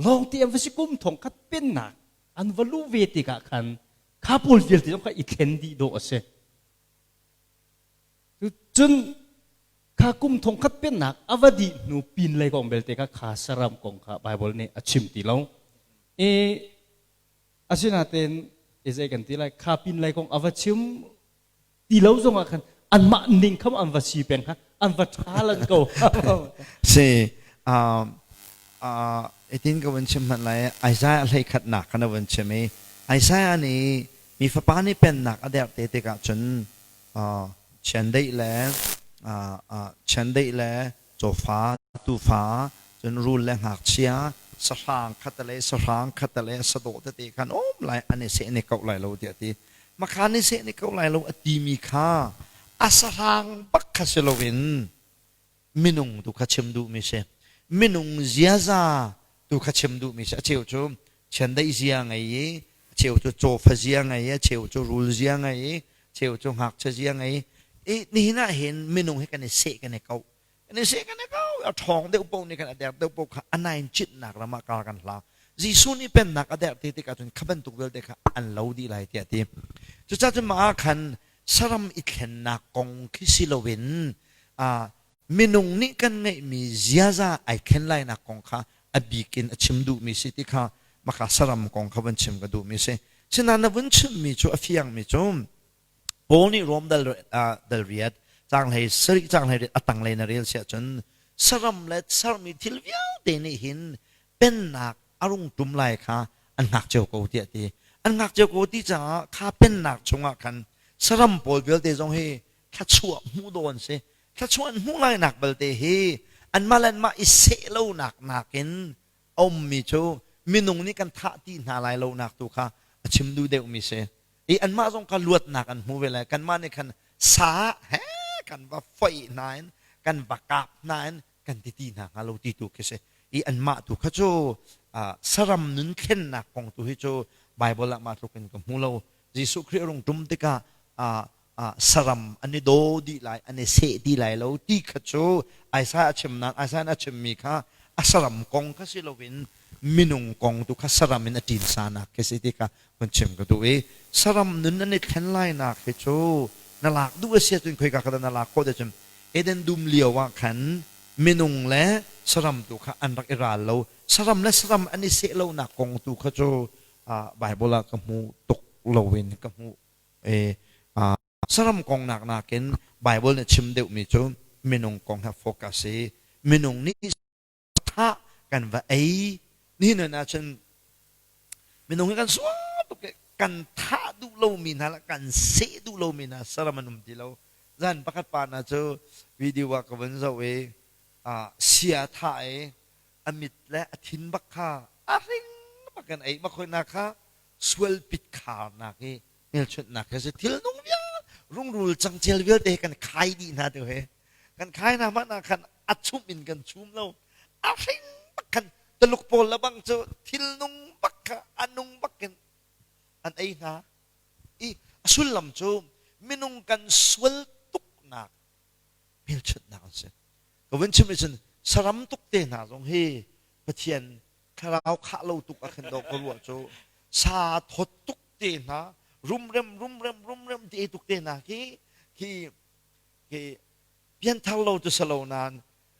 lawng ti an va si kum thong khat pennak an va lu ve tikah khan kha pawl vialte zong kha i thlen dih dawh a si. Cun kha kum thong khat pennak a va dih hnu pin lei kong belte kha kha saram kong kha Bible nih a chim ti lo. I asinain i zei kan ti lai kha pin lei kong a va chim ti lo zong ah khan anmah ning kham an va si peng kha an va ṭha lan ko. Si itin ka vun chim hmanh lai Isaiah hlei khatnak kha na vun chim i Isaiah nih mi fapa nih pennak a derh te tikah cun chiandeih le chiandeih le cawfa tuufa cun rul le ngakchia sahrang khatale sahrang khatale sadawh tete khan um lai an i seh ne ko lai lo tiah ti makha ni seh ne ko lai lo a timi kha a sahrang bak kha si loin minung tu kha chim duhmi si. Minung ziaza tu kha chim duhmi si. A cheu cu chiandeih zia ngei i, a cheu cu cawfa zia ngei i, a cheu cu rul zia ngei i, a cheu cu ngakchia zia ngei i. Nihin ah hin minung hi kan i seh kan i koh. Kan i seh kan i koh. A ṭhawng deuh paoh nih khan a der deuh paoh kha a nain citnak ram ah kar kan hlang. Jesuh nih pennak a derh te tikah cun kha bantuk vialte kha an lo dih lai tiah a ti. Cucaah cun mah ah khan saram i thlennak kong khi si loin minung nih kan ngeihmi ziaza ai thlen lainak kong kha a bik in a chim duhmi si ti kha maka saram kong kha vun chim ka duhmi si. Sinain na vun chimmi cu a fiangmi cu Paul nih Rom dal, dal riat caang hlei sarih caang hlei riat a tanglei na rel siah cun saram le sermi thil vialte nih hin pennak a rung ṭum lai kha an hngak cio ko tiah ti. An hngak cio ko ti caah kha pennak chungah khan saram pawl vialte zong hi thluachuah hmuh dawh an si. Thluachuah an hmuh lainak belte hi anmah le anmah i seh lonak nakin a ummi cu minung nih kan thah ti hna lai lonak tu kha a chim duh deuhmi si. I anmah zong kha luatnak an hmu ve lai. Kanmah nih khan sa he kan va foih hna in kan va kap hna in kan ti ti hna hnga lo ti tu khi si. I anmah tu kha cu saram nun thlennak kong tu hi cu Bible ah mah tluk in ka hmu lo. Jesuh Khrih a rung ṭum tikah saram an i daw dih lai, an i seh ti lai lo ti kha cu Isaiah a chim nain Isaiah a chimmi kha A saram kong kha si loin minung kong tu kha saram in a ṭin sanak khi si ti kha hun chim ka duh i saram nun an i thlen lainak hi cu na lak duh a si ahcun khoika kha dah na lak khawh ti cun Eden dum lio ah khan minung le saram tu kha an rak i ral lo. Saram le saram an i seh lonak kong tu kha cu Bible ah ka hmu tuk loin ka hmuh i saram kong nak nakin Bible nih chim deuhmi cu minung kong he focus i minung nih thah kan va ei. Nihin ahcun minung hi kan sual tuk i kan thah duh lomi hna le kan seh duh lomi hna saram an um ti lo. Zan pakhat pa hna cu video ah ka vun zoh i sia thah i a mit le a thin bak kha a hring bak in ei bak hoi na kha sual pit kharnak i hmelchunhnak he si. Thil nung vial rungrul cangcel vialte he kan khai dih hna tu he kan khai hna hmanh ah khan a chumh in kan chum lo, a hring bak khan. Tuluk pawl le bang cu thil nung bak kha a nung bak in an ei hna i a sullam cu minung kan sual tuknak hmelchunhnak an si. Ka vun chim cun saram tuk te hna zong hi Pathian thlarau khah lo tuk a khin do ka ruah cu sa thawt tuk te hna, rumrem rumrem rumrem te tuk te hna khi khi khi pianthar lo cu salo nain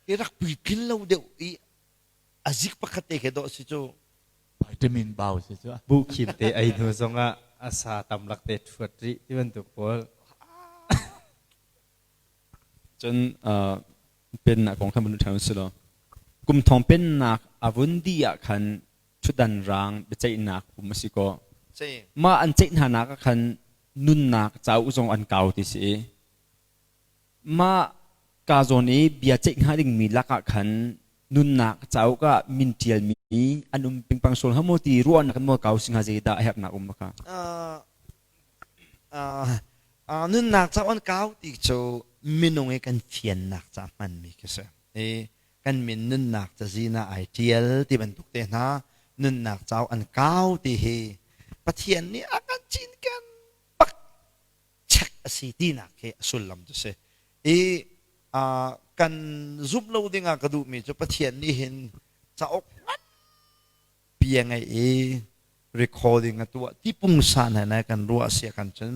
hi rak puitlin lo deuh i a zik pakhat te khi dawh si cu. Vitamin bau si cu. Bu khim te ei hnu zongah a sa tam lak te ṭhuat rih ti bantuk pawl. Cun pennak kong khan vun ṭhan si law kum thong pennak a vun dih ah khan ṭhutdan raang biaceihnak um a si kaw mah an ceih hna nak ah khan nunnak cauk zong an kau ti si i mah ka zawn i bia ceih hnga dingmi lakah khan nunnak cauk ah min ṭialmi an um pingpang sual hnga maw ti ruahnak maw kau si hnga, zeidah a herhnak um kha? Nunnak cauk an kau ti cu minung i kan fiannak ca hmanmi khi si. I kan min nunnak cazin ah ai ṭial ti bantuk te hna nunnak cauk an kau ti hi Pathian nih a kan cinken bak check a si tinak khi a sullam cu si. I kan zumh lo ding ah ka duhmi cu Pathian nih hin cauk nganpi a ngeih i recording a tuah ti pungsan he ne kan ruah sia kan cun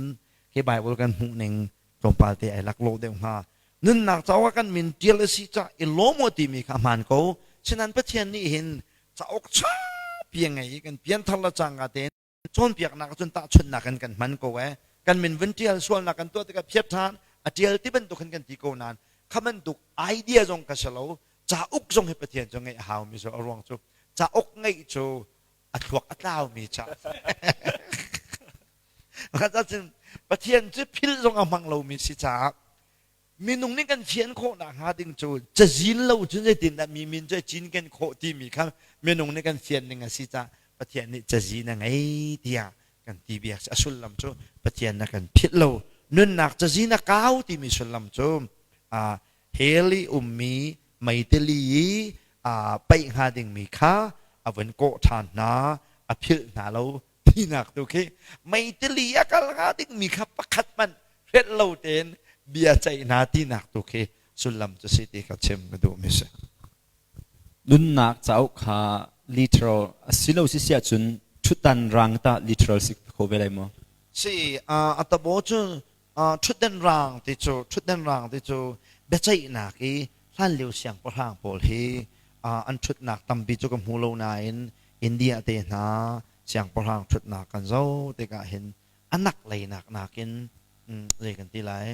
khi Bible kan hmuh ning tlawmpal te ai laklawh deuh hnga. Nunnak cauk ah kan min ṭial a si cah i lawm u timi kha hmaan ko. Sinan Pathian nih hin cauk ṭhapi a ngei i kan pianthar le cangka tein cawnpiaknak cun tahchunhnak in kan hman ko ee. Kan min vun ṭial, sualnak kan tuah tikah phiat ṭhan a ṭial ti bantuk hin kan ti ko nain kha bantuk idea zong ka si lo. Cauk zong hi Pathian cu ngeih a haumi cu a ruang cu cauk ngeih cu a thluak a tlaumi ca. Cun Pathian cu philh zong a hmang lomi si caah minung nih kan fian khawh nakhnga ding cu cazin lo cun zeitindah mi min cu cinken khawh timi kha minung nih kan fian ning a si caah Pathian nih cazin a ngei tiah kan ti biak. A sullam cu Pathian na kan philh lo. Nunnak cazin a kau timi sullam cu hell i ummi meitili i paih hnga dingmi kha a vun kawh ṭhan hna, a philh hna lo tinak tu khi meitili a kal hnga dingmi kha pakhat hmanh hrelh lo tein bia ceih hna tinak tu khi sullam cu si ti kha chim ka duhmi si. Nunnak cauk kha literal a si lo si si ahcun ṭhutdan rang tah literal si kho ve lai maw? Si, a tabo cu ṭhutdan rang ti cu ṭhutdan rang ti cu biaceihnak i hlanlio siangpahrang pawl hi an ṭhutnak tampi cu ka hmu lo nain India te hna siangpahrang ṭhutnak kan zoh tikah hin a nak lei nak nakin zei kan ti lai,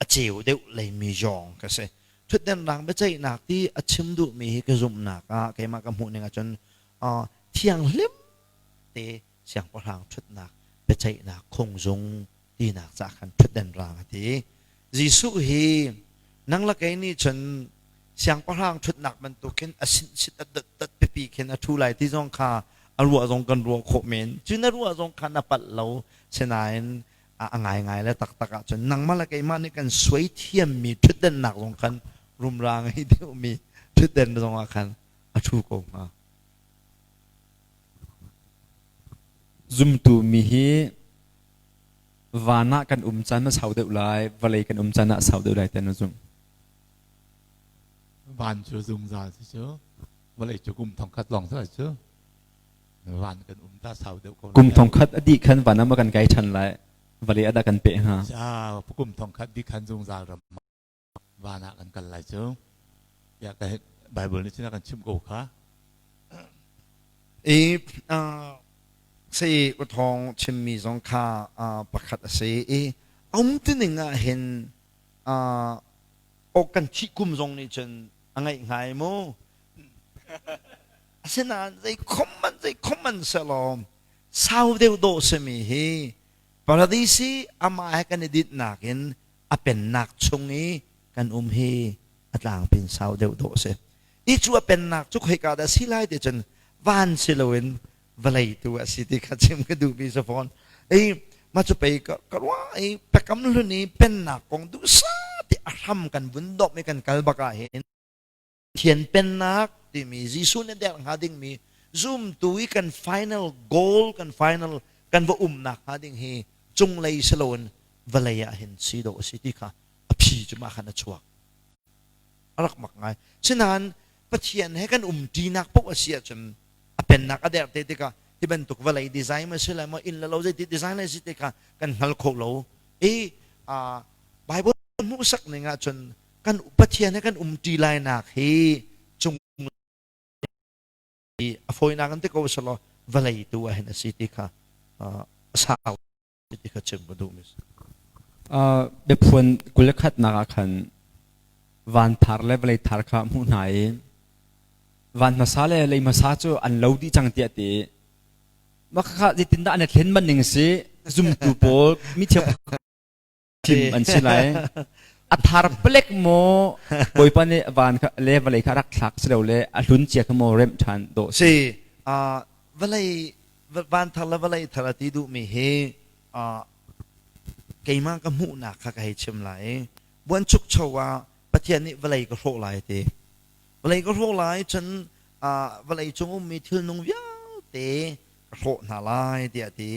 a ceu deuh leimi zawng ka si. Ṭhutdan rang biaceihnak ti a chim duhmi hi ka zumhnak ah keimah ka hmuh ning ahcun thianghlim te siangpahrang ṭhutnak biaceihnak khungzung tinak ca khan ṭhutdan rang a ti. Jesuh hi nang le kei nih cun siangpahrang ṭhutnak bantukin a sinhsit a dotdot pipi khin a ṭhu lai ti zong kha a ruah zong kan ruah khawh men. Cu na ruah zong kha na palh lo. Sinain a ngaingai le taktak ahcun nangmah le keimah nih kan suai thiammi ṭhutdannak zong khan rumra ngei deuhmi ṭhutdan zong ah khan a ṭhu ko hnga. Zumtu mi hi van ah kan um caan a sau deuh lai, vawlei kan um caan ah a sau deuh lai ti na zumh? Van cu zungzal si cu. Vawlei cu kum thongkhat lawng si lai cu. Van kan um ta sau deuh ko. Kum thongkhat a dih khan van ah kan kai ṭhan lai. Vawlei a dah kan peh hnga. Kum thongkhat dih khan zungzal ram van ah kan kal lai cu. Ya ka Bible nih cun a kan chimh ko kha. I sei uthawng chimmi zong kha pakhat a si i um tining ah hin o kan thih kum zong nih cun a ngaih ngai mu. Asinain zei khom man zei khom man selaw sau deuh dawh simi hi paradisi amah he kan i dinhnak in a pennak chung i kan um hi a tlangpin sau deuh dawh a si. I cu a pennak cu khoika dah si lai ti cun van si loin vawlei tu a si ti kha chim ka duhmi si fawn. I mah cu pei ka ruah i biakam hlun i pennak kong duhsah ti a hram kan vun dawp i kan kal bak ah hin Pathian pennak timi Jesuh nih derh hnga dingmi zumtu i kan final goal kan final kan va umnak hnga ding hi cunglei si loin vawlei ah hin si dawh a si ti kha a phi cu mah khan a chuak. A rak mak ngai. Sinain Pathian he kan umṭinak paoh a si ahcun a pennak a derh te tikah hi bantuk vawlei design ma si lai maw inn le lo zeiti design lai si ti kha kan hngal kho lo. I Bible hmuhsak ning ahcun kan Pathian he kan umṭi lainak hi cung a fawinak in ti ko selaw vawlei tu ah hin a si ti kha a sau ti kha chim ka duhmi si. Biaphuan 21nak ah khan van thar le vawlei thar kha hmuh hna i van hmasa le lei hmasa cu an lo dih cang tiah ti mah kha zeitindah an i thlen man ning si zumtu pawl mi cheu thim an si lai. A thar palek maw Bawipa nih van kha le vawlei kha rak thlak si lo le a hlun cia kha maw remh ṭhan dawh si. Vawlei van thar le vawlei thar a ti duhmi hi keimah ka hmuhnak kha ka hei chim lai. Buanchukcho ah Pathian nih vawlei ka hrawh lai ti. Vawlei ka hrawh lai cun vawlei cung ummi thilnung vialte ka hrawh hna lai tiah a ti.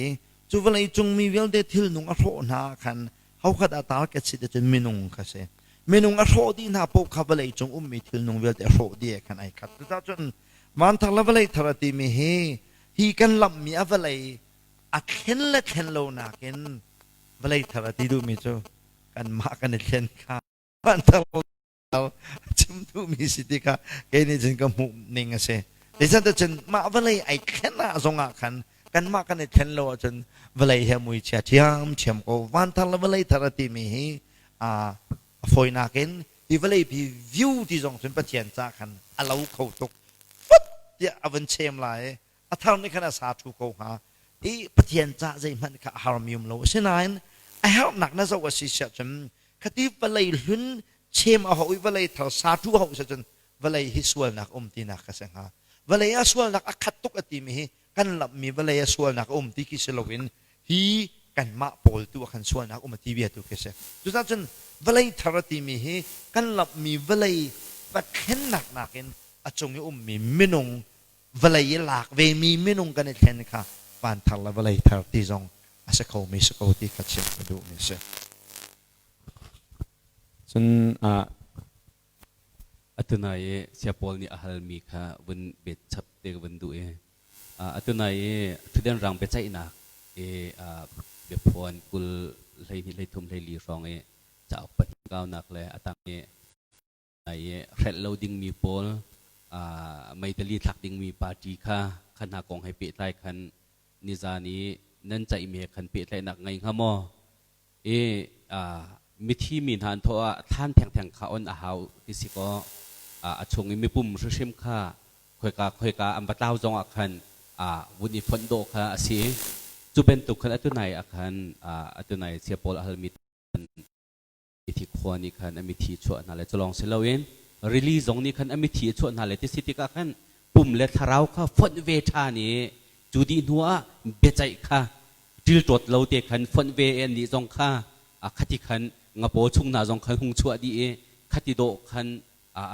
Cu vawlei cung mi vialte thilnung a hrawh hna ah khan hokhat ah target si cun minung kha si. Minung a hrawh dih hna paoh kha vawlei cung ummi thilnung vialte a hrawh dih khan ai khat. Cucaah cun vanthar le vawlei thar a timi hi hi kan lamhmi a vawlei a thlen le thlen lo nakin vawlei thar a ti duhmi cu kanmah kan i thlen kha vanthar chim duhmi si ti kha kei nih cun ka hmuh ning a si. Zeicahtiah cun mah vawlei ai thlen ah zongah khan kanmah kan i thlen lo ahcun vawlei he mui chia ṭhiamṭhiam ko. Van thar le vawlei thar a timi hi a fawinak in hi vawlei pi view ti zong cun Pathian ca khan a lo kho tuk. Fut tiah a vun chem lai i a thar nih khan a sa ṭhu ko hnga. I Pathian ca zeihmanh kha a harmi um lo. Asinain a herhnak na zoh a si siah cun khati vawlei hlun chem a hau i vawlei thar sa tu hau se cun vawlei hi sualnak um tinak ka si hnga. Vawlei ah sualnak a khat tuk a timi hi kan lamhmi vawlei ah sualnak a um ti khi si loin hi kanmah pawl tu ah khan sualnak um a ti bia tu khi si. Cucaah cun vawlei thar a timi hi kan lamhmi vawlei va thlennak nakin a cung i ummi minung vawlei i lak vemi minung kan i thlen kha van thar le vawlei thar ti zong a si khomi si ko ti kha chim ka duhmi si. Cun atu nai i saya Paul nih a halmi kha vun bet chap te ka vun duh i atu nai i thutden rang biaceihnak i biaphuan 20 21 23 24 hrawng i cauk pahnih kaunak le a tang i i hrelh lo dingmi pawl meitali thlak dingmi party kha kha hna kong he pehtlai khan nizan i nan ceihmi he khan pehtlaihnak ngei hnga maw? I mithi mi hna an thawh ah thlan thengtheng kha on a hau ti si kaw a chung i mipum hrimhrim kha khoika khoika an va tlau zong ah khan vun i fonh dawh kha a si. Cu bantuk khan atu nai ah khan atu nai sia pawl a halmi mithi khua nih khan a mithi chuah hna le culawng si loin rili zong nih khan a mithi a chuah hna le ti si tikah khan pum le thlarau kha fonh ve ṭhan i cu dih hnu ah biaceih kha ṭilṭawt lo te khan fonh ve i annih zong kha khati khan ngapaw chung hna zong khan hung chuah dih i khati dawh khan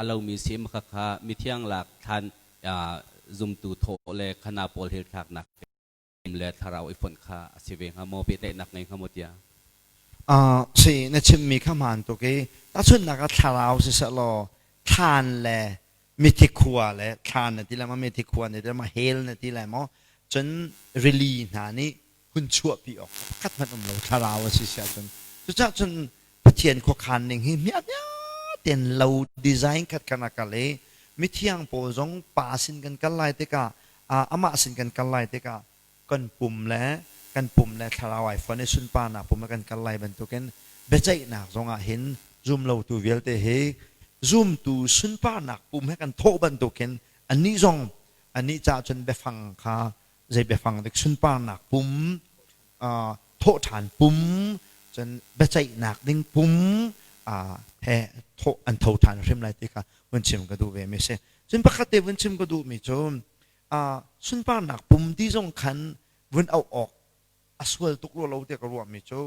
a lomi si maka kha mithiang lak thlan zumtu thawh le khana pawl hil thlaknak le thlarau i fonh kha a si ve hnga maw pehtlaihnak ngei hnga maw tiah? Si na chimmi kha hmaan tuk i tahchunhnak ah thlarau siseh law thlan le Mithi khua le thla na ti lai maw, mithi khua na ti lai maw, hell na ti lai maw, cun rili hna nih hun chuahpi awk pakhat hmanh um lo thlarau a si si ahcun. Cucaah cun Pathian khuakhan ning hi hmiahmiah tein lo design khat khan a kal i mithiang pawl zong pa sin kan kal lai tikah amah sin kan kal lai tikah kan pum le kan pum le thlarau ai fon i sunparnak pum ah kan kal lai bantukin biaceihnak zong ah hin zumlotu vialte hi zumtu sunparnak pum he kan thawh bantukin annih zong anih caah cun biafang kha zei biafang dik sunparnak pum thawhṭhan pum cun biaceihnak ding pum he thawh an tho ṭhan hrim lai ti kha vun chim ka duh ve mi si. Cun pakhat te vun chim ka duh mi cu sunparnak pum ti zong khan vun auh awk a sual tuk rua lo tiah ka ruahmi cu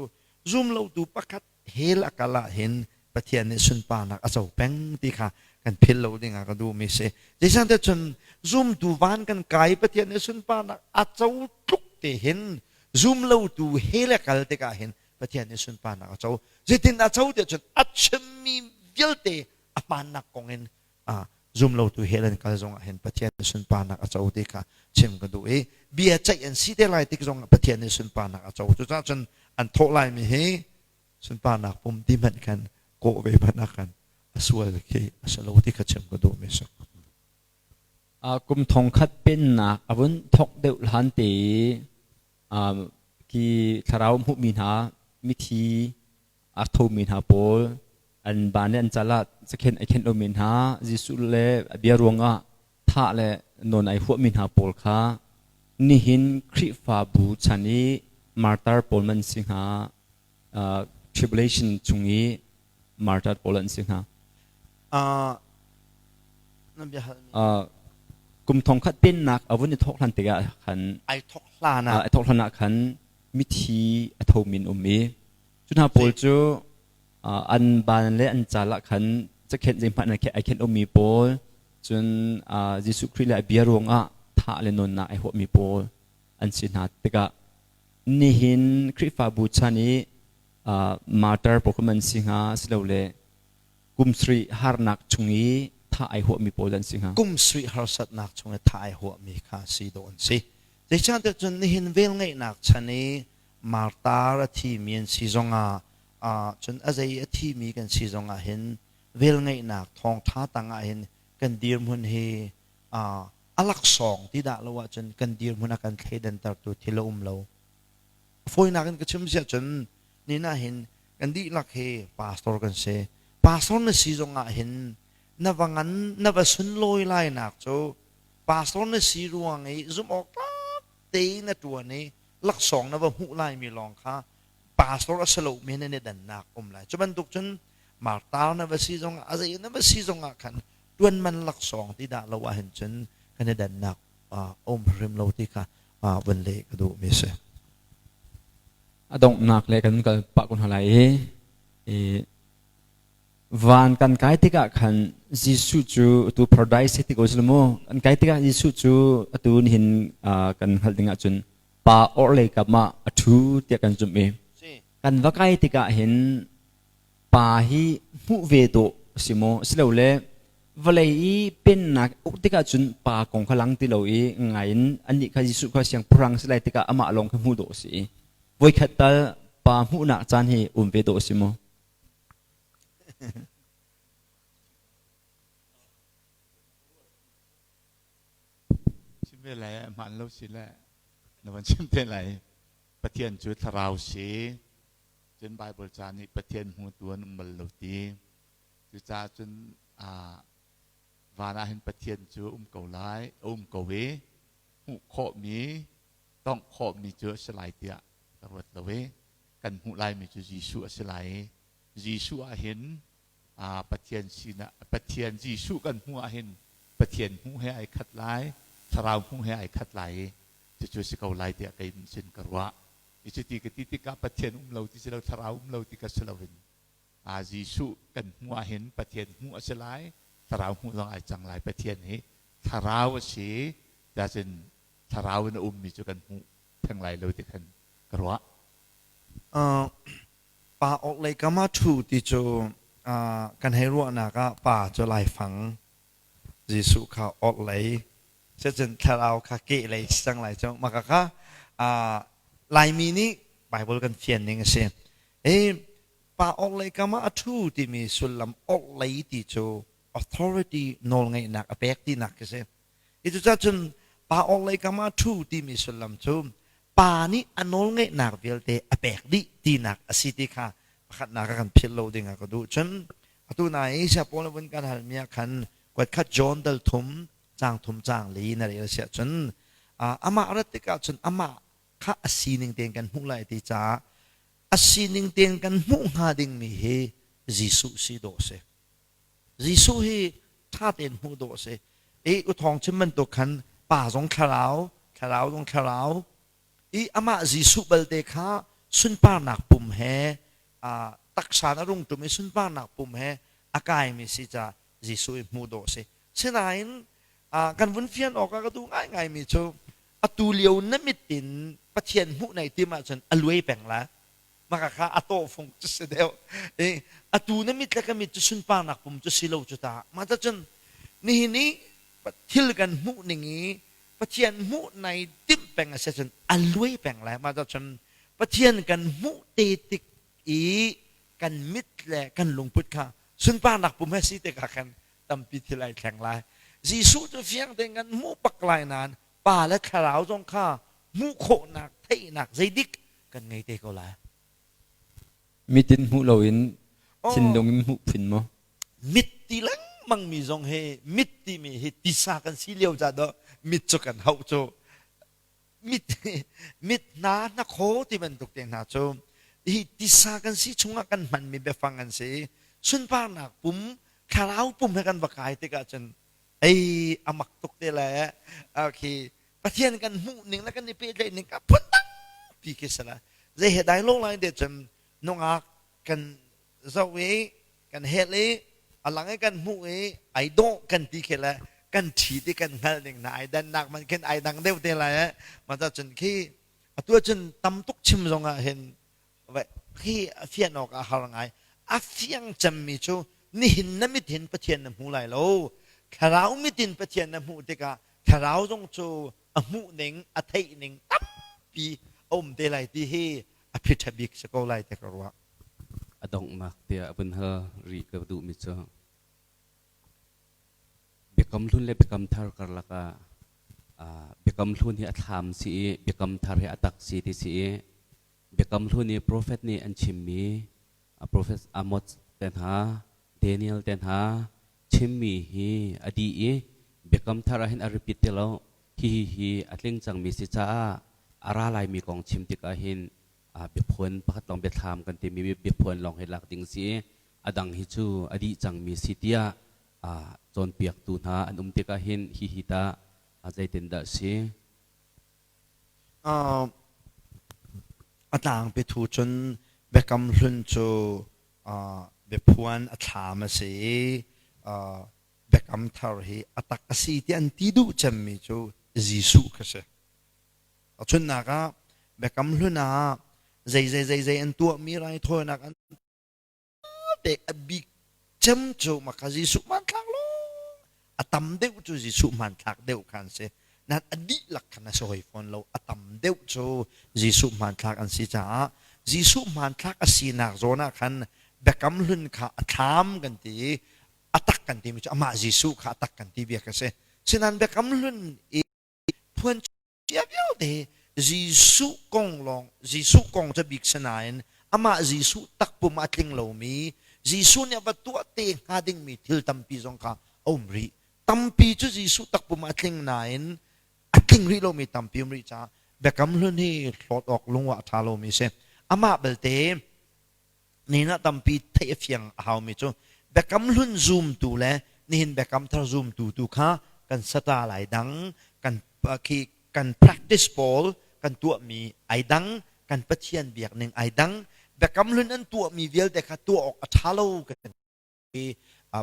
zumlotu pakhat hell a kal ah hin Pathian nih sunparnak a co peng ti kha kan philh lo ding ah ka duhmi si. Zeicahtiah cun zumtu van kan kai Pathian nih sunparnak a co tluk te hin zumlotu hell a kal tikah hin Pathian nih sunparnak a co. Zeitin a co tiah cun a chimmi vialte a hmaannak kong in zumlotu hell an kal zongah hin Pathian nih sunparnak a co ti kha chim ka duh i bia ceih an si te lai tik zongah Pathian nih sunparnak a co. Cucaah cun an thawh laimi hi sunparnak pum ti hmanh khan kawh ve hmanh ah khan a sual khi a si lo ti kha chim ka duhmi si. Kum thong khat pennak a vun thok deuh hlan te i khi thlarau hmuhmi hna mithi a thomi hna pawl an ban le an cal ah cakhenh ai khenh lomi hna Jesuh le a bia ruangah thah le nawn ai huahmi hna pawl kha nihin Khrihfabu chan i martar pawl man si hnga tribulation chung i martar pawl an si hnga. Kum thong khat pennak a vun i thawk hlan tikah khan ai thawk hlan ah ai thawk hlan ah khan mithi a thomi an um i cu hna pawl cu an ban le an cal ah khan cakhenh zeihmanh ai khenh lomi pawl cun Jesuh Khrih le a bia ruangah thah le nawnnak ai huahmi pawl an si hna tikah nihin Khrihfabu chan i martyr pawl an si hnga silole kum sarih harnak chung i thah ai huahmi pawl an si hnga. Kum sarih harsatnak chung i thah ai huahmi kha si dawh an si. Zeicahtiah cun nihin velngeihnak chan i martar a thimi an si zongah cun a zei a thimi kan si zongah hin velngeihnak thawngṭha tangah hin kan dirhmun hi a laksawng ti dah lo ahcun kan dirhmun a kan thleidantertu thil a um lo. Fawinak in ka chim siah cun ni ah hin kan dihlak hi pastor kan si. Pastor na si zongah hin na va ngan na va sunlawi lainak cu pastor na si ruang i zumh awk tlak tein na ṭuan i laksawng na va hmuh laimi lawng kha pastor a si lo men in i dannak um lai. Cu bantuk cun martar na va si zongah a zei na va si zongah khan ṭuan man laksawng ti dah lo ahhin cun kan i dannak um hrim lo ti kha vun leh ka duhmi si. A donghnak le kan kal pah kun hna lai i van kan kai tikah khan Jesuh cu atu paradise ti ko si mu kan kai tikah Jesuh cu atu nihin kan hngalh ding ahcun pa orhlei kam ah a ṭhu tiah kan zumh i kan va kai tikah hin pa hi hmuh ve dawh a si maw silole vawlei i pennak uk tikah cun pa kong kha lang ti lo i ngai in annih kha Jesuh kha siangpahrang si lai tikah amah lawng kha hmuh dawh a si i voikhat tal pa hmuhnak caan hi um ve dawh a si maw? Chim ve lai hmaan lo si le na van chim te lai. Pathian cu thlarau si. Cun Bible ca nih Pathian hmutu an um bal lo ti. Cucaah cun van ah hin Pathian cu um ko lai, a um ko i hmuh khawhmi, tongh khawhmi cu a si lai tiah ka ruat lo i kan hmuh laimi cu Jesuh a si lai i Jesuh ah hin Pathian sinah Pathian Jesuh kan hmuh ah hin Pathian hmuh he ai khat lai, Thlarau hmuh he ai khat lai i cucu si ko lai tiah kei sin ka ruah. I cuti ka ti tikah Pathian um lo ti si lo, Thlarau um lo ti ka si loin Jesuh kan hmuh ah hin Pathian hmuh a si lai, Thlarau hmuh zong ai cang lai. Pathian hi Thlarau a si, cun Thlarau in a ummi cu kan hmuh theng lai lo ti khan ka ruah. Pa awk lei kam ah ṭhu ti cu kan hei ruahnak ah pa cu laifang. Jesuh kha orhlei cun thlarau kha kehlei si cang lai cu. Mah kha Laimi nih Bible kan fian ning a si. E pa orhlei kam ah a ṭhu timi sullam orhlei ti cu authority nawlngeihnak a pek tinak khi si. Hi cucaah cun pa orhlei kam ah ṭhu timi sullam cu pa nih a nawlngeihnak vialte a pek dih tinak a si ti kha pakhatnak ah kan philh lo ding ah ka duh. Cun atu nai i Saya Paul vun kan halmi ah khan kuatkhat John dal thum caang thum caang li na rel siah cun amah rat tikah cun amah kha a sining tein kan hmuh lai ti caah a sining tein kan hmuh hnga dingmi hi Jesuh si dawh si. Jesuh hi ṭha tein hmuh dawh a si. I uthawng chim bantuk khan pa zong thlarau, thlarau zong thlarau. I amah Jesuh balte kha sunparnak pum he taksa na rung ṭum i sunparnak pum he a kaimi si ca Jesuh i hmuh dawh a si. Sinain kan vun fian awk ah ka duh ngaingaimi cu atu lio na mit in Pathian hmuh nai tim ahcun a luai peng lai. Maka kha a tawhfung cu si deuh. I atu na mit le ka mit cu sunparnak pum cu si lo cu ta. Mah cun nihin i thil kan hmuh ning i Pathian hmuh nai timh peng a si cun a luai peng lai. Mah cun Pathian kan hmuh te tik i kan mit le kan lungput kha sunparnak pum he si tikah khan tampi thil ai thleng lai. Jesuh cu fiang tein kan hmuh bak lai nain Pa le Thlarau zong kha hmuh khawhnak, theihnak zeidik kan ngei te ko lai. Mit in hmuh loin thinlung in hmuh phun maw? Mit ti lengmang mi zong hi mit timi hi tisa kan si lio ca dawh mit cu kan hauh cu mit mit hna hnakhaw ti bantuk te hna cu hi tisa kan si chungah kan hmanmi biafang an si sunparnak pum thlarau pum he kan va kai tikah cun ei a mak tuk te le khi Pathian kan hmuh ning le kan i pehtlaih ning ka phun dang pi khi si la zei he dai lo lai de cun nungak kan zoh i kan hel i a lang i kan hmuh i ai dawh kan ti khi le kan ṭhi ti kan hngalh ning na ai dannak man khin ai dang deuh te lai eh ma cun khi atu cun tam tuk chim zong ah hin Khi a fian awk a har ngai. A fiang cemmi cu nihin na mit hin Pathian na hmu lai lo. Thlarau mit in Pathian na hmuh tikah thlarau zong cu a hmuh ning, a theih ning tampi a um te lai ti hi a phi ṭha bik si ko lai ti ka ruah. A donghnak tiah vun hal rih ka duhmi cu Biakam Hlun le Biakam Thar karlak ah Biakam Hlun hi a thlam si i Biakam Thar hi a tak si ti si i Biakam Hlun i profet nih an chimmi profet Amos te hna, Daniel te hna chimmi hi a dih i Biakam Thar ah hin a repeat ti lo. Hihi hi a tling cangmi si caah a ra laimi kong chim tikah hin biaphuan pakhat lawng biathlam kan timi biaphuan lawng hi lak ding si i a dang hi cu a dih cangmi si tiah cawnpiaktu hna an um tikah hin hihi tah zeitindah si? A tlangpi thu cun Biakam Hlun cu biaphuan a thlam a si i Biakam Thar hi a tak a si ti an ti duh cemmi cu Jesuh kha si. Tahchunhnak ah Biakam Hlun ah zei zei zei zei an tuahmi raithawinak an te a bik cem cu maka Jesuh hmanthlak lawng a tam deuh cu Jesuh hmanthlak deuh kha an si nan a dihlak khan a si hoi fawn lo a tam deuh cu Jesuh hmanthlak an si caah Jesuh hmanthlak a sinak zawn ah khan biakam hlun kha a thlam kan ti i a tak kan timi cu amah Jesuh kha a tak kan ti bia kha si sinan biakam hlun i phuan Cia vialte Jesuh kong lawng Jesuh kong cu bik si nain amah Jesuh takpum a tling lomi Jesuh nih a va tuah te hnga dingmi thil tampi zong kha a um rih. Tampi cu Jesuh takpum a tling nain a tling rih lomi tampi um rih caah Biakam Hlun hi hlawt awk lungwah a ṭha lomi a si. Amah belte nihin ah tampi theih a fiang a haumi cu Biakam Hlun zumtu le nihin Biakam Thar zumtu tu kha kan sata lai dang kan khi kan practice pawl kan tuahmi ai dang kan Pathian biak ning ai dang Biakam Hlun an tuahmi vialte kha tuah awk a ṭha lo kan ti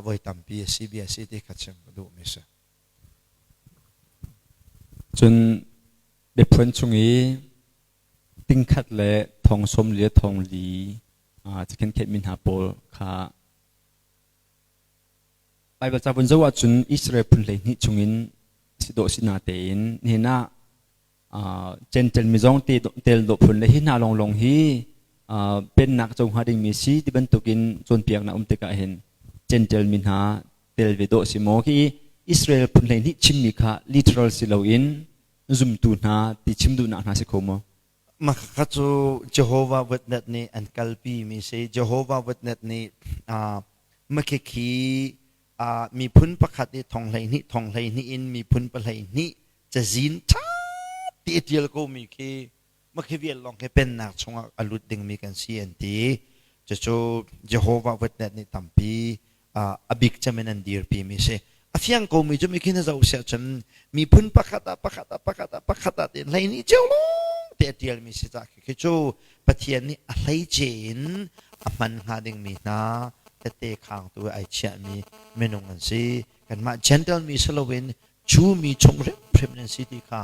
voi tampi a si bia si ti kha chim ka duhmi si. Cun biaphuan chung i tingkhat le thong sawm le thong li cikhin khetmi hna pawl kha. Baibal ca vun zoh ahcun Israel phun 12 chungin si dawh si na tein nihin ah Gentle mi zong te tel dawh phun le hi hna lawnglawng hi pennak co hnga dingmi si ti bantukin cawnpiaknak um tikah hin Gentle mi hna tel ve dawh si maw khi Israel phun 12 chimmi kha literal si loin zumtu hna ti chim duhnak hna si kho maw? Mah cu Jehovah Witness nih an kalpi mi si. Jehovah Witness nih makhikhi miphun pakhat i thong 12 thong 12 in miphun pa 12 cazin ṭha ti a ṭial komi khi makhi vial lawng khi pennak chungah a lut dingmi kan si an ti. Cucu Jehovah Witness nih tampi a bik cem in an dirpi mi si. A fiang komi cu mikhin a zoh siah cun miphun pakhat ah pakhat ah pakhat ah pakhat ah tiin 12 cio lawng te a ṭialmi si cah khi cu Pathian nih a hleice in a hman hnga dingmi hna tette khangtu ai chiahmi minung an si. Kanmah Gentile mi si loin Jew mi chung hrimhrim nan si ti kha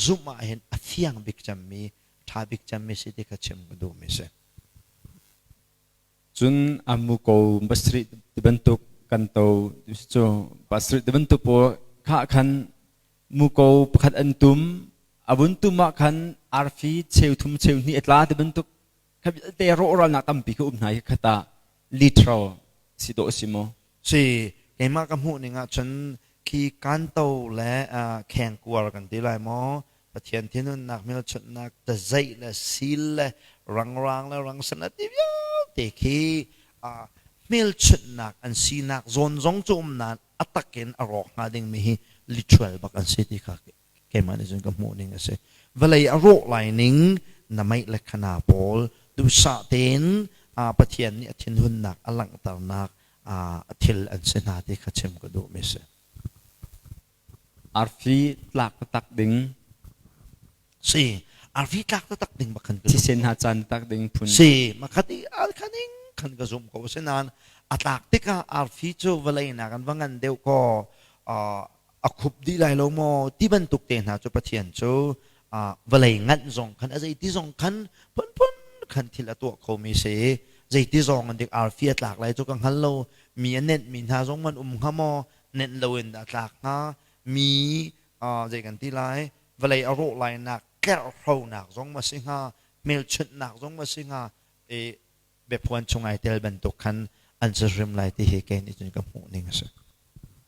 zumh ah hin a fiang bik cemmi, ṭha bik cemmi si ti kha chim ka duhmi si. Cun amuko pasarih ti bantuk kan to cu pasarih ti bantuk pawl kha khan muko pakhat an tum a vun tum ah khan arfi cheu thum cheu hnih a tla ti bantuk kha vialte rawhralnak tampi kha um hna hi khata literal si dawh si maw? Si, keimah ka hmuh ning ahcun khi kanto le khengkuar kan ti lai maw, Pathian thinhunnak hmelchunhnak tazeih le sil le rangrang le rangsen a ti vialte khi hmelchunhnak an sinak zawn zong cu um nain a tak in a rawk hnga dingmi hi literal bak an si ti kha keimah nih cun ka hmuh ning a si. Vawlei a rawh lai ning na meih le khana pawl duhsah tein Pathian nih a thinhunnak a langhternak thil an si hna ti kha chim ka duhmi si. Arfi tlak taktak ding. Si, arfi tlak taktak ding bak khan ka Thisen hna caan tak ding phun. Si, makhat i al khaning khan ka zum ko asinain a tlak tikah arfi cu vawlei nak an va ngan deuh kaw a khup dih lai lo maw ti bantuk te hna cu Pathian cu vawlei nganh zong khan a zeiti zong khan phunphun khan thil a tuah khomi si. Zeiti zong an dik arfi a tlak lai cu ka hngal lo. Mi a nenh mi hna zong man um hnga maw, nenh loin dah a tlak hnga? Mi zei kan ti lai, vawlei a rawh lainak tlerhronak zong ma si hnga, hmelchunhnak zong ma si hnga? I biaphuan chung ai tel bantuk khan an si hrim lai ti hi kei nih cun ka hmuh ning a si.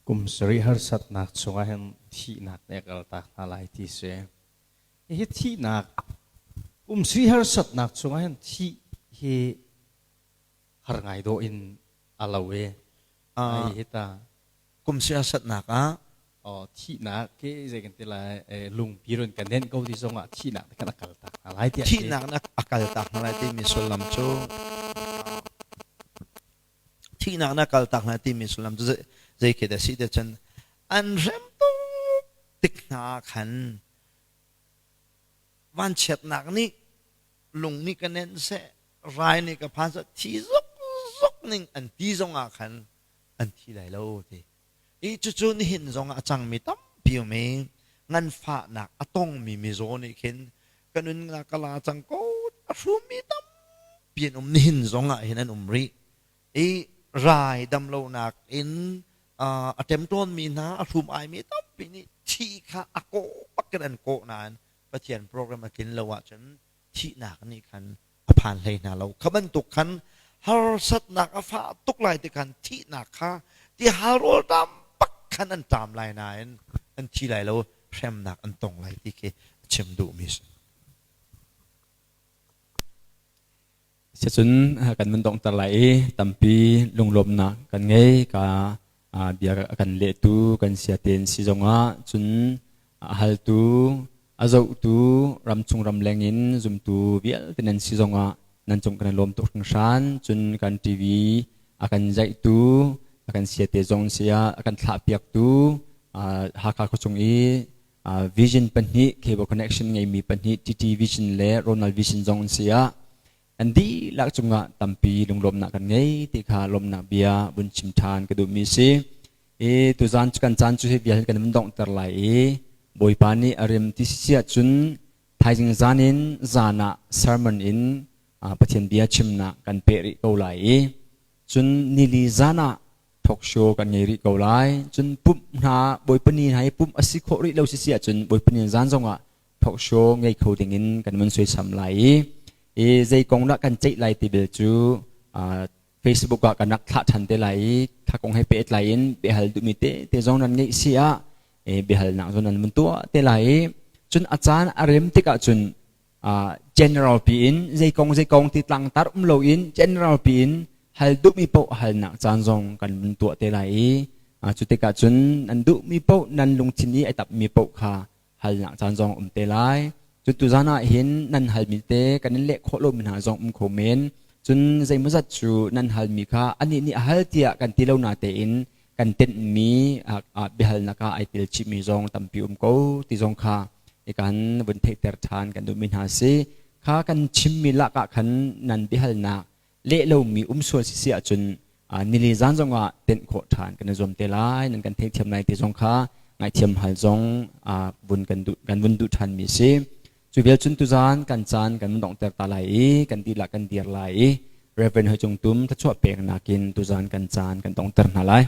Kum sarih harsatnak chungah hin thihnak nih a kaltak hna lai ti si. Hihi thihnak, kum sarih harsatnak chungah hin thih hi har ngai dawh in a lo i ai hi ta. Kum sarih harsatnak ah Thihnak khi zei kan ti lai, lungpi run kan nenh ko ti zongah thihnak nih khan a kaltak hna lai tiah. Thihnak nih a kaltak hna lai timi sullam cu thihnak nih a kaltak hna timi sullam cu zei khi dah si ti cun an hrem tuk tik hna ah khan vanchiatnak nih lung nih ka nenh seh, rai nih ka phan seh, thi zokzok ning an ti zongah khan an thi lai lo ti. I cucu nihin zongah a cangmi tampi um i nganfahnak a tongmi mizaw nih khin ka nunnak ka la cang ko a hrummi tampi an um. Nihin zongah hin an um rih. I rai damlonak in a ṭemṭawnmi hna a hrum aimi tampi nih thi kha a kawh bak in an kawh nain Pathian program a tlin lo ahcun thihnak nih khan a phan hlei hna lo. Kha bantuk khan harsatnak a fah tuk lai ti khan thihnak kha ti hal rawl ṭam bak khan an ṭam lai nain an thi lai lo, hremnak an tong lai ti khi a chim duhmi si. Sicun kan van donghter lai i tampi lunglawmhnak kan ngei. Ka bia a kan lehtu kan siaten si zongah cun a haltu, a zohtu, ramchung ramleng in zumtu vialte nan si zongah nan cung kan i lawm tuk hringhran. Cun kan TV a kan zaihtu, a kan siate zong si ah a kan thlahpiaktu Hakha khuachung i Vision pahnih, cable connection ngeimi pahnih, TT Vision le Ronald Vision zong an si ah an dihlak cungah tampi lunglawmhnak kan ngei ti kha lawmhnak bia vun chim ṭhan ka duhmi a si. I tuzaan cu kan caan cu hi vial kan vun donghter lai i Bawipa nih a rem ti si ahcun thaizing zan in zan ah sermon in Pathian bia chimnak kan peh rih ko lai i cun nili zan ah. Talk show kan ngei rih ko lai. Cun pumh hna Bawipa ni hna hi pumh a si khawh rih lo si si ahcun Bawipa ni zan zongah talk show ngei kho dingin kan vun suaisam lai i i zei kong dah kan ceih lai ti bel cu Facebook ah kan rak thlah ṭhan te lai i kha kong he pehtlai in biahal duhmi te te zong nan ngeih si ah biahalnak zong nan vun tuah te lai i cun a caan a rem tikah cun general piin zei kong zei kong ti tlangtar um loin general piin hal duhmi paoh halnak caan zong kan vun tuah te lai i cu tikah cun nan duhmi paoh nan lungthin i ai tapmi paoh kha halnak caan zong um te lai. Cun tuzan ah hin nan halmi te kan in leh khawh lomi hna zong um kho men. Cun zeimawzat cu nan halmi kha anih nih a hal tiah kan ti lo na tein kan tenhmi biahalnak ah ai tel chihmi zong tampi um ko ti zong kha kan vun theihter ṭhan kan duhmi hna si. Kha kan chimmi lak ah khan nan biahalnak leh lomi um sual si si ahcun nili zan zongah tenh khawh ṭhan kan i zuam te lai nan kan theihthiam lai ti zong kha ngaihthiam hal zong vun kan duh kan vun duh ṭhanmi si. Cu vial cun tuzan kan caan kan donghter ta lai i kan dihlak kan dir lai i Reverend Hoi Cung Tum thluachuah peknak in tuzan kan caan kan donghter hna lai.